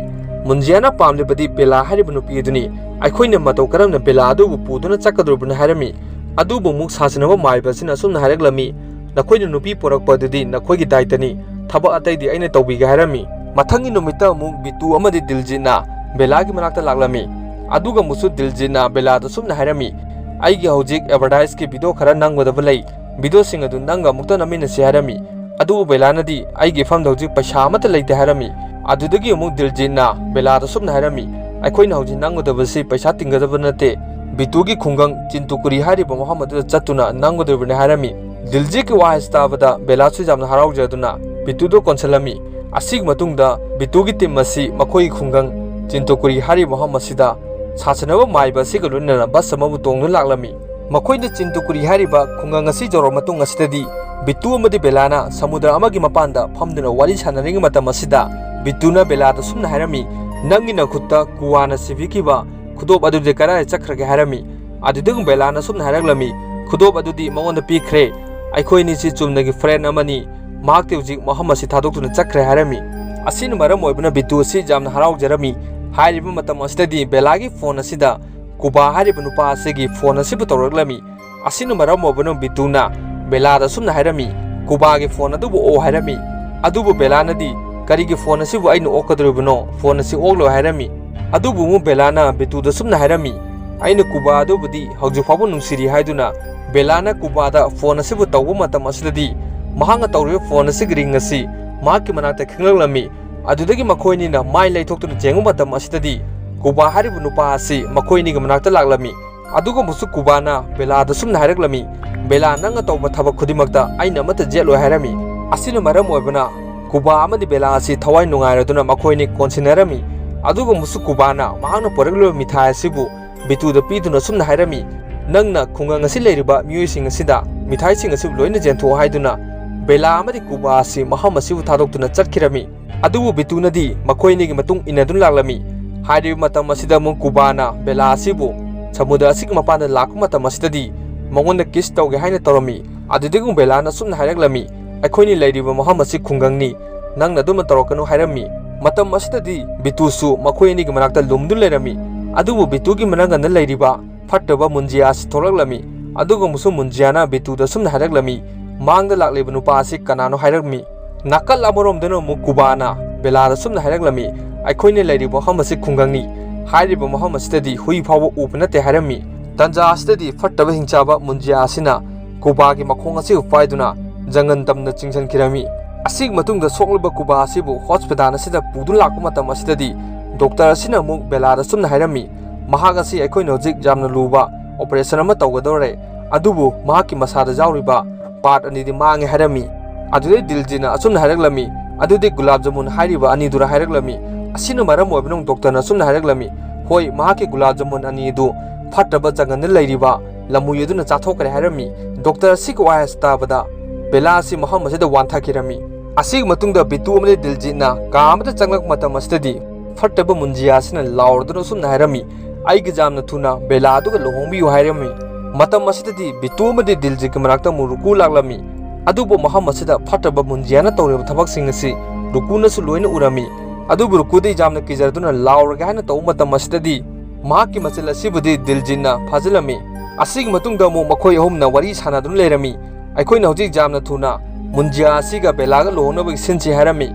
"ꯃꯨꯟꯖꯤꯌꯥꯅ ꯄꯥꯝꯂꯤꯕꯗꯤ ꯕꯦꯂꯥ ꯍꯥꯏꯔꯤꯕ ꯅꯨꯄꯤ ꯑꯗꯨꯅꯤ꯫ ꯑꯩꯈꯣꯏꯅ ꯃꯇꯧ ꯀꯔꯝꯅ ꯕꯦꯂꯥ ꯑꯗꯨꯕꯨ ꯄꯨꯗꯨꯅ ꯆꯠꯀꯗꯧꯔꯤꯕꯅꯤ?" ꯍꯥꯏꯔꯝꯃꯤ꯫ ꯑꯗꯨꯕꯨ ꯑꯃꯨꯛ ꯁꯥꯁꯤꯟꯅꯕ ꯃꯥꯏꯕ ꯑꯁꯤꯅ ꯑꯁꯨꯝꯅ ꯍꯥꯏꯔꯛꯂꯝꯃꯤ, "ꯅꯈꯣꯏꯅ ꯅꯨꯄꯤ ꯄꯣꯔꯛꯄ ꯑꯗꯨꯗꯤ ꯅꯈꯣꯏꯒꯤ ꯗꯥꯏꯇꯅꯤ꯫ ꯊꯕꯛ ꯑꯇꯩꯗꯤ ꯑꯩꯅ ꯇꯧꯕꯤꯒꯦ" ꯍꯥꯏꯔꯝꯃꯤ꯫ ꯃꯊꯪꯒꯤ ꯅꯨꯃꯤꯠꯇ ꯑꯃꯨꯛ ꯕꯤꯇꯨ ꯑꯃꯗꯤ ꯗꯤꯜꯖꯤꯠꯅ ꯕꯦꯂꯥꯒꯤ ꯃꯅꯥꯛꯇ ꯂꯥꯛꯂꯝꯃꯤ꯫ ꯑꯗꯨꯒ ꯑꯃꯨꯛꯁꯨ ꯗꯤꯜꯖꯤꯠꯅ ꯕꯦꯂꯥꯗ ꯑꯁꯨꯝꯅ ꯍꯥꯏꯔꯝꯃꯤ, "ꯑꯩꯒꯤ ꯍꯧꯖꯤꯛ ꯑꯦꯗꯚꯔꯇꯥꯏꯖꯀꯤ ꯚꯤꯗꯤꯑꯣ ꯈꯔ ꯅꯝꯒꯗꯕ ꯂꯩ꯫ ꯚꯤꯗꯤꯑꯣꯁꯤꯡ ꯑꯗꯨ ꯅꯪꯒ ꯑꯃꯨꯛꯇ ꯅꯝꯃꯤꯟꯅꯁꯤ" ꯍꯥꯏꯔꯝꯃꯤ꯫ ꯑꯗꯨꯕꯨ ꯕꯦꯂꯥꯅꯗꯤ, "ꯑꯩꯒꯤ ꯏꯐꯝꯗ ꯍꯧꯖꯤꯛ ꯄꯩꯁꯥ ꯑꯃꯠꯇ ꯂꯩꯇꯦ" ꯍꯥꯏꯔꯝꯃꯤ꯫ ꯑꯗꯨꯗꯒꯤ ꯑꯃꯨꯛ ꯗꯤꯜꯖꯤꯠꯅ ꯕꯦꯂꯥꯗ ꯑꯁꯨꯝꯅ ꯍꯥꯏꯔꯝꯃꯤ, "ꯑꯩꯈꯣꯏꯅ ꯍꯧꯖꯤꯛ ꯅꯝꯒꯗꯕꯁꯤ ꯄꯩꯁꯥ ꯇꯤꯡꯒꯗꯕ ꯅꯠꯇꯦ꯫ ꯕꯤꯇꯨꯒꯤ ꯈꯨꯡꯒꯪ ꯆꯤꯟꯇꯨꯀꯨꯔꯤ ꯍꯥꯏꯔꯤꯕ ꯃꯐꯝ ꯑꯗꯨꯗ ꯆꯠꯇꯨꯅ ꯅꯝꯒꯗꯧꯔꯤꯕꯅꯤ" ꯍꯥꯏꯔꯝꯃꯤ꯫ ꯗꯤꯜꯖꯤꯠꯀꯤ ꯋꯥꯍꯩꯁꯤ ꯇꯥꯕꯗ ꯕꯦꯂꯥꯁꯨ ꯌꯥꯝꯅ ꯍꯔꯥꯎꯖꯗꯨꯅ ꯕꯤꯇꯨꯗ ꯀꯣꯟꯁꯤꯜꯂꯝꯃꯤ꯫ ꯑꯁꯤꯒꯤ ꯃꯇꯨꯡꯗ ꯕꯤꯇꯨꯒꯤ ꯇꯤꯝ ꯑꯁꯤ ꯃꯈꯣꯏꯒꯤ ꯈꯨꯡꯒꯪ ꯆꯤꯟꯇꯨꯀꯨꯔꯤ ꯍꯥꯏꯔꯤꯕ ꯃꯐꯝ ꯑꯁꯤꯗ ꯁꯥꯁꯟꯅꯕ ꯃꯥꯏꯕ ꯑꯁꯤꯒ ꯂꯣꯏꯅꯅ ꯕꯁ ꯑꯃꯕꯨ ꯇꯣꯡꯗꯨꯅ ꯂꯥꯛꯂꯝꯃꯤ꯫ ꯃꯈꯣꯏꯅ ꯆꯤꯟꯇꯨꯀꯨꯔꯤ ꯍꯥꯏꯔꯤꯕ ꯈꯨꯡꯒꯪ ꯑꯁꯤ ꯌꯧꯔꯕ ꯃꯇꯨꯡ ꯑꯁꯤꯗꯗꯤ ꯕꯤꯇꯨ ꯑꯃꯗꯤ ꯕꯦꯂꯥꯅ ꯁꯃꯨꯗ꯭ꯔ ꯑꯃꯒꯤ ꯃꯄꯥꯟꯗ ꯐꯝꯗꯨꯅ ꯋꯥꯔꯤ ꯁꯥꯟꯅꯔꯤꯉꯩ ꯃꯇꯝ ꯑꯁꯤꯗ ꯕꯤꯇꯨꯅ ꯕꯦꯂꯥꯗ ꯁꯨꯝꯅ ꯍꯥꯏꯔꯝꯃꯤ, "ꯅꯪꯒꯤ ꯅꯈꯨꯠꯇ ꯀꯨꯋꯥꯅ ꯁꯤꯕꯤꯈꯤꯕ ꯈꯨꯗꯣꯞ ꯑꯗꯨꯗꯤ ꯀꯗꯥꯏ ꯆꯠꯈ꯭ꯔꯒꯦ?" ꯍꯥꯏꯔꯝꯃꯤ꯫ ꯑꯗꯨꯗꯒꯤ ꯕꯦꯂꯥꯅ ꯁꯨꯝꯅ ꯍꯥꯏꯔꯛꯂꯝꯃꯤ, "ꯈꯨꯗꯣꯞ ꯑꯗꯨꯗꯤ ꯃꯉꯣꯟꯗ ꯄꯤꯈ꯭ꯔꯦ꯫ ꯑꯩꯈꯣꯏ ꯑꯅꯤꯁꯤ ꯆꯨꯝꯅꯒꯤ ꯐ꯭ꯔꯦꯟ ꯑꯃꯅꯤ꯫ ꯃꯍꯥꯛꯇꯤ ꯍꯧꯖꯤꯛ ꯃꯐꯝ ꯑꯁꯤ ꯊꯥꯗꯣꯛꯇꯨꯅ ꯆꯠꯈ꯭ꯔꯦ" ꯍꯥꯏꯔꯝꯃꯤ꯫ ꯑꯁꯤꯅ ꯃꯔꯝ ꯑꯣꯏꯕꯅ ꯕꯤꯇꯨ ꯑꯁꯤ ꯌꯥꯝꯅ ꯍꯔꯥꯎꯖꯔꯝꯃꯤ꯫ ꯍꯥꯏꯔꯤꯕ ꯃꯇꯝ ꯑꯁꯤꯗꯗꯤ ꯕꯦꯂꯥꯒꯤ ꯐꯣꯟ ꯑꯁꯤꯗ ꯀꯨꯕꯥ ꯍꯥꯏꯔꯤꯕ ꯅꯨꯄꯥ ꯑꯁꯤꯒꯤ ꯐꯣꯟ ꯑꯁꯤꯕꯨ ꯇꯧꯔꯛꯂꯝꯃꯤ꯫ ꯑꯁꯤꯅ ꯃꯔꯝ ꯑꯣꯏꯕꯅ ꯕꯤꯇꯨꯅ ꯕꯦꯂꯥꯗ ꯑꯁꯨꯝꯅ ꯍꯥꯏꯔꯝꯃꯤ, "ꯀꯨꯕꯥꯒꯤ ꯐꯣꯟ ꯑꯗꯨꯕꯨ ꯑꯣꯛꯑꯣ" ꯍꯥꯏꯔꯝꯃꯤ꯫ ꯑꯗꯨꯕꯨ ꯕꯦꯂꯥꯅꯗꯤ, "ꯀꯔꯤꯒꯤ ꯐꯣꯟ ꯑꯁꯤꯕꯨ ꯑꯩꯅ ꯑꯣꯛꯀꯗꯧꯔꯤꯕꯅꯣ? ꯐꯣꯟ ꯑꯁꯤ ꯑꯣꯛꯂꯣꯏ" ꯍꯥꯏꯔꯝꯃꯤ꯫ ꯑꯗꯨꯕꯨ ꯑꯃꯨꯛ ꯕꯦꯂꯥꯅ ꯕꯤꯇꯨꯗ ꯁꯨꯝꯅ ꯍꯥꯏꯔꯝꯃꯤ, "ꯑꯩꯅ ꯀꯨꯕꯥ ꯑꯗꯨꯕꯨꯗꯤ ꯍꯧꯖꯤꯛ ꯐꯥꯎꯕ ꯅꯨꯡꯁꯤꯔꯤ" ꯍꯥꯏꯗꯨꯅ ꯕꯦꯂꯥꯅ ꯀꯨꯕꯥꯗ ꯐꯣꯟ ꯑꯁꯤꯕꯨ ꯇꯧꯕ ꯃꯇꯝ ꯑꯁꯤꯗꯗꯤ ꯃꯍꯥꯛꯅ ꯇꯧꯔꯤꯕ ꯐꯣꯟ ꯑꯁꯤꯒꯤ ꯔꯤꯡ ꯑꯁꯤ ꯃꯍꯥꯛꯀꯤ ꯃꯅꯥꯛꯇ ꯈꯤꯡꯂꯛꯂꯝꯃꯤ꯫ ꯑꯗꯨꯗꯒꯤ ꯃꯈꯣꯏ ꯑꯅꯤꯅ ꯃꯥꯏ ꯂꯩꯊꯣꯛꯇꯨꯅ ꯌꯦꯡꯕ ꯃꯇꯝ ꯑꯁꯤꯗꯗꯤ ꯀꯨꯕꯥ ꯍꯥꯏꯔꯤꯕ ꯅꯨꯄꯥ ꯑꯁꯤ ꯃꯈꯣꯏ ꯑꯅꯤꯒꯤ ꯃꯅꯥꯛꯇ ꯂꯥꯛꯂꯝꯃꯤ꯫ ꯑꯗꯨꯒꯨꯝꯕꯁꯨ ꯀꯨꯕꯥꯅ ꯕꯦꯂꯥꯗ ꯁꯨꯝꯅ ꯍꯥꯏꯔꯛꯂꯝꯃꯤ, "ꯕꯦꯂꯥ, ꯅꯪꯅ ꯇꯧꯕ ꯊꯕꯛ ꯈꯨꯗꯤꯡꯃꯛꯇ ꯑꯩꯅ ꯑꯃꯠꯇ ꯌꯦꯠꯂꯣꯏ" ꯍꯥꯏꯔꯝꯃꯤ꯫ ꯑꯁꯤꯅ ꯃꯔꯝ ꯑꯣꯏꯕꯅ ꯀꯨꯕꯥ ꯑꯃꯗꯤ ꯕꯦꯂꯥ ꯑꯁꯤ ꯊꯋꯥꯏ ꯅꯨꯡꯉꯥꯏꯔꯗꯨꯅ ꯃꯈꯣꯏꯅꯤ ꯀꯣꯟꯁꯤꯟꯅꯔꯝꯃꯤ꯫ ꯑꯗꯨꯒꯨꯝꯕꯁꯨ ꯀꯨꯕꯥꯅ ꯃꯍꯥꯛꯅ ꯄꯨꯔꯛꯂꯤꯕ ꯃꯤꯊꯥꯏ ꯑꯁꯤꯕꯨ ꯕꯤꯇꯨꯗ ꯄꯤꯗꯨꯅ ꯁꯨꯝꯅ ꯍꯥꯏꯔꯝꯃꯤ, "ꯅꯪꯅ ꯈꯨꯡꯒꯪ ꯑꯁꯤ ꯂꯩꯔꯤꯕ ꯃꯤꯑꯣꯏꯁꯤꯡ ꯑꯁꯤꯗ ꯃꯤꯊꯥꯏꯁꯤꯡ ꯑꯁꯤ ꯂꯣꯏꯅ ꯌꯦꯟꯊꯣꯛꯑꯣ" ꯍꯥꯏꯗꯨꯅ ꯕꯦꯂꯥ ꯑꯃꯗꯤ ꯀꯨꯕꯥ ꯑꯁꯤ ꯃꯐꯝ ꯑꯁꯤꯕꯨ ꯊꯥꯗꯣꯛꯇꯨꯅ ꯆꯠꯈꯤꯔꯝꯃꯤ꯫ ꯑꯗꯨꯕꯨ ꯕꯤꯇꯨꯅꯗꯤ ꯃꯈꯣꯏ ꯑꯅꯤꯒꯤ ꯃꯇꯨꯡ ꯏꯟꯅꯗꯨꯅ ꯂꯥꯛꯂꯝꯃꯤ꯫ ꯍꯥꯏꯔꯤꯕ ꯃꯇꯝ ꯑꯁꯤꯗ ꯑꯃꯨꯛ ꯀꯨꯕꯥꯅ ꯕꯦꯂꯥ ꯑꯁꯤꯕꯨ ꯁꯃꯨꯗ꯭ꯔ ꯑꯁꯤꯒꯤ ꯃꯄꯥꯟꯗ ꯂꯥꯛꯄ ꯃꯇꯝ ꯑꯁꯤꯗꯗꯤ ꯃꯉꯣꯟꯗ ꯀꯤꯁ ꯇꯧꯒꯦ ꯍꯥꯏꯅ ꯇꯧꯔꯝꯃꯤ꯫ ꯑꯗꯨꯗꯒꯤ ꯕꯦꯂꯥꯅ ꯑꯁꯨꯝꯅ ꯍꯥꯏꯔꯛꯂꯝꯃꯤ, "ꯑꯩꯈꯣꯏꯅꯤ ꯂꯩꯔꯤꯕ ꯃꯐꯝ ꯑꯁꯤ ꯈꯨꯡꯒꯪꯅꯤ, ꯅꯪꯅ ꯑꯗꯨꯝꯅ ꯇꯧꯔꯛꯀꯅꯨ" ꯍꯥꯏꯔꯝꯃꯤ꯫ ꯃꯇꯝ ꯑꯁꯤꯗꯗꯤ ꯕꯤꯇꯨꯁꯨ ꯃꯈꯣꯏ ꯑꯅꯤꯒꯤ ꯃꯅꯥꯛꯇ ꯂꯨꯝꯗꯨꯅ ꯂꯩꯔꯝꯃꯤ꯫ ꯑꯗꯨꯕꯨ ꯕꯤꯇꯨꯒꯤ ꯃꯅꯪꯒꯟꯗ ꯂꯩꯔꯤꯕ ꯐꯠꯇꯕ ꯃꯨꯟꯖꯤꯌꯥ ꯑꯁꯤ ꯊꯣꯛꯂꯛꯂꯝꯃꯤ꯫ ꯑꯗꯨꯒ ꯑꯃꯨꯛꯁꯨ ꯃꯨꯟꯖꯤꯌꯥꯅ ꯕꯤꯇꯨꯗ ꯑꯁꯨꯝꯅ ꯍꯥꯏꯔꯛꯂꯝꯃꯤ, "ꯃꯥꯡꯗ ꯂꯥꯛꯂꯤꯕ ꯅꯨꯄꯥ ꯑꯁꯤ ꯀꯅꯥꯅꯣ?" ꯍꯥꯏꯔꯛꯃꯤ꯫ ꯅꯥꯀꯜ ꯑꯃꯔꯣꯝꯗꯅ ꯑꯃꯨꯛ ꯀꯨꯕꯥꯅ ꯕꯦꯂꯥꯗ ꯑꯁꯨꯝꯅ ꯍꯥꯏꯔꯛꯂꯝꯃꯤ, "ꯑꯩꯈꯣꯏꯅ ꯂꯩꯔꯤꯕ ꯃꯐꯝ ꯑꯁꯤ ꯈꯨꯡꯒꯪꯅꯤ꯫ ꯍꯥꯏꯔꯤꯕ ꯃꯐꯝ ꯑꯁꯤꯗꯗꯤ ꯍꯨꯏ ꯐꯥꯎꯕ ꯎꯕ ꯅꯠꯇꯦ" ꯍꯥꯏꯔꯝꯃꯤ꯫ ꯇꯟꯖꯥ ꯑꯁꯤꯗꯗꯤ ꯐꯠꯇꯕ ꯍꯤꯡꯆꯥꯕ ꯃꯨꯟꯖꯤꯌꯥ ꯑꯁꯤꯅ ꯀꯨꯕꯥꯒꯤ ꯃꯈꯣꯡ ꯑꯁꯤꯕꯨ ꯄꯥꯏꯗꯨꯅ ꯖꯪꯒꯜ ꯇꯝꯅ ꯆꯤꯡꯁꯤꯟꯈꯤꯔꯝꯃꯤ꯫ ꯑꯁꯤꯒꯤ ꯃꯇꯨꯡꯗ ꯁꯣꯛꯂꯕ ꯀꯨꯕꯥ ꯑꯁꯤꯕꯨ ꯍꯣꯁꯄꯤꯇꯥꯜ ꯑꯁꯤꯗ ꯄꯨꯗꯨꯅ ꯂꯥꯛꯄ ꯃꯇꯝ ꯑꯁꯤꯗꯗꯤ ꯗꯣꯛꯇꯔ ꯑꯁꯤꯅ ꯑꯃꯨꯛ ꯕꯦꯂꯥꯗ ꯑꯁꯨꯝꯅ ꯍꯥꯏꯔꯝꯃꯤ, "ꯃꯍꯥꯛ ꯑꯁꯤ ꯑꯩꯈꯣꯏꯅ ꯍꯧꯖꯤꯛ ꯌꯥꯝꯅ ꯂꯨꯕ ꯑꯣꯄꯔꯦꯁꯟ ꯑꯃ ꯇꯧꯒꯗꯧꯔꯦ, ꯑꯗꯨꯕꯨ ꯃꯍꯥꯛꯀꯤ ꯃꯁꯥꯗ ꯌꯥꯎꯔꯤꯕ ꯄꯥꯔꯠ ꯑꯅꯤꯗꯤ ꯃꯥꯡꯉꯦ" ꯍꯥꯏꯔꯝꯃꯤ꯫ ꯑꯗꯨꯗꯩ ꯗꯤꯜꯖꯤꯠꯅ ꯑꯁꯨꯝꯅ ꯍꯥꯏꯔꯛꯂꯝꯃꯤ, "ꯑꯗꯨꯗꯤ ꯒꯨꯂꯥꯞ ꯖꯥꯃꯨꯟ ꯍꯥꯏꯔꯤꯕ ꯑꯅꯤꯗꯨꯔ?" ꯍꯥꯏꯔꯛꯂꯝꯃꯤ꯫ ꯑꯁꯤꯅ ꯃꯔꯝ ꯑꯣꯏꯕꯅ ꯗꯣꯛꯇꯔꯅ ꯑꯁꯨꯝꯅ ꯍꯥꯏꯔꯛꯂꯝꯃꯤ, "ꯍꯣꯏ, ꯃꯍꯥꯛꯀꯤ ꯒꯨꯂꯥꯞ ꯖꯥꯃꯨꯟ ꯑꯅꯤ ꯑꯗꯨ ꯐꯠꯇꯕ ꯖꯪꯒꯜꯗ ꯂꯩꯔꯤꯕ ꯂꯝꯍꯨꯏ ꯑꯗꯨꯅ ꯆꯥꯊꯣꯛꯈ꯭ꯔꯦ" ꯍꯥꯏꯔꯝꯃꯤ꯫ ꯗꯣꯛꯇꯔ ꯑꯁꯤꯒꯤ ꯋꯥꯍꯩ ꯑꯁꯤ ꯇꯥꯕꯗ ꯕꯦꯂꯥ ꯑꯁꯤ ꯃꯐꯝ ꯑꯁꯤꯗ ꯋꯥꯟꯊꯈꯤꯔꯝꯃꯤ꯫ ꯑꯁꯤꯒꯤ ꯃꯇꯨꯡꯗ ꯕꯤꯇꯨ ꯑꯃꯗꯤ ꯗꯤꯜꯖꯤꯠꯅ ꯀꯥ ꯑꯃꯗ ꯆꯪꯂꯛꯄ ꯃꯇꯝ ꯑꯁꯤꯗꯗꯤ ꯐꯠꯇꯕ ꯃꯨꯟꯖꯤꯌꯥ ꯑꯁꯤꯅ ꯂꯥꯎꯔꯗꯨꯅ ꯑꯁꯨꯝꯅ ꯍꯥꯏꯔꯝꯃꯤ, "ꯑꯩꯒ ꯌꯥꯝꯅ ꯊꯨꯅ ꯕꯦꯂꯥ ꯑꯗꯨꯒ ꯂꯨꯍꯣꯡꯕꯤꯌꯨ" ꯍꯥꯏꯔꯝꯃꯤ꯫ ꯃꯇꯝ ꯑꯁꯤꯗꯗꯤ ꯕꯤꯇꯨ ꯑꯃꯗꯤ ꯗꯤꯜꯖꯤꯠꯀꯤ ꯃꯅꯥꯛꯇ ꯑꯃꯨꯛ ꯔꯨꯀꯨ ꯂꯥꯛꯂꯝꯃꯤ꯫ ꯑꯗꯨꯕꯨ ꯃꯐꯝ ꯑꯁꯤꯗ ꯐꯠꯇꯕ ꯃꯨꯟꯖꯤꯌꯥꯅ ꯇꯧꯔꯤꯕ ꯊꯕꯛꯁꯤꯡ ꯑꯁꯤ ꯔꯨꯀꯨꯅꯁꯨ ꯂꯣꯏꯅ ꯎꯔꯝꯃꯤ꯫ ꯑꯗꯨꯕꯨ ꯔꯨꯀꯨꯗꯤ ꯌꯥꯝꯅ ꯀꯤꯖꯔꯗꯨꯅ ꯂꯥꯎꯔꯒꯦ ꯍꯥꯏꯅ ꯇꯧꯕ ꯃꯇꯝ ꯑꯁꯤꯗꯗꯤ ꯃꯍꯥꯛꯀꯤ ꯃꯆꯤꯜ ꯑꯁꯤꯕꯨꯗꯤ ꯗꯤꯜꯖꯤꯠꯅ ꯐꯥꯖꯤꯜꯂꯝꯃꯤ꯫ ꯑꯁꯤꯒꯤ ꯃꯇꯨꯡꯗ ꯑꯃꯨꯛ ꯃꯈꯣꯏ ꯑꯍꯨꯝꯅ ꯋꯥꯔꯤ ꯁꯥꯟꯅꯗꯨꯅ ꯂꯩꯔꯝꯃꯤ꯫ "ꯑꯩꯈꯣꯏꯅ ꯍꯧꯖꯤꯛ ꯌꯥꯝꯅ ꯊꯨꯅ ꯃꯨꯟꯖꯤꯌꯥ ꯑꯁꯤꯒ ꯕꯦꯂꯥꯒ ꯂꯨꯍꯣꯡꯅꯕꯒꯤ ꯁꯤꯟꯁꯤ" ꯍꯥꯏꯔꯝꯃꯤ꯫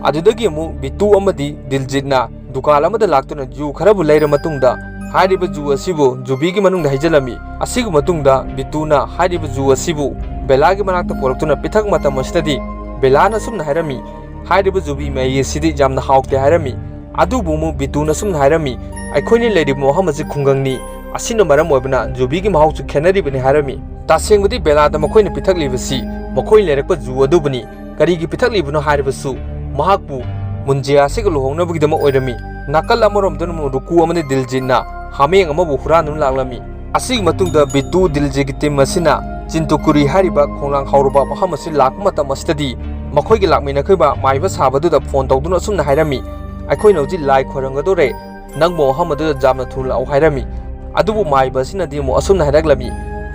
ꯑꯗꯨꯗꯒꯤ ꯑꯃꯨꯛ ꯕꯤꯇꯨ ꯑꯃꯗꯤ ꯗꯤꯜꯖꯤꯠꯅ ꯗꯨꯀꯥꯟ ꯑꯃꯗ ꯂꯥꯛꯇꯨꯅ ꯖꯨ ꯈꯔꯕꯨ ꯂꯩꯔ ꯃꯇꯨꯡꯗ ꯍꯥꯏꯔꯤꯕ ꯖꯨ ꯑꯁꯤꯕꯨ ꯖꯨꯕꯤꯒꯤ ꯃꯅꯨꯡꯗ ꯍꯩꯖꯤꯜꯂꯝꯃꯤ꯫ ꯑꯁꯤꯒꯤ ꯃꯇꯨꯡꯗ ꯕꯤꯇꯨꯅ ꯍꯥꯏꯔꯤꯕ ꯖꯨ ꯑꯁꯤꯕꯨ ꯕꯦꯂꯥꯒꯤ ꯃꯅꯥꯛꯇ ꯄꯨꯔꯛꯇꯨꯅ ꯄꯤꯊꯛ ꯃꯇꯝ ꯑꯁꯤꯗꯗꯤ ꯕꯦꯂꯥꯅ ꯑꯁꯨꯝꯅ ꯍꯥꯏꯔꯝꯃꯤ, "ꯍꯥꯏꯔꯤꯕ ꯖꯨꯕꯤ ꯃꯍꯤ ꯑꯁꯤꯗꯤ ꯌꯥꯝꯅ ꯍꯥꯎꯇꯦ" ꯍꯥꯏꯔꯝꯃꯤ꯫ ꯑꯗꯨꯕꯨ ꯑꯃꯨꯛ ꯕꯤꯇꯨꯅ ꯑꯁꯨꯝꯅ ꯍꯥꯏꯔꯝꯃꯤ, "ꯑꯩꯈꯣꯏꯅ ꯂꯩꯔꯤꯕ ꯃꯐꯝ ꯑꯁꯤ ꯈꯨꯡꯒꯪꯅꯤ, ꯑꯁꯤꯅ ꯃꯔꯝ ꯑꯣꯏꯕꯅ ꯖꯨꯕꯤꯒꯤ ꯃꯍꯥꯎꯁꯨ ꯈꯦꯠꯅꯔꯤꯕꯅꯤ" ꯍꯥꯏꯔꯝꯃꯤ꯫ ꯇꯁꯦꯡꯕꯗꯤ ꯕꯦꯂꯥꯗ ꯃꯈꯣꯏꯅ ꯄꯤꯊꯛꯂꯤꯕꯁꯤ ꯃꯈꯣꯏ ꯂꯩꯔꯛꯄ ꯖꯨ ꯑꯗꯨꯕꯨꯅꯤ꯫ ꯀꯔꯤꯒꯤ ꯄꯤꯊꯛꯂꯤꯕꯅꯣ ꯍꯥꯏꯔꯕꯁꯨ ꯃꯍꯥꯛꯄꯨ ꯃꯨꯟꯖꯤꯌꯥ ꯑꯁꯤꯒ ꯂꯨꯍꯣꯡꯅꯕꯒꯤꯗꯃꯛ ꯑꯣꯏꯔꯝꯃꯤ꯫ ꯅꯥꯀꯜ ꯑꯃꯔꯣꯝꯗꯅ ꯑꯃꯨꯛ ꯔꯨꯀꯨ ꯑꯃꯗꯤ ꯗꯤꯜꯖꯤꯠꯅ ꯍꯥꯃꯦꯡ ꯑꯃꯕꯨ ꯍꯨꯔꯥꯟꯗꯨꯅ ꯂꯥꯛꯂꯝꯃꯤ꯫ ꯑꯁꯤꯒꯤ ꯃꯇꯨꯡꯗ ꯕꯤꯇꯨ ꯗꯤꯜꯖꯤꯠꯀꯤ ꯇꯤꯝ ꯑꯁꯤꯅ ꯆꯤꯟꯇꯨꯀꯨꯔꯤ ꯍꯥꯏꯔꯤꯕ ꯈꯣꯡꯅꯥꯡ ꯍꯧꯔꯕ ꯃꯐꯝ ꯑꯁꯤ ꯂꯥꯛꯄ ꯃꯇꯝ ꯑꯁꯤꯗꯗꯤ ꯃꯈꯣꯏꯒꯤ ꯂꯥꯛꯃꯤꯟꯅꯈꯤꯕ ꯃꯥꯏꯕ ꯁꯥꯕꯗꯨꯗ ꯐꯣꯟ ꯇꯧꯗꯨꯅ ꯑꯁꯨꯝꯅ ꯍꯥꯏꯔꯝꯃꯤ, "ꯑꯩꯈꯣꯏꯅ ꯍꯧꯖꯤꯛ ꯂꯥꯏ ꯈꯣꯏꯔꯝꯒꯗꯧꯔꯦ, ꯅꯪꯕꯨ ꯃꯐꯝ ꯑꯗꯨꯗ ꯌꯥꯝꯅ ꯊꯨꯅ ꯂꯥꯛꯎ" ꯍꯥꯏꯔꯝꯃꯤ꯫ ꯑꯗꯨꯕꯨ ꯃꯥꯏꯕ ꯑꯁꯤꯅꯗꯤ ꯑꯃꯨꯛ ꯑꯁꯨꯝꯅ ꯍꯥꯏꯔꯛꯂꯝꯃꯤ,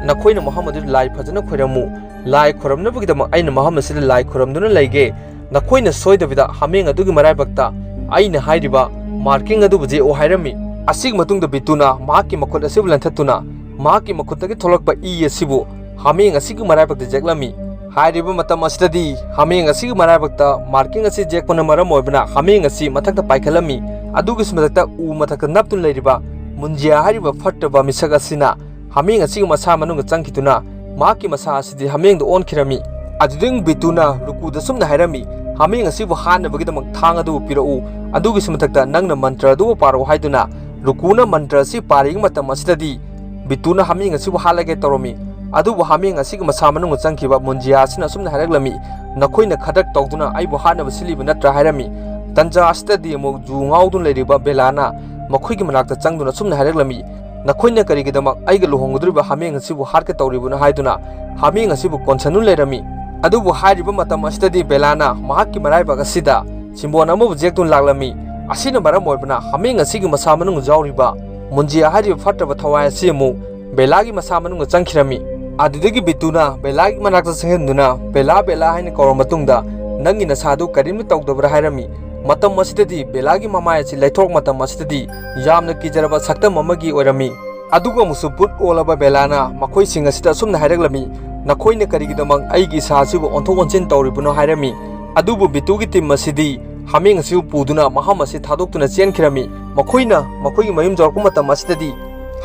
ꯅꯈꯣꯏꯅ ꯃꯐꯝ ꯑꯗꯨꯗ ꯂꯥꯏ ꯐꯖꯅ ꯈꯣꯏꯔꯝꯃꯨ꯫ ꯂꯥꯏ ꯈꯣꯏꯔꯝꯅꯕꯒꯤꯗꯃꯛ ꯑꯩꯅ ꯃꯐꯝ ꯑꯁꯤꯗ ꯂꯥꯏ ꯈꯣꯏꯔꯝꯗꯨꯅ ꯂꯩꯒꯦ꯫ ꯅꯈꯣꯏꯅ ꯁꯣꯏꯗꯕꯤꯗ ꯍꯥꯃꯦꯡ ꯑꯗꯨꯒꯤ ꯃꯔꯥꯏꯕꯛꯇ ꯑꯩꯅ ꯍꯥꯏꯔꯤꯕ marking ꯑꯗꯨꯕꯨ ꯌꯦꯛꯎ" ꯍꯥꯏꯔꯝꯃꯤ꯫ ꯑꯁꯤꯒꯤ ꯃꯇꯨꯡꯗ ꯕꯤꯇꯨꯅ ꯃꯍꯥꯛꯀꯤ ꯃꯈꯨꯠ ꯑꯁꯤꯕꯨ ꯂꯦꯟꯊꯠꯇꯨꯅ ꯃꯍꯥꯛꯀꯤ ꯃꯈꯨꯠꯇꯒꯤ ꯊꯣꯛꯂꯛꯄ ꯏ ꯑꯁꯤꯕꯨ ꯍꯥꯃꯦꯡ ꯑꯁꯤꯒꯤ ꯃꯔꯥꯏꯕꯛꯇ ꯌꯦꯛꯂꯝꯃꯤ꯫ ꯍꯥꯏꯔꯤꯕ ꯃꯇꯝ ꯑꯁꯤꯗꯗꯤ ꯍꯥꯃꯦꯡ ꯑꯁꯤꯒꯤ ꯃꯔꯥꯏꯕꯛꯇ marking ꯑꯁꯤ ꯌꯦꯛꯄꯅ ꯃꯔꯝ ꯑꯣꯏꯕꯅ ꯍꯥꯃꯦꯡ ꯑꯁꯤ ꯃꯊꯛꯇ ꯄꯥꯏꯈꯠꯂꯝꯃꯤ꯫ ꯑꯗꯨꯒꯤꯁꯨ ꯃꯊꯛꯇ ꯎ ꯃꯊꯛꯇ ꯅꯞꯇꯨꯅ ꯂꯩꯔꯤꯕ ꯃꯨꯟꯖꯤꯌꯥ ꯍꯥꯏꯔꯤꯕ ꯐꯠꯇꯕ ꯃꯤꯁꯛ ꯑꯁꯤꯅ ꯍꯥꯃꯦꯡ ꯑꯁꯤꯒꯤ ꯃꯁꯥ ꯃꯅꯨꯡꯗ ꯆꯪꯈꯤꯗꯨꯅ ꯃꯍꯥꯛꯀꯤ ꯃꯁꯥ ꯑꯁꯤꯗꯤ ꯍꯥꯃꯦꯡꯗ ꯑꯣꯟꯈꯤꯔꯝꯃꯤ꯫ ꯑꯗꯨꯗꯒꯤ ꯕꯤꯇꯨꯅ ꯔꯨꯀꯨꯗ ꯁꯨꯝꯅ ꯍꯥꯏꯔꯝꯃꯤ, "ꯍꯥꯃꯦꯡ ꯑꯁꯤꯕꯨ ꯍꯥꯠꯅꯕꯒꯤꯗꯃꯛ ꯊꯥꯡ ꯑꯗꯨꯕꯨ ꯄꯤꯔꯛꯎ꯫ ꯑꯗꯨꯒꯤꯁꯨ ꯃꯊꯛꯇ ꯅꯪꯅ ꯃꯟꯇ꯭ꯔ ꯑꯗꯨꯕꯨ ꯄꯥꯔꯛꯎ" ꯍꯥꯏꯗꯨꯅ ꯔꯨꯀꯨꯅ ꯃꯟꯇ꯭ꯔ ꯑꯁꯤ ꯄꯥꯔꯤꯉꯩ ꯃꯇꯝ ꯑꯁꯤꯗꯗꯤ ꯕꯤꯇꯨꯅ ꯍꯥꯃꯦꯡ ꯑꯁꯤꯕꯨ ꯍꯥꯠꯂꯒꯦ ꯇꯧꯔꯝꯃꯤ꯫ ꯑꯗꯨꯕꯨ ꯍꯥꯃꯦꯡ ꯑꯁꯤꯒꯤ ꯃꯁꯥ ꯃꯅꯨꯡꯗ ꯆꯪꯈꯤꯕ ꯃꯨꯟꯖꯤꯌꯥ ꯑꯁꯤꯅ ꯑꯁꯨꯝꯅ ꯍꯥꯏꯔꯛꯂꯝꯃꯤ, "ꯅꯈꯣꯏꯅ ꯈꯗ꯭ꯔꯛ ꯇꯧꯗꯨꯅ ꯑꯩꯕꯨ ꯍꯥꯠꯅꯕ ꯁꯤꯜꯂꯤꯕ ꯅꯠꯇ꯭ꯔꯥ?" ꯍꯥꯏꯔꯝꯃꯤ꯫ ꯇꯟꯖꯥ ꯑꯁꯤꯗꯗꯤ ꯑꯃꯨꯛ ꯖꯨ ꯉꯥꯎꯗꯨꯅ ꯂꯩꯔꯤꯕ ꯕꯦꯂꯥꯅ ꯃꯈꯣꯏꯒꯤ ꯃꯅꯥꯛꯇ ꯆꯪꯗꯨꯅ ꯑꯁꯨꯝꯅ ꯍꯥꯏꯔꯛꯂꯝꯃꯤ, "ꯅꯈꯣꯏꯅ ꯀꯔꯤꯒꯤꯗꯃꯛ ꯑꯩꯒ ꯂꯨꯍꯣꯡꯒꯗꯧꯔꯤꯕ ꯍꯥꯃꯦꯡ ꯑꯁꯤꯕꯨ ꯍꯥꯠꯀꯦ ꯇꯧꯔꯤꯕꯅꯣ?" ꯍꯥꯏꯗꯨꯅ ꯍꯥꯃꯦꯡ ꯑꯁꯤꯕꯨ ꯀꯣꯟꯁꯟꯗꯨꯅ ꯂꯩꯔꯝꯃꯤ꯫ ꯑꯗꯨꯕꯨ ꯍꯥꯏꯔꯤꯕ ꯃꯇꯝ ꯑꯁꯤꯗꯗꯤ ꯕꯦꯂꯥꯅ ꯃꯍꯥꯛꯀꯤ ꯃꯔꯥꯏꯕꯛ ꯑꯁꯤꯗ ꯁꯤꯝꯕꯣꯟ ꯑꯃꯕꯨ ꯌꯦꯛꯇꯨꯅ ꯂꯥꯛꯂꯝꯃꯤ꯫ ꯑꯁꯤꯅ ꯃꯔꯝ ꯑꯣꯏꯕꯅ ꯍꯥꯃꯦꯡ ꯑꯁꯤꯒꯤ ꯃꯁꯥ ꯃꯅꯨꯡꯗ ꯌꯥꯎꯔꯤꯕ ꯃꯨꯟꯖꯤꯌꯥ ꯍꯥꯏꯔꯤꯕ ꯐꯠꯇꯕ ꯊꯋꯥꯏ ꯑꯁꯤ ꯑꯃꯨꯛ ꯕꯦꯂꯥꯒꯤ ꯃꯁꯥ ꯃꯅꯨꯡꯗ ꯆꯪꯈꯤꯔꯝꯃꯤ꯫ ꯑꯗꯨꯗꯒꯤ ꯕꯤꯇꯨꯅ ꯕꯦꯂꯥꯒꯤ ꯃꯅꯥꯛꯇ ꯆꯪꯁꯤꯟꯗꯨꯅ "ꯕꯦꯂꯥ, ꯕꯦꯂꯥ" ꯍꯥꯏꯅ ꯀꯧꯔ ꯃꯇꯨꯡꯗ, "ꯅꯪꯒꯤ ꯅꯁꯥꯗꯨ ꯀꯔꯤꯝꯇ ꯇꯧꯗꯕ꯭ꯔꯥ?" ꯍꯥꯏꯔꯝꯃꯤ꯫ ꯃꯇꯝ ꯑꯁꯤꯗꯗꯤ ꯕꯦꯂꯥꯒꯤ ꯃꯃꯥꯏ ꯑꯁꯤ ꯂꯩꯊꯣꯔꯛ ꯃꯇꯝ ꯑꯁꯤꯗꯗꯤ ꯌꯥꯝꯅ ꯀꯤꯖꯔꯕ ꯁꯛꯇꯝ ꯑꯃꯒꯤ ꯑꯣꯏꯔꯝꯃꯤ꯫ ꯑꯗꯨꯒ ꯑꯃꯨꯛꯁꯨ ꯕꯨꯠ ꯑꯣꯜꯂꯕ ꯕꯦꯂꯥꯅ ꯃꯈꯣꯏꯁꯤꯡ ꯑꯁꯤꯗ ꯑꯁꯨꯝꯅ ꯍꯥꯏꯔꯛꯂꯝꯃꯤ, "ꯅꯈꯣꯏꯅ ꯀꯔꯤꯒꯤꯗꯃꯛ ꯑꯩꯒꯤ ꯏꯁꯥ ꯑꯁꯤꯕꯨ ꯑꯣꯟꯊꯣꯛ ꯑꯣꯟꯁꯤꯟ ꯇꯧꯔꯤꯕꯅꯣ?" ꯍꯥꯏꯔꯝꯃꯤ꯫ ꯑꯗꯨꯕꯨ ꯕꯤꯇꯨꯒꯤ ꯇꯤꯝ ꯑꯁꯤꯗꯤ ꯍꯥꯃꯦꯡ ꯑꯁꯤꯕꯨ ꯄꯨꯗꯨꯅ ꯃꯐꯝ ꯑꯁꯤ ꯊꯥꯗꯣꯛꯇꯨꯅ ꯆꯦꯟꯈꯤꯔꯝꯃꯤ꯫ ꯃꯈꯣꯏꯅ ꯃꯈꯣꯏꯒꯤ ꯃꯌꯨꯝ ꯌꯧꯔꯛꯄ ꯃꯇꯝ ꯑꯁꯤꯗꯗꯤ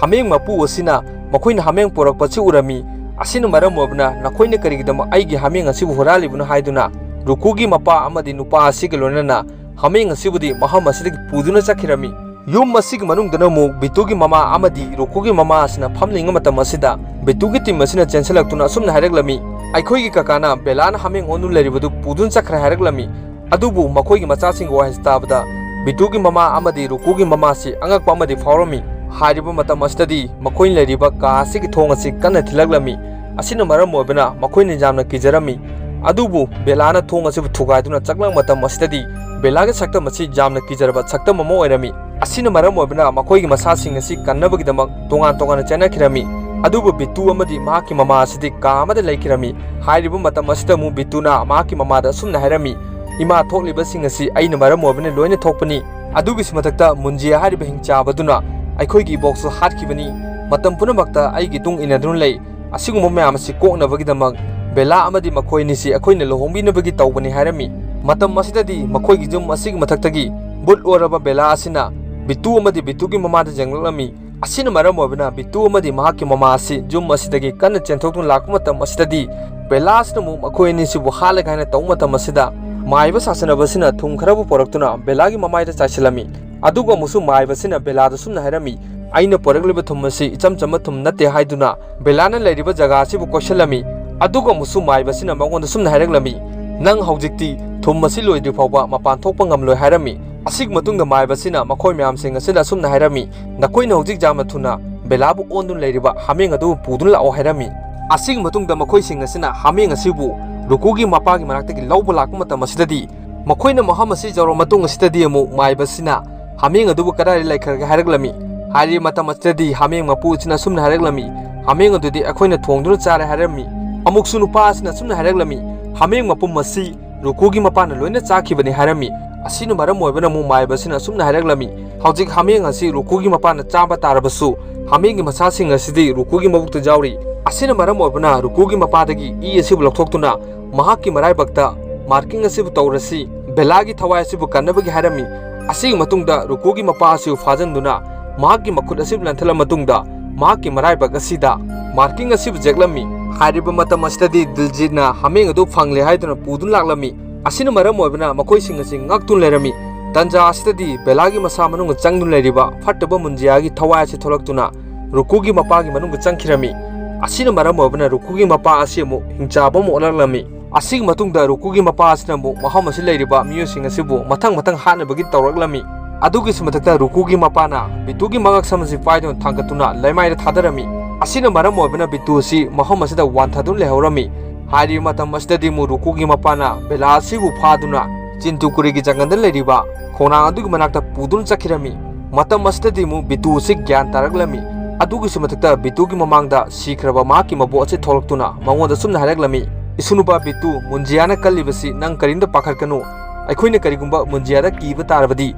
ꯍꯥꯃꯦꯡ ꯃꯄꯨ ꯑꯁꯤꯅ ꯃꯈꯣꯏꯅ ꯍꯥꯃꯦꯡ ꯄꯨꯔꯛꯄ ꯑꯁꯤ ꯎꯔꯝꯃꯤ꯫ ꯑꯁꯤꯅ ꯃꯔꯝ ꯑꯣꯏꯕꯅ ꯅꯈꯣꯏꯅ ꯀꯔꯤꯒꯤꯗꯃꯛ ꯑꯩꯒꯤ ꯍꯥꯃꯦꯡ ꯑꯁꯤꯕꯨ ꯍꯨꯔꯥꯜꯂꯤꯕꯅꯣ ꯍꯥꯏꯗꯨꯅ ꯔꯨꯀꯨꯒꯤ ꯃꯄꯥ ꯑꯃꯗꯤ ꯅꯨꯄꯥ ꯑꯁꯤꯒ ꯂꯣꯏꯅꯅ ꯍꯥꯃꯦꯡ ꯑꯁꯤꯕꯨꯗꯤ ꯃꯐꯝ ꯑꯁꯤꯗꯒꯤ ꯄꯨꯗꯨꯅ ꯆꯠꯈꯤꯔꯝꯃꯤ꯫ ꯌꯨꯝ ꯑꯁꯤꯒꯤ ꯃꯅꯨꯡꯗꯅ ꯑꯃꯨꯛ ꯕꯤꯇꯨꯒꯤ ꯃꯃꯥ ꯑꯃꯗꯤ ꯔꯨꯀꯨꯒꯤ ꯃꯃꯥ ꯑꯁꯤꯅ ꯐꯝꯂꯤꯉꯩ ꯃꯇꯝ ꯑꯁꯤꯗ ꯕꯤꯇꯨꯒꯤ ꯇꯤꯝ ꯑꯁꯤꯅ ꯆꯦꯟꯁꯤꯜꯂꯛꯇꯨꯅ ꯑꯁꯨꯝꯅ ꯍꯥꯏꯔꯛꯂꯝꯃꯤ, "ꯑꯩꯈꯣꯏꯒꯤ ꯀꯀꯥꯅ ꯕꯦꯂꯥꯅ ꯍꯥꯃꯦꯡ ꯑꯣꯟꯗꯨꯅ ꯂꯩꯔꯤꯕꯗꯨ ꯄꯨꯗꯨꯅ ꯆꯠꯈ꯭ꯔꯦ" ꯍꯥꯏꯔꯛꯂꯝꯃꯤ꯫ ꯑꯗꯨꯕꯨ ꯃꯈꯣꯏꯒꯤ ꯃꯆꯥꯁꯤꯡꯒꯤ ꯋꯥꯍꯩꯁꯤ ꯇꯥꯕꯗ ꯕꯤꯇꯨꯒꯤ ꯃꯃꯥ ꯑꯃꯗꯤ ꯔꯨꯀꯨꯒꯤ ꯃꯃꯥꯁꯤ ꯑꯉꯛꯄ ꯑꯃꯗꯤ ꯐꯥꯎꯔꯝꯃꯤ꯫ ꯍꯥꯏꯔꯤꯕ ꯃꯇꯝ ꯑꯁꯤꯗꯗꯤ ꯃꯈꯣꯏꯅ ꯂꯩꯔꯤꯕ ꯀꯥ ꯑꯁꯤꯒꯤ ꯊꯣꯡ ꯑꯁꯤ ꯀꯟꯅ ꯊꯤꯜꯂꯛꯂꯝꯃꯤ꯫ ꯑꯁꯤꯅ ꯃꯔꯝ ꯑꯣꯏꯕꯅ ꯃꯈꯣꯏꯅ ꯌꯥꯝꯅ ꯀꯤꯖꯔꯝꯃꯤ꯫ ꯑꯗꯨꯕꯨ ꯕꯦꯂꯥꯅ ꯊꯣꯡ ꯑꯁꯤꯕꯨ ꯊꯨꯒꯥꯏꯗꯨꯅ ꯆꯪꯂꯛꯄ ꯃꯇꯝ ꯑꯁꯤꯗꯗꯤ ꯕꯦꯂꯥꯒꯤ ꯁꯛꯇꯝ ꯑꯁꯤ ꯌꯥꯝꯅ ꯀꯤꯖꯔꯕ ꯁꯛꯇꯝ ꯑꯃ ꯑꯣꯏꯔꯝꯃꯤ꯫ ꯑꯁꯤꯅ ꯃꯔꯝ ꯑꯣꯏꯕꯅ ꯃꯈꯣꯏꯒꯤ ꯃꯁꯥꯁꯤꯡ ꯑꯁꯤ ꯀꯟꯅꯕꯒꯤꯗꯃꯛ ꯇꯣꯉꯥꯟ ꯇꯣꯉꯥꯟꯅ ꯆꯦꯟꯅꯈꯤꯔꯝꯃꯤ꯫ ꯑꯗꯨꯕꯨ ꯕꯤꯇꯨ ꯑꯃꯗꯤ ꯃꯍꯥꯛꯀꯤ ꯃꯃꯥ ꯑꯁꯤꯗꯤ ꯀꯥ ꯑꯃꯗ ꯂꯩꯈꯤꯔꯝꯃꯤ꯫ ꯍꯥꯏꯔꯤꯕ ꯃꯇꯝ ꯑꯁꯤꯗ ꯑꯃꯨꯛ ꯕꯤꯇꯨꯅ ꯃꯍꯥꯛꯀꯤ ꯃꯃꯥꯗ ꯑꯁꯨꯝꯅ ꯍꯥꯏꯔꯝꯃꯤ, "ꯏꯃꯥ, ꯊꯣꯛꯂꯤꯕꯁꯤꯡ ꯑꯁꯤ ꯑꯩꯅ ꯃꯔꯝ ꯑꯣꯏꯕꯅ ꯂꯣꯏꯅ ꯊꯣꯛꯄꯅꯤ꯫ ꯑꯗꯨꯒꯤꯁꯨ ꯃꯊꯛꯇ ꯃꯨꯟꯖꯤ ꯍꯥꯏꯔꯤꯕ ꯍꯤꯡꯆꯥꯕꯗꯨꯅ ꯑꯩꯈꯣꯏꯒꯤ ꯏꯕꯣꯛꯁꯨ ꯍꯥꯠꯈꯤꯕꯅꯤ꯫ ꯃꯇꯝ ꯄꯨꯝꯅꯃꯛꯇ ꯑꯩꯒꯤ ꯇꯨꯡ ꯏꯟꯅꯗꯨꯅ ꯂꯩ꯫ ꯑꯁꯤꯒꯨꯝꯕ ꯃꯌꯥꯝ ꯑꯁꯤ ꯀꯣꯛꯅꯕꯒꯤꯗꯃꯛ ꯕꯦꯂꯥ ꯑꯃꯗꯤ ꯃꯈꯣꯏ ꯑꯅꯤꯁꯤ ꯑꯩꯈꯣꯏꯅ ꯂꯨꯍꯣꯡꯕꯤꯅꯕꯒꯤ ꯇꯧꯕꯅꯤ" ꯍꯥꯏꯔꯝꯃꯤ꯫ ꯃꯇꯝ ꯑꯁꯤꯗꯗꯤ ꯃꯈꯣꯏꯒꯤ ꯌꯨꯝ ꯑꯁꯤꯒꯤ ꯃꯊꯛꯇꯒꯤ ꯕꯨꯠ ꯑꯣꯏꯔꯕ ꯕꯦꯂꯥ ꯑꯁꯤꯅ ꯕꯤꯇꯨ ꯑꯃꯗꯤ ꯕꯤꯇꯨꯒꯤ ꯃꯃꯥꯗ ꯌꯦꯡꯂꯛꯂꯝꯃꯤ꯫ ꯑꯁꯤꯅ ꯃꯔꯝ ꯑꯣꯏꯕꯅ ꯕꯤꯇꯨ ꯑꯃꯗꯤ ꯃꯍꯥꯛꯀꯤ ꯃꯃꯥ ꯑꯁꯤ ꯌꯨꯝ ꯑꯁꯤꯗꯒꯤ ꯀꯟꯅ ꯆꯦꯟꯊꯣꯛꯇꯨꯅ ꯂꯥꯛꯄ ꯃꯇꯝ ꯑꯁꯤꯗꯗꯤ, ꯕꯦꯂꯥ ꯑꯁꯤꯅ ꯑꯃꯨꯛ ꯃꯈꯣꯏ ꯑꯅꯤꯁꯤꯕꯨ ꯍꯥꯠꯂꯒꯦ ꯍꯥꯏꯅ ꯇꯧꯕ ꯃꯇꯝ ꯑꯁꯤꯗ, ꯃꯥꯏꯕ ꯁꯥꯁꯟꯅꯕ ꯑꯁꯤꯅ ꯊꯨꯝ ꯈꯔꯕꯨ ꯄꯨꯔꯛꯇꯨꯅ ꯕꯦꯂꯥꯒꯤ ꯃꯃꯥꯏꯗ ꯆꯥꯏꯁꯤꯜꯂꯝꯃꯤ꯫ ꯑꯗꯨꯒ ꯑꯃꯨꯛꯁꯨ ꯃꯥꯏꯕ ꯑꯁꯤꯅ ꯕꯦꯂꯥꯗ ꯁꯨꯝꯅ ꯍꯥꯏꯔꯝꯃꯤ, "ꯑꯩꯅ ꯄꯨꯔꯛꯂꯤꯕ ꯊꯨꯝ ꯑꯁꯤ ꯏꯆꯝ ꯆꯝꯕ ꯊꯨꯝ ꯅꯠꯇꯦ" ꯍꯥꯏꯗꯨꯅ ꯕꯦꯂꯥꯅ ꯂꯩꯔꯤꯕ ꯖꯒꯥ ꯑꯁꯤꯕꯨ ꯀꯣꯏꯁꯤꯜꯂꯝꯃꯤ꯫ ꯑꯗꯨꯒ ꯑꯃꯨꯛꯁꯨ ꯃꯥꯏꯕ ꯑꯁꯤꯅ ꯃꯉꯣꯟꯗ ꯁꯨꯝꯅ ꯍꯥꯏꯔꯛꯂꯝꯃꯤ, "ꯅꯪ ꯍꯧꯖꯤꯛꯇꯤ ꯊꯨꯝ ꯑꯁꯤ ꯂꯣꯏꯗ꯭ꯔꯤ ꯐꯥꯎꯕ ꯃꯄꯥꯟ ꯊꯣꯛꯄ ꯉꯝꯂꯣꯏ" ꯍꯥꯏꯔꯝꯃꯤ꯫ ꯑꯁꯤꯒꯤ ꯃꯇꯨꯡꯗ ꯃꯥꯏꯕ ꯑꯁꯤꯅ ꯃꯈꯣꯏ ꯃꯌꯥꯝꯁꯤꯡ ꯑꯁꯤꯗ ꯑꯁꯨꯝꯅ ꯍꯥꯏꯔꯝꯃꯤ, "ꯅꯈꯣꯏꯅ ꯍꯧꯖꯤꯛ ꯌꯥꯝꯅ ꯊꯨꯅ ꯕꯦꯂꯥꯕꯨ ꯑꯣꯟꯗꯨꯅ ꯂꯩꯔꯤꯕ ꯍꯥꯃꯦꯡ ꯑꯗꯨ ꯄꯨꯗꯨꯅ ꯂꯥꯛꯑꯣ" ꯍꯥꯏꯔꯝꯃꯤ꯫ ꯑꯁꯤꯒꯤ ꯃꯇꯨꯡꯗ ꯃꯈꯣꯏꯁꯤꯡ ꯑꯁꯤꯅ ꯍꯥꯃꯦꯡ ꯑꯁꯤꯕꯨ ꯔꯨꯀꯨꯒꯤ ꯃꯄꯥꯒꯤ ꯃꯅꯥꯛꯇꯒꯤ ꯂꯧꯕ ꯂꯥꯛꯄ ꯃꯇꯝ ꯑꯁꯤꯗꯗꯤ, ꯃꯈꯣꯏꯅ ꯃꯐꯝ ꯑꯁꯤ ꯌꯧꯔꯕ ꯃꯇꯨꯡ ꯑꯁꯤꯗꯗꯤ ꯑꯃꯨꯛ ꯃꯥꯏꯕ ꯑꯁꯤꯅ ꯍꯥꯃꯦꯡ ꯑꯗꯨꯕꯨ ꯀꯗꯥꯏꯗ ꯂꯩꯈ꯭ꯔꯒꯦ ꯍꯥꯏꯔꯛꯂꯝꯃꯤ꯫ ꯍꯥꯏꯔꯤꯕ ꯃꯇꯝ ꯑꯁꯤꯗꯗꯤ ꯍꯥꯃꯦꯡ ꯃꯄꯨ ꯑꯁꯤꯅ ꯑꯁꯨꯝꯅ ꯍꯥꯏꯔꯛꯂꯝꯃꯤ, "ꯍꯥꯃꯦꯡ ꯑꯗꯨꯗꯤ ꯑꯩꯈꯣꯏꯅ ꯊꯣꯡꯗꯨꯅ ꯆꯥꯔꯦ" ꯍꯥꯏꯔꯝꯃꯤ꯫ ꯑꯃꯨꯛꯁꯨ ꯅꯨꯄꯥ ꯑꯁꯤꯅ ꯑꯁꯨꯝꯅ ꯍꯥꯏꯔꯛꯂꯝꯃꯤ, "ꯍꯥꯃꯦꯡ ꯃꯄꯨꯝ ꯑꯁꯤ ꯔꯨꯀꯨꯒꯤ ꯃꯄꯥꯅ ꯂꯣꯏꯅ ꯆꯥꯈꯤꯕꯅꯤ" ꯍꯥꯏꯔꯝꯃꯤ꯫ ꯑꯁꯤꯅ ꯃꯔꯝ ꯑꯣꯏꯕꯅ ꯑꯃꯨꯛ ꯃꯥꯏꯕ ꯑꯁꯤꯅ ꯑꯁꯨꯝꯅ ꯍꯥꯏꯔꯛꯂꯝꯃꯤ, "ꯍꯧꯖꯤꯛ ꯍꯥꯃꯦꯡ ꯑꯁꯤ ꯔꯨꯀꯨꯒꯤ ꯃꯄꯥꯅ ꯆꯥꯕ ꯇꯥꯔꯕꯁꯨ, ꯍꯥꯃꯦꯡꯒꯤ ꯃꯁꯥꯁꯤꯡ ꯑꯁꯤꯗꯤ ꯔꯨꯀꯨꯒꯤ ꯃꯕꯨꯛꯇ ꯌꯥꯎꯔꯤ꯫ ꯑꯁꯤꯅ ꯃꯔꯝ ꯑꯣꯏꯕꯅ ꯔꯨꯀꯨꯒꯤ ꯃꯄꯥꯗꯒꯤ ꯏ ꯑꯁꯤꯕꯨ ꯂꯧꯊꯣꯛꯇꯨꯅ ꯃꯍꯥꯛꯀꯤ ꯃꯔꯥꯏꯕꯛꯇ ꯃꯥꯔꯀꯤꯡ ꯑꯁꯤꯕꯨ ꯇꯧꯔꯁꯤ, ꯕꯦꯂꯥꯒꯤ ꯊꯋꯥꯏ ꯑꯁꯤꯕꯨ ꯀꯟꯅꯕꯒꯤ" ꯍꯥꯏꯔꯝꯃꯤ꯫ ꯑꯁꯤꯒꯤ ꯃꯇꯨꯡꯗ ꯔꯨꯀꯨꯒꯤ ꯃꯄꯥ ꯑꯁꯤꯕꯨ ꯐꯥꯖꯤꯟꯗꯨꯅ ꯃꯍꯥꯛꯀꯤ ꯃꯈꯨꯠ ꯑꯁꯤꯕꯨ ꯂꯦꯟꯊꯠꯂ ꯃꯇꯨꯡꯗ ꯃꯍꯥꯛꯀꯤ ꯃꯔꯥꯏꯕꯛ ꯑꯁꯤꯗ ꯃꯥꯔꯀꯤꯡ ꯑꯁꯤꯕꯨ ꯌꯦꯛꯂꯝꯃꯤ꯫ ꯍꯥꯏꯔꯤꯕ ꯃꯇꯝ ꯑꯁꯤꯗꯗꯤ ꯗꯤꯜꯖꯤꯠꯅ ꯍꯥꯃꯦꯡ ꯑꯗꯨ ꯐꯪꯂꯦ ꯍꯥꯏꯗꯨꯅ ꯄꯨꯗꯨꯅ ꯂꯥꯛꯂꯝꯃꯤ꯫ ꯑꯁꯤꯅ ꯃꯔꯝ ꯑꯣꯏꯕꯅ ꯃꯈꯣꯏꯁꯤꯡ ꯑꯁꯤ ꯉꯛꯇꯨꯅ ꯂꯩꯔꯝꯃꯤ꯫ ꯇꯟꯖꯥ ꯑꯁꯤꯗꯗꯤ ꯕꯦꯂꯥꯒꯤ ꯃꯁꯥ ꯃꯅꯨꯡꯗ ꯆꯪꯗꯨꯅ ꯂꯩꯔꯤꯕ ꯐꯠꯇꯕ ꯃꯨꯟꯖꯤꯌꯥꯒꯤ ꯊꯋꯥꯏ ꯑꯁꯤ ꯊꯣꯛꯂꯛꯇꯨꯅ ꯔꯨꯀꯨꯒꯤ ꯃꯄꯥꯒꯤ ꯃꯅꯨꯡꯗ ꯆꯪꯈꯤꯔꯝꯃꯤ꯫ ꯑꯁꯤꯅ ꯃꯔꯝ ꯑꯣꯏꯕꯅ ꯔꯨꯀꯨꯒꯤ ꯃꯄꯥ ꯑꯁꯤ ꯑꯃꯨꯛ ꯍꯤꯡꯆꯥꯕ ꯑꯃ ꯑꯣꯜꯂꯛꯂꯝꯃꯤ꯫ ꯑꯁꯤꯒꯤ ꯃꯇꯨꯡꯗ ꯔꯨꯀꯨꯒꯤ ꯃꯄꯥ ꯑꯁꯤꯅ ꯑꯃꯨꯛ ꯃꯐꯝ ꯑꯁꯤ ꯂꯩꯔꯤꯕ ꯃꯤꯑꯣꯏꯁꯤꯡ ꯑꯁꯤꯕꯨ ꯃꯊꯪ ꯃꯊꯪ ꯍꯥꯠꯅꯕꯒꯤ ꯇꯧꯔꯛꯂꯝꯃꯤ꯫ ꯑꯗꯨꯒꯤꯁꯨ ꯃꯊꯛꯇ ꯔꯨꯀꯨꯒꯤ ꯃꯄꯥꯅ ꯕꯤꯇꯨꯒꯤ ꯃꯉꯛꯁꯝ ꯑꯁꯤ ꯄꯥꯏꯗꯨꯅ ꯊꯥꯡꯒꯠꯇꯨꯅ ꯂꯩꯃꯥꯏꯗ ꯊꯥꯗꯔꯝꯃꯤ꯫ ꯑꯁꯤꯅ ꯃꯔꯝ ꯑꯣꯏꯕꯅ ꯕꯤꯇꯨ ꯑꯁꯤ ꯃꯐꯝ ꯑꯁꯤꯗ ꯋꯥꯟꯊꯗꯨꯅ ꯂꯩꯍꯧꯔꯝꯃꯤ꯫ ꯍꯥꯏꯔꯤꯕ ꯃꯇꯝ ꯑꯁꯤꯗꯗꯤ ꯑꯃꯨꯛ ꯔꯨꯀꯨꯒꯤ ꯃꯄꯥꯅ ꯕꯦꯂꯥ ꯑꯁꯤꯕꯨ ꯐꯥꯗꯨꯅ ꯆꯤꯟꯇꯨꯀꯨꯔꯤꯒꯤ ꯖꯪꯒꯜꯗ ꯂꯩꯔꯤꯕ ꯈꯣꯡꯅꯥꯡ ꯑꯗꯨꯒꯤ ꯃꯅꯥꯛꯇ ꯄꯨꯗꯨꯅ ꯆꯠꯈꯤꯔꯝꯃꯤ꯫ ꯃꯇꯝ ꯑꯁꯤꯗꯗꯤ ꯑꯃꯨꯛ ꯕꯤꯇꯨ ꯑꯁꯤ ꯒ꯭ꯌꯥꯟ ꯇꯥꯔꯛꯂꯝꯃꯤ꯫ ꯑꯗꯨꯒꯤꯁꯨ ꯃꯊꯛꯇ ꯕꯤꯇꯨꯒꯤ ꯃꯃꯥꯡꯗ ꯁꯤꯈ꯭ꯔꯕ ꯃꯍꯥꯛꯀꯤ ꯃꯕꯣꯛ ꯑꯁꯤ ꯊꯣꯛꯂꯛꯇꯨꯅ ꯃꯉꯣꯟꯗ ꯁꯨꯝꯅ ꯍꯥꯏꯔꯛꯂꯝꯃꯤ, "ꯏꯁꯨꯅꯨꯄꯥ ꯕꯤꯇꯨ, ꯃꯨꯟꯖꯤꯌꯥꯅ ꯀꯜꯂꯤꯕꯁꯤ ꯅꯪ ꯀꯔꯤꯝꯇ ꯄꯥꯈꯠꯀꯅꯨ꯫ ꯑꯩꯈꯣꯏꯅ ꯀꯔꯤꯒꯨꯝꯕ ꯃꯨꯟꯖꯤꯌꯥꯗ ꯀꯤꯕ ꯇꯥꯔꯕꯗꯤ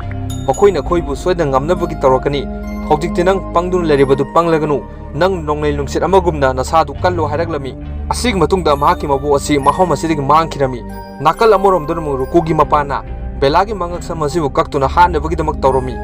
ꯃꯈꯣꯏꯅ ꯑꯩꯈꯣꯏꯕꯨ ꯁꯣꯏꯗꯅ ꯉꯝꯅꯕꯒꯤ ꯇꯧꯔꯛꯀꯅꯤ꯫ ꯍꯧꯖꯤꯛꯇꯤ ꯅꯪ ꯄꯪꯗꯨꯅ ꯂꯩꯔꯤꯕꯗꯨ ꯄꯪꯂꯒꯅꯨ꯫ ꯅꯪ ꯅꯣꯡꯂꯩ ꯅꯨꯡꯁꯤꯠ ꯑꯃꯒꯨꯝꯅ ꯅꯁꯥꯗꯨ ꯀꯜꯂꯨ" ꯍꯥꯏꯔꯛꯂꯝꯃꯤ꯫ ꯑꯁꯤꯒꯤ ꯃꯇꯨꯡꯗ ꯃꯍꯥꯛꯀꯤ ꯃꯕꯣꯛ ꯑꯁꯤ ꯃꯐꯝ ꯑꯁꯤꯗꯒꯤ ꯃꯥꯡꯈꯤꯔꯝꯃꯤ꯫ ꯅꯥꯀꯜ ꯑꯃꯔꯣꯝꯗꯅ ꯑꯃꯨꯛ ꯔꯨꯀꯨꯒꯤ ꯃꯄꯥꯅ ꯕꯦꯂꯥꯒꯤ ꯃꯉꯛꯁꯝ ꯑꯁꯤꯕꯨ ꯀꯛꯇꯨꯅ ꯍꯥꯠꯅꯕꯒꯤꯗꯃꯛ ꯇꯧꯔꯝꯃꯤ꯫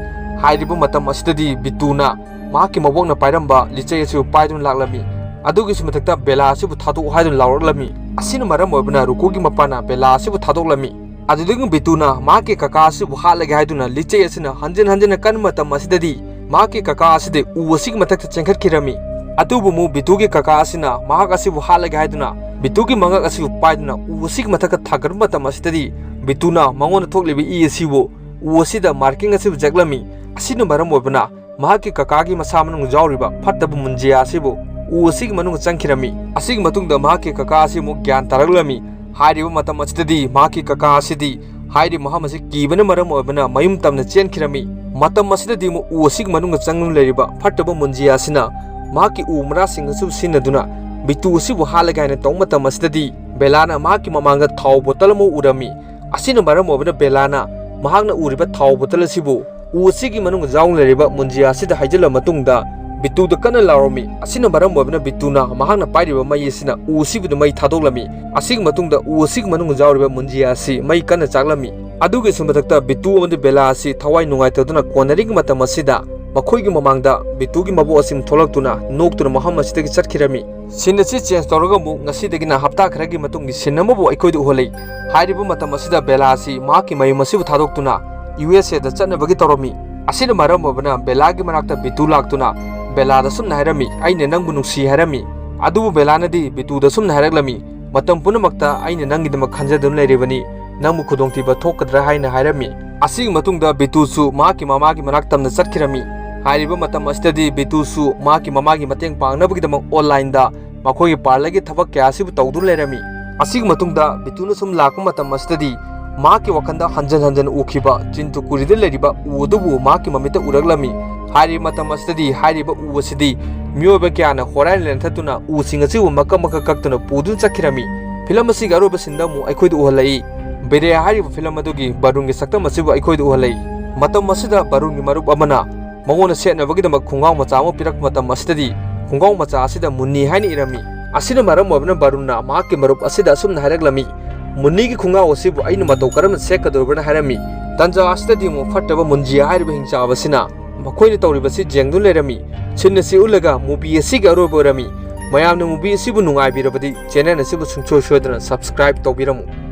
ꯍꯥꯏꯔꯤꯕ ꯃꯇꯝ ꯑꯁꯤꯗꯗꯤ ꯕꯤꯇꯨꯅ ꯃꯍꯥꯛꯀꯤ ꯃꯕꯣꯛꯅ ꯄꯥꯏꯔꯝꯕ ꯂꯤꯆꯩ ꯑꯁꯤꯕꯨ ꯄꯥꯏꯗꯨꯅ ꯂꯥꯛꯂꯝꯃꯤ꯫ ꯑꯗꯨꯒꯤꯁꯨ ꯃꯊꯛꯇ ꯕꯦꯂꯥ ꯑꯁꯤꯕꯨ ꯊꯥꯗꯣꯛꯎ ꯍꯥꯏꯗꯨꯅ ꯂꯥꯎꯔꯛꯂꯝꯃꯤ꯫ ꯑꯁꯤꯅ ꯃꯔꯝ ꯑꯣꯏꯕꯅ ꯔꯨꯀꯨꯒꯤ ꯃꯄꯥꯅ ꯕꯦꯂꯥ ꯑꯁꯤꯕꯨ ꯊꯥꯗꯣꯛꯂꯝꯃꯤ꯫ ꯑꯗꯨꯗꯒꯤ ꯕꯤꯇꯨꯅ ꯃꯍꯥꯛꯀꯤ ꯀꯀꯥ ꯑꯁꯤꯕꯨ ꯍꯥꯠꯂꯒꯦ ꯍꯥꯏꯗꯨꯅ ꯂꯤꯆꯩ ꯑꯁꯤꯅ ꯍꯟꯖꯤꯟ ꯍꯟꯖꯤꯟꯅ ꯀꯟꯕ ꯃꯇꯝ ꯑꯁꯤꯗꯗꯤ ꯃꯍꯥꯛꯀꯤ ꯀꯀꯥ ꯑꯁꯤꯗꯤ ꯎ ꯑꯁꯤꯒꯤ ꯃꯊꯛꯇ ꯆꯦꯟꯈꯠꯈꯤꯔꯝꯃꯤ꯫ ꯑꯗꯨꯕꯨ ꯑꯃꯨꯛ ꯕꯤꯇꯨꯒꯤ ꯀꯀꯥ ꯑꯁꯤꯅ ꯃꯍꯥꯛ ꯑꯁꯤꯕꯨ ꯍꯥꯠꯂꯒꯦ ꯍꯥꯏꯗꯨꯅ ꯕꯤꯇꯨꯒꯤ ꯃꯉꯛ ꯑꯁꯤꯕꯨ ꯄꯥꯏꯗꯨꯅ ꯎ ꯑꯁꯤꯒꯤ ꯃꯊꯛꯇ ꯊꯥꯡꯒꯠꯄ ꯃꯇꯝ ꯑꯁꯤꯗꯗꯤ ꯕꯤꯇꯨꯅ ꯃꯉꯣꯟꯗ ꯊꯣꯛꯂꯤꯕ ꯏ ꯑꯁꯤꯕꯨ ꯎ ꯑꯁꯤꯗ ꯃꯥꯔꯀꯤꯡ ꯑꯁꯤꯕꯨ ꯆꯦꯛꯂꯝꯃꯤ꯫ ꯑꯁꯤꯅ ꯃꯔꯝ ꯑꯣꯏꯕꯅ ꯃꯍꯥꯛꯀꯤ ꯀꯀꯥꯒꯤ ꯃꯁꯥ ꯃꯅꯨꯡ ꯌꯥꯎꯔꯤꯕ ꯐꯠꯇꯕ ꯃꯨꯟꯖꯤꯌꯥ ꯑꯁꯤꯕꯨ ꯎ ꯑꯁꯤꯒꯤ ꯃꯅꯨꯡꯗ ꯆꯪꯈꯤꯔꯝꯃꯤ꯫ ꯑꯁꯤꯒꯤ ꯃꯇꯨꯡꯗ ꯃꯍꯥꯛꯀꯤ ꯀꯀꯥ ꯑꯁꯤ ꯑꯃꯨꯛ ꯒ꯭ꯌꯥꯟ ꯇꯥꯔꯛꯂꯝꯃꯤ꯫ ꯍꯥꯏꯔꯤꯕ ꯃꯇꯝ ꯑꯁꯤꯗꯗꯤ ꯃꯍꯥꯛꯀꯤ ꯀꯀꯥ ꯑꯁꯤꯗꯤ ꯍꯥꯏꯔꯤꯕ ꯃꯐꯝ ꯑꯁꯤ ꯀꯤꯕꯅ ꯃꯔꯝ ꯑꯣꯏꯕꯅ ꯃꯌꯨꯝ ꯇꯝꯅ ꯆꯦꯟꯈꯤꯔꯝꯃꯤ꯫ ꯃꯇꯝ ꯑꯁꯤꯗꯗꯤ ꯑꯃꯨꯛ ꯎ ꯑꯁꯤꯒꯤ ꯃꯅꯨꯡꯗ ꯆꯪꯗꯨꯅ ꯂꯩꯔꯤꯕ ꯐꯠꯇꯕ ꯃꯨꯟꯖꯤꯌꯥ ꯑꯁꯤꯅ ꯃꯍꯥꯛꯀꯤ ꯎ ꯃꯔꯥꯁꯤꯡ ꯑꯁꯤꯕꯨ ꯁꯤꯖꯤꯟꯅꯗꯨꯅ ꯕꯤꯇꯨ ꯑꯁꯤꯕꯨ ꯍꯥꯠꯂꯒꯦ ꯍꯥꯏꯅ ꯇꯧꯕ ꯃꯇꯝ ꯑꯁꯤꯗꯗꯤ ꯕꯦꯂꯥꯅ ꯃꯍꯥꯛꯀꯤ ꯃꯃꯥꯡꯗ ꯊꯥꯎ ꯕꯣꯇꯜ ꯑꯃ ꯎꯔꯝꯃꯤ꯫ ꯑꯁꯤꯅ ꯃꯔꯝ ꯑꯣꯏꯕꯅ ꯕꯦꯂꯥꯅ ꯃꯍꯥꯛꯅ ꯎꯔꯤꯕ ꯊꯥꯎ ꯕꯣꯇꯜ ꯑꯁꯤꯕꯨ ꯎ ꯑꯁꯤꯒꯤ ꯃꯅꯨꯡꯗ ꯌꯥꯎꯅ ꯂꯩꯔꯤꯕ ꯃꯨꯟꯖꯤꯌꯥ ꯑꯁꯤꯗ ꯍꯩꯖꯤꯜꯂ ꯃꯇꯨꯡꯗ ꯕꯤꯇꯨꯗ ꯀꯟꯅ ꯂꯥꯎꯔꯝꯃꯤ꯫ ꯑꯁꯤꯅ ꯃꯔꯝ ꯑꯣꯏꯕꯅ ꯕꯤꯇꯨꯅ ꯃꯍꯥꯛꯅ ꯄꯥꯏꯔꯤꯕ ꯃꯩ ꯑꯁꯤꯅ ꯎ ꯑꯁꯤꯕꯨꯗ ꯃꯩ ꯊꯥꯗꯣꯛꯂꯝꯃꯤ꯫ ꯑꯁꯤꯒꯤ ꯃꯇꯨꯡꯗ ꯎ ꯑꯁꯤꯒꯤ ꯃꯅꯨꯡꯗ ꯌꯥꯎꯔꯤꯕ ꯃꯨꯟꯖꯤꯌꯥ ꯑꯁꯤ ꯃꯩ ꯀꯟꯅ ꯆꯥꯛꯂꯝꯃꯤ꯫ ꯑꯗꯨꯒꯤꯁꯨ ꯃꯊꯛꯇ ꯕꯤꯇꯨ ꯑꯃꯗꯤ ꯕꯦꯂꯥ ꯑꯁꯤ ꯊꯋꯥꯏ ꯅꯨꯡꯉꯥꯏꯇꯗꯨꯅ ꯀꯣꯟꯅꯔꯤꯉꯩ ꯃꯇꯝ ꯑꯁꯤꯗ ꯃꯈꯣꯏꯒꯤ ꯃꯃꯥꯡꯗ ꯕꯤꯇꯨꯒꯤ ꯃꯕꯣꯛ ꯑꯁꯤ ꯊꯣꯛꯂꯛꯇꯨꯅ ꯅꯣꯛꯇꯨꯅ ꯃꯐꯝ ꯑꯁꯤꯗꯒꯤ ꯆꯠꯈꯤꯔꯝꯃꯤ꯫ ꯁꯤꯟ ꯑꯁꯤ ꯆꯦꯟꯖ ꯇꯧꯔꯒ ꯑꯃꯨꯛ ꯉꯁꯤꯗꯒꯤꯅ ꯍꯞꯇꯥ ꯈꯔꯒꯤ ꯃꯇꯨꯡꯒꯤ ꯁꯤꯟ ꯑꯃꯕꯨ ꯑꯩꯈꯣꯏꯗ ꯎꯍꯜꯂꯤ꯫ ꯍꯥꯏꯔꯤꯕ ꯃꯇꯝ ꯑꯁꯤꯗ ꯕꯦꯂꯥ ꯑꯁꯤ ꯃꯍꯥꯛꯀꯤ ꯃꯌꯨꯝ ꯑꯁꯤꯕꯨ ꯊꯥꯗꯣꯛꯇꯨꯅ ꯌꯨ ꯑꯦꯁ ꯑꯦꯗ ꯆꯠꯅꯕꯒꯤ ꯇꯧꯔꯝꯃꯤ꯫ ꯑꯁꯤꯅ ꯃꯔꯝ ꯑꯣꯏꯕꯅ ꯕꯦꯂꯥꯒꯤ ꯃꯅꯥꯛꯇ ꯕꯤꯇꯨ ꯂꯥꯛꯇꯨꯅ ꯕꯦꯂꯥꯗ ꯁꯨꯝꯅ ꯍꯥꯏꯔꯝꯃꯤ, "ꯑꯩꯅ ꯅꯪꯕꯨ ꯅꯨꯡꯁꯤ" ꯍꯥꯏꯔꯝꯃꯤ꯫ ꯑꯗꯨꯕꯨ ꯕꯦꯂꯥꯅꯗꯤ ꯕꯤꯇꯨꯗ ꯁꯨꯝꯅ ꯍꯥꯏꯔꯛꯂꯝꯃꯤ, "ꯃꯇꯝ ꯄꯨꯝꯅꯃꯛꯇ ꯑꯩꯅ ꯅꯪꯒꯤꯗꯃꯛ ꯈꯟꯖꯗꯨꯅ ꯂꯩꯔꯤꯕꯅꯤ, ꯅꯪꯕꯨ ꯈꯨꯗꯣꯡꯊꯤꯕ ꯊꯣꯛꯀꯗ꯭ꯔꯥ?" ꯍꯥꯏꯅ ꯍꯥꯏꯔꯝꯃꯤ꯫ ꯑꯁꯤꯒꯤ ꯃꯇꯨꯡꯗ ꯕꯤꯇꯨꯁꯨ ꯃꯍꯥꯛꯀꯤ ꯃꯃꯥꯒꯤ ꯃꯅꯥꯛ ꯇꯝꯅ ꯆꯠꯈꯤꯔꯝꯃꯤ꯫ ꯍꯥꯏꯔꯤꯕ ꯃꯇꯝ ꯑꯁꯤꯗꯗꯤ ꯕꯤꯇꯨꯁꯨ ꯃꯍꯥꯛꯀꯤ ꯃꯃꯥꯒꯤ ꯃꯇꯦꯡ ꯄꯥꯡꯅꯕꯒꯤꯗꯃꯛ ꯑꯣꯟꯂꯥꯏꯟꯗ ꯃꯈꯣꯏꯒꯤ ꯄꯥꯔꯂꯔꯒꯤ ꯊꯕꯛ ꯀꯌꯥ ꯑꯁꯤꯕꯨ ꯇꯧꯗꯨꯅ ꯂꯩꯔꯝꯃꯤ꯫ ꯑꯁꯤꯒꯤ ꯃꯇꯨꯡꯗ ꯕꯤꯇꯨꯅ ꯁꯨꯝ ꯂꯥꯛꯄ ꯃꯇꯝ ꯑꯁꯤꯗꯗꯤ ꯃꯍꯥꯛꯀꯤ ꯋꯥꯈꯜꯗ ꯍꯟꯖꯟ ꯍꯟꯖꯟ ꯎꯈꯤꯕ ꯆꯤꯟꯇꯨꯀꯨꯔꯤꯗ ꯂꯩꯔꯤꯕ ꯎ ꯑꯗꯨꯕꯨ ꯃꯍꯥꯛꯀꯤ ꯃꯃꯤꯠꯇ ꯎꯔꯛꯂꯝꯃꯤ꯫ ꯍꯥꯏꯔꯤꯕ ꯃꯇꯝ ꯑꯁꯤꯗꯗꯤ ꯍꯥꯏꯔꯤꯕ ꯎ ꯑꯁꯤꯗꯤ ꯃꯤꯑꯣꯏꯕ ꯀꯌꯥꯅ ꯍꯣꯔꯥꯏꯅ ꯂꯦꯟꯊꯠꯇꯨꯅ ꯎꯁꯤꯡ ꯑꯁꯤꯕꯨ ꯃꯀꯛ ꯃꯀꯛ ꯀꯛꯇꯨꯅ ꯄꯨꯗꯨꯅ ꯆꯠꯈꯤꯔꯝꯃꯤ꯫ ꯐꯤꯂꯝ ꯑꯁꯤꯒꯤ ꯑꯔꯣꯏꯕ ꯁꯤꯟꯗ ꯑꯃꯨꯛ ꯑꯩꯈꯣꯏꯗ ꯎꯍꯜꯂꯛꯏ꯫ ꯕꯤꯔꯦ ꯍꯥꯏꯔꯤꯕ ꯐꯤꯂꯝ ꯑꯗꯨꯒꯤ ꯕꯥꯔꯨꯟꯒꯤ ꯁꯛꯇꯝ ꯑꯁꯤꯕꯨ ꯑꯩꯈꯣꯏꯗ ꯎꯍꯜꯂꯛꯏ꯫ ꯃꯇꯝ ꯑꯁꯤꯗ ꯕꯥꯔꯨꯟꯒꯤ ꯃꯔꯨꯞ ꯑꯃꯅ ꯃꯉꯣꯟꯗ ꯁꯦꯠꯅꯕꯒꯤꯗꯃꯛ ꯈꯣꯡꯒ꯭ꯔꯥꯎ ꯃꯆꯥ ꯑꯃ ꯄꯤꯔꯛꯄ ꯃꯇꯝ ꯑꯁꯤꯗꯗꯤ ꯈꯣꯡꯒ꯭ꯔꯥꯎ ꯃꯆꯥ ꯑꯁꯤꯗ ꯃꯨꯟꯅꯤ ꯍꯥꯏꯅ ꯏꯔꯝꯃꯤ꯫ ꯑꯁꯤꯅ ꯃꯔꯝ ꯑꯣꯏꯕꯅ ꯕꯥꯔꯨꯟꯅ ꯃꯍꯥꯛꯀꯤ ꯃꯔꯨꯞ ꯑꯁꯤꯗ ꯑꯁꯨꯝꯅ ꯍꯥꯏꯔꯛꯂꯝꯃꯤ, "ꯃꯨꯟꯅꯤꯒꯤ ꯈꯣꯡꯒ꯭ꯔꯥꯎ ꯑꯁꯤꯕꯨ ꯑꯩꯅ ꯃꯇꯧ ꯀꯔꯝꯅ ꯁꯦꯠꯀꯗꯧꯔꯤꯕꯅ?" ꯍꯥꯏꯔꯝꯃꯤ꯫ ꯇꯟꯖꯥ ꯑꯁꯤꯗꯗꯤ ꯑꯃꯨꯛ ꯐꯠꯇꯕ ꯃꯨꯟꯖꯤ ꯍꯥꯏꯔꯤꯕ ꯍꯤꯡꯆꯥꯕ ꯑꯁꯤꯅ ꯃꯈꯣꯏꯅ ꯇꯧꯔꯤꯕꯁꯤ ꯌꯦꯡꯗꯨꯅ ꯂꯩꯔꯝꯃꯤ꯫ ꯁꯤꯟ ꯑꯁꯤ ꯎꯠꯂꯒ movie ꯑꯁꯤꯒꯤ ꯑꯔꯣꯏꯕ ꯑꯣꯏꯔꯝꯃꯤ꯫ ꯃꯌꯥꯝꯅ movie ꯑꯁꯤꯕꯨ ꯅꯨꯡꯉꯥꯏꯕꯤꯔꯕꯗꯤ channel ꯑꯁꯤꯕꯨ ꯁꯨꯡꯁꯣꯏ ꯁꯣꯏꯗꯅ subscribe ꯇꯧꯕꯤꯔꯝꯃꯨ꯫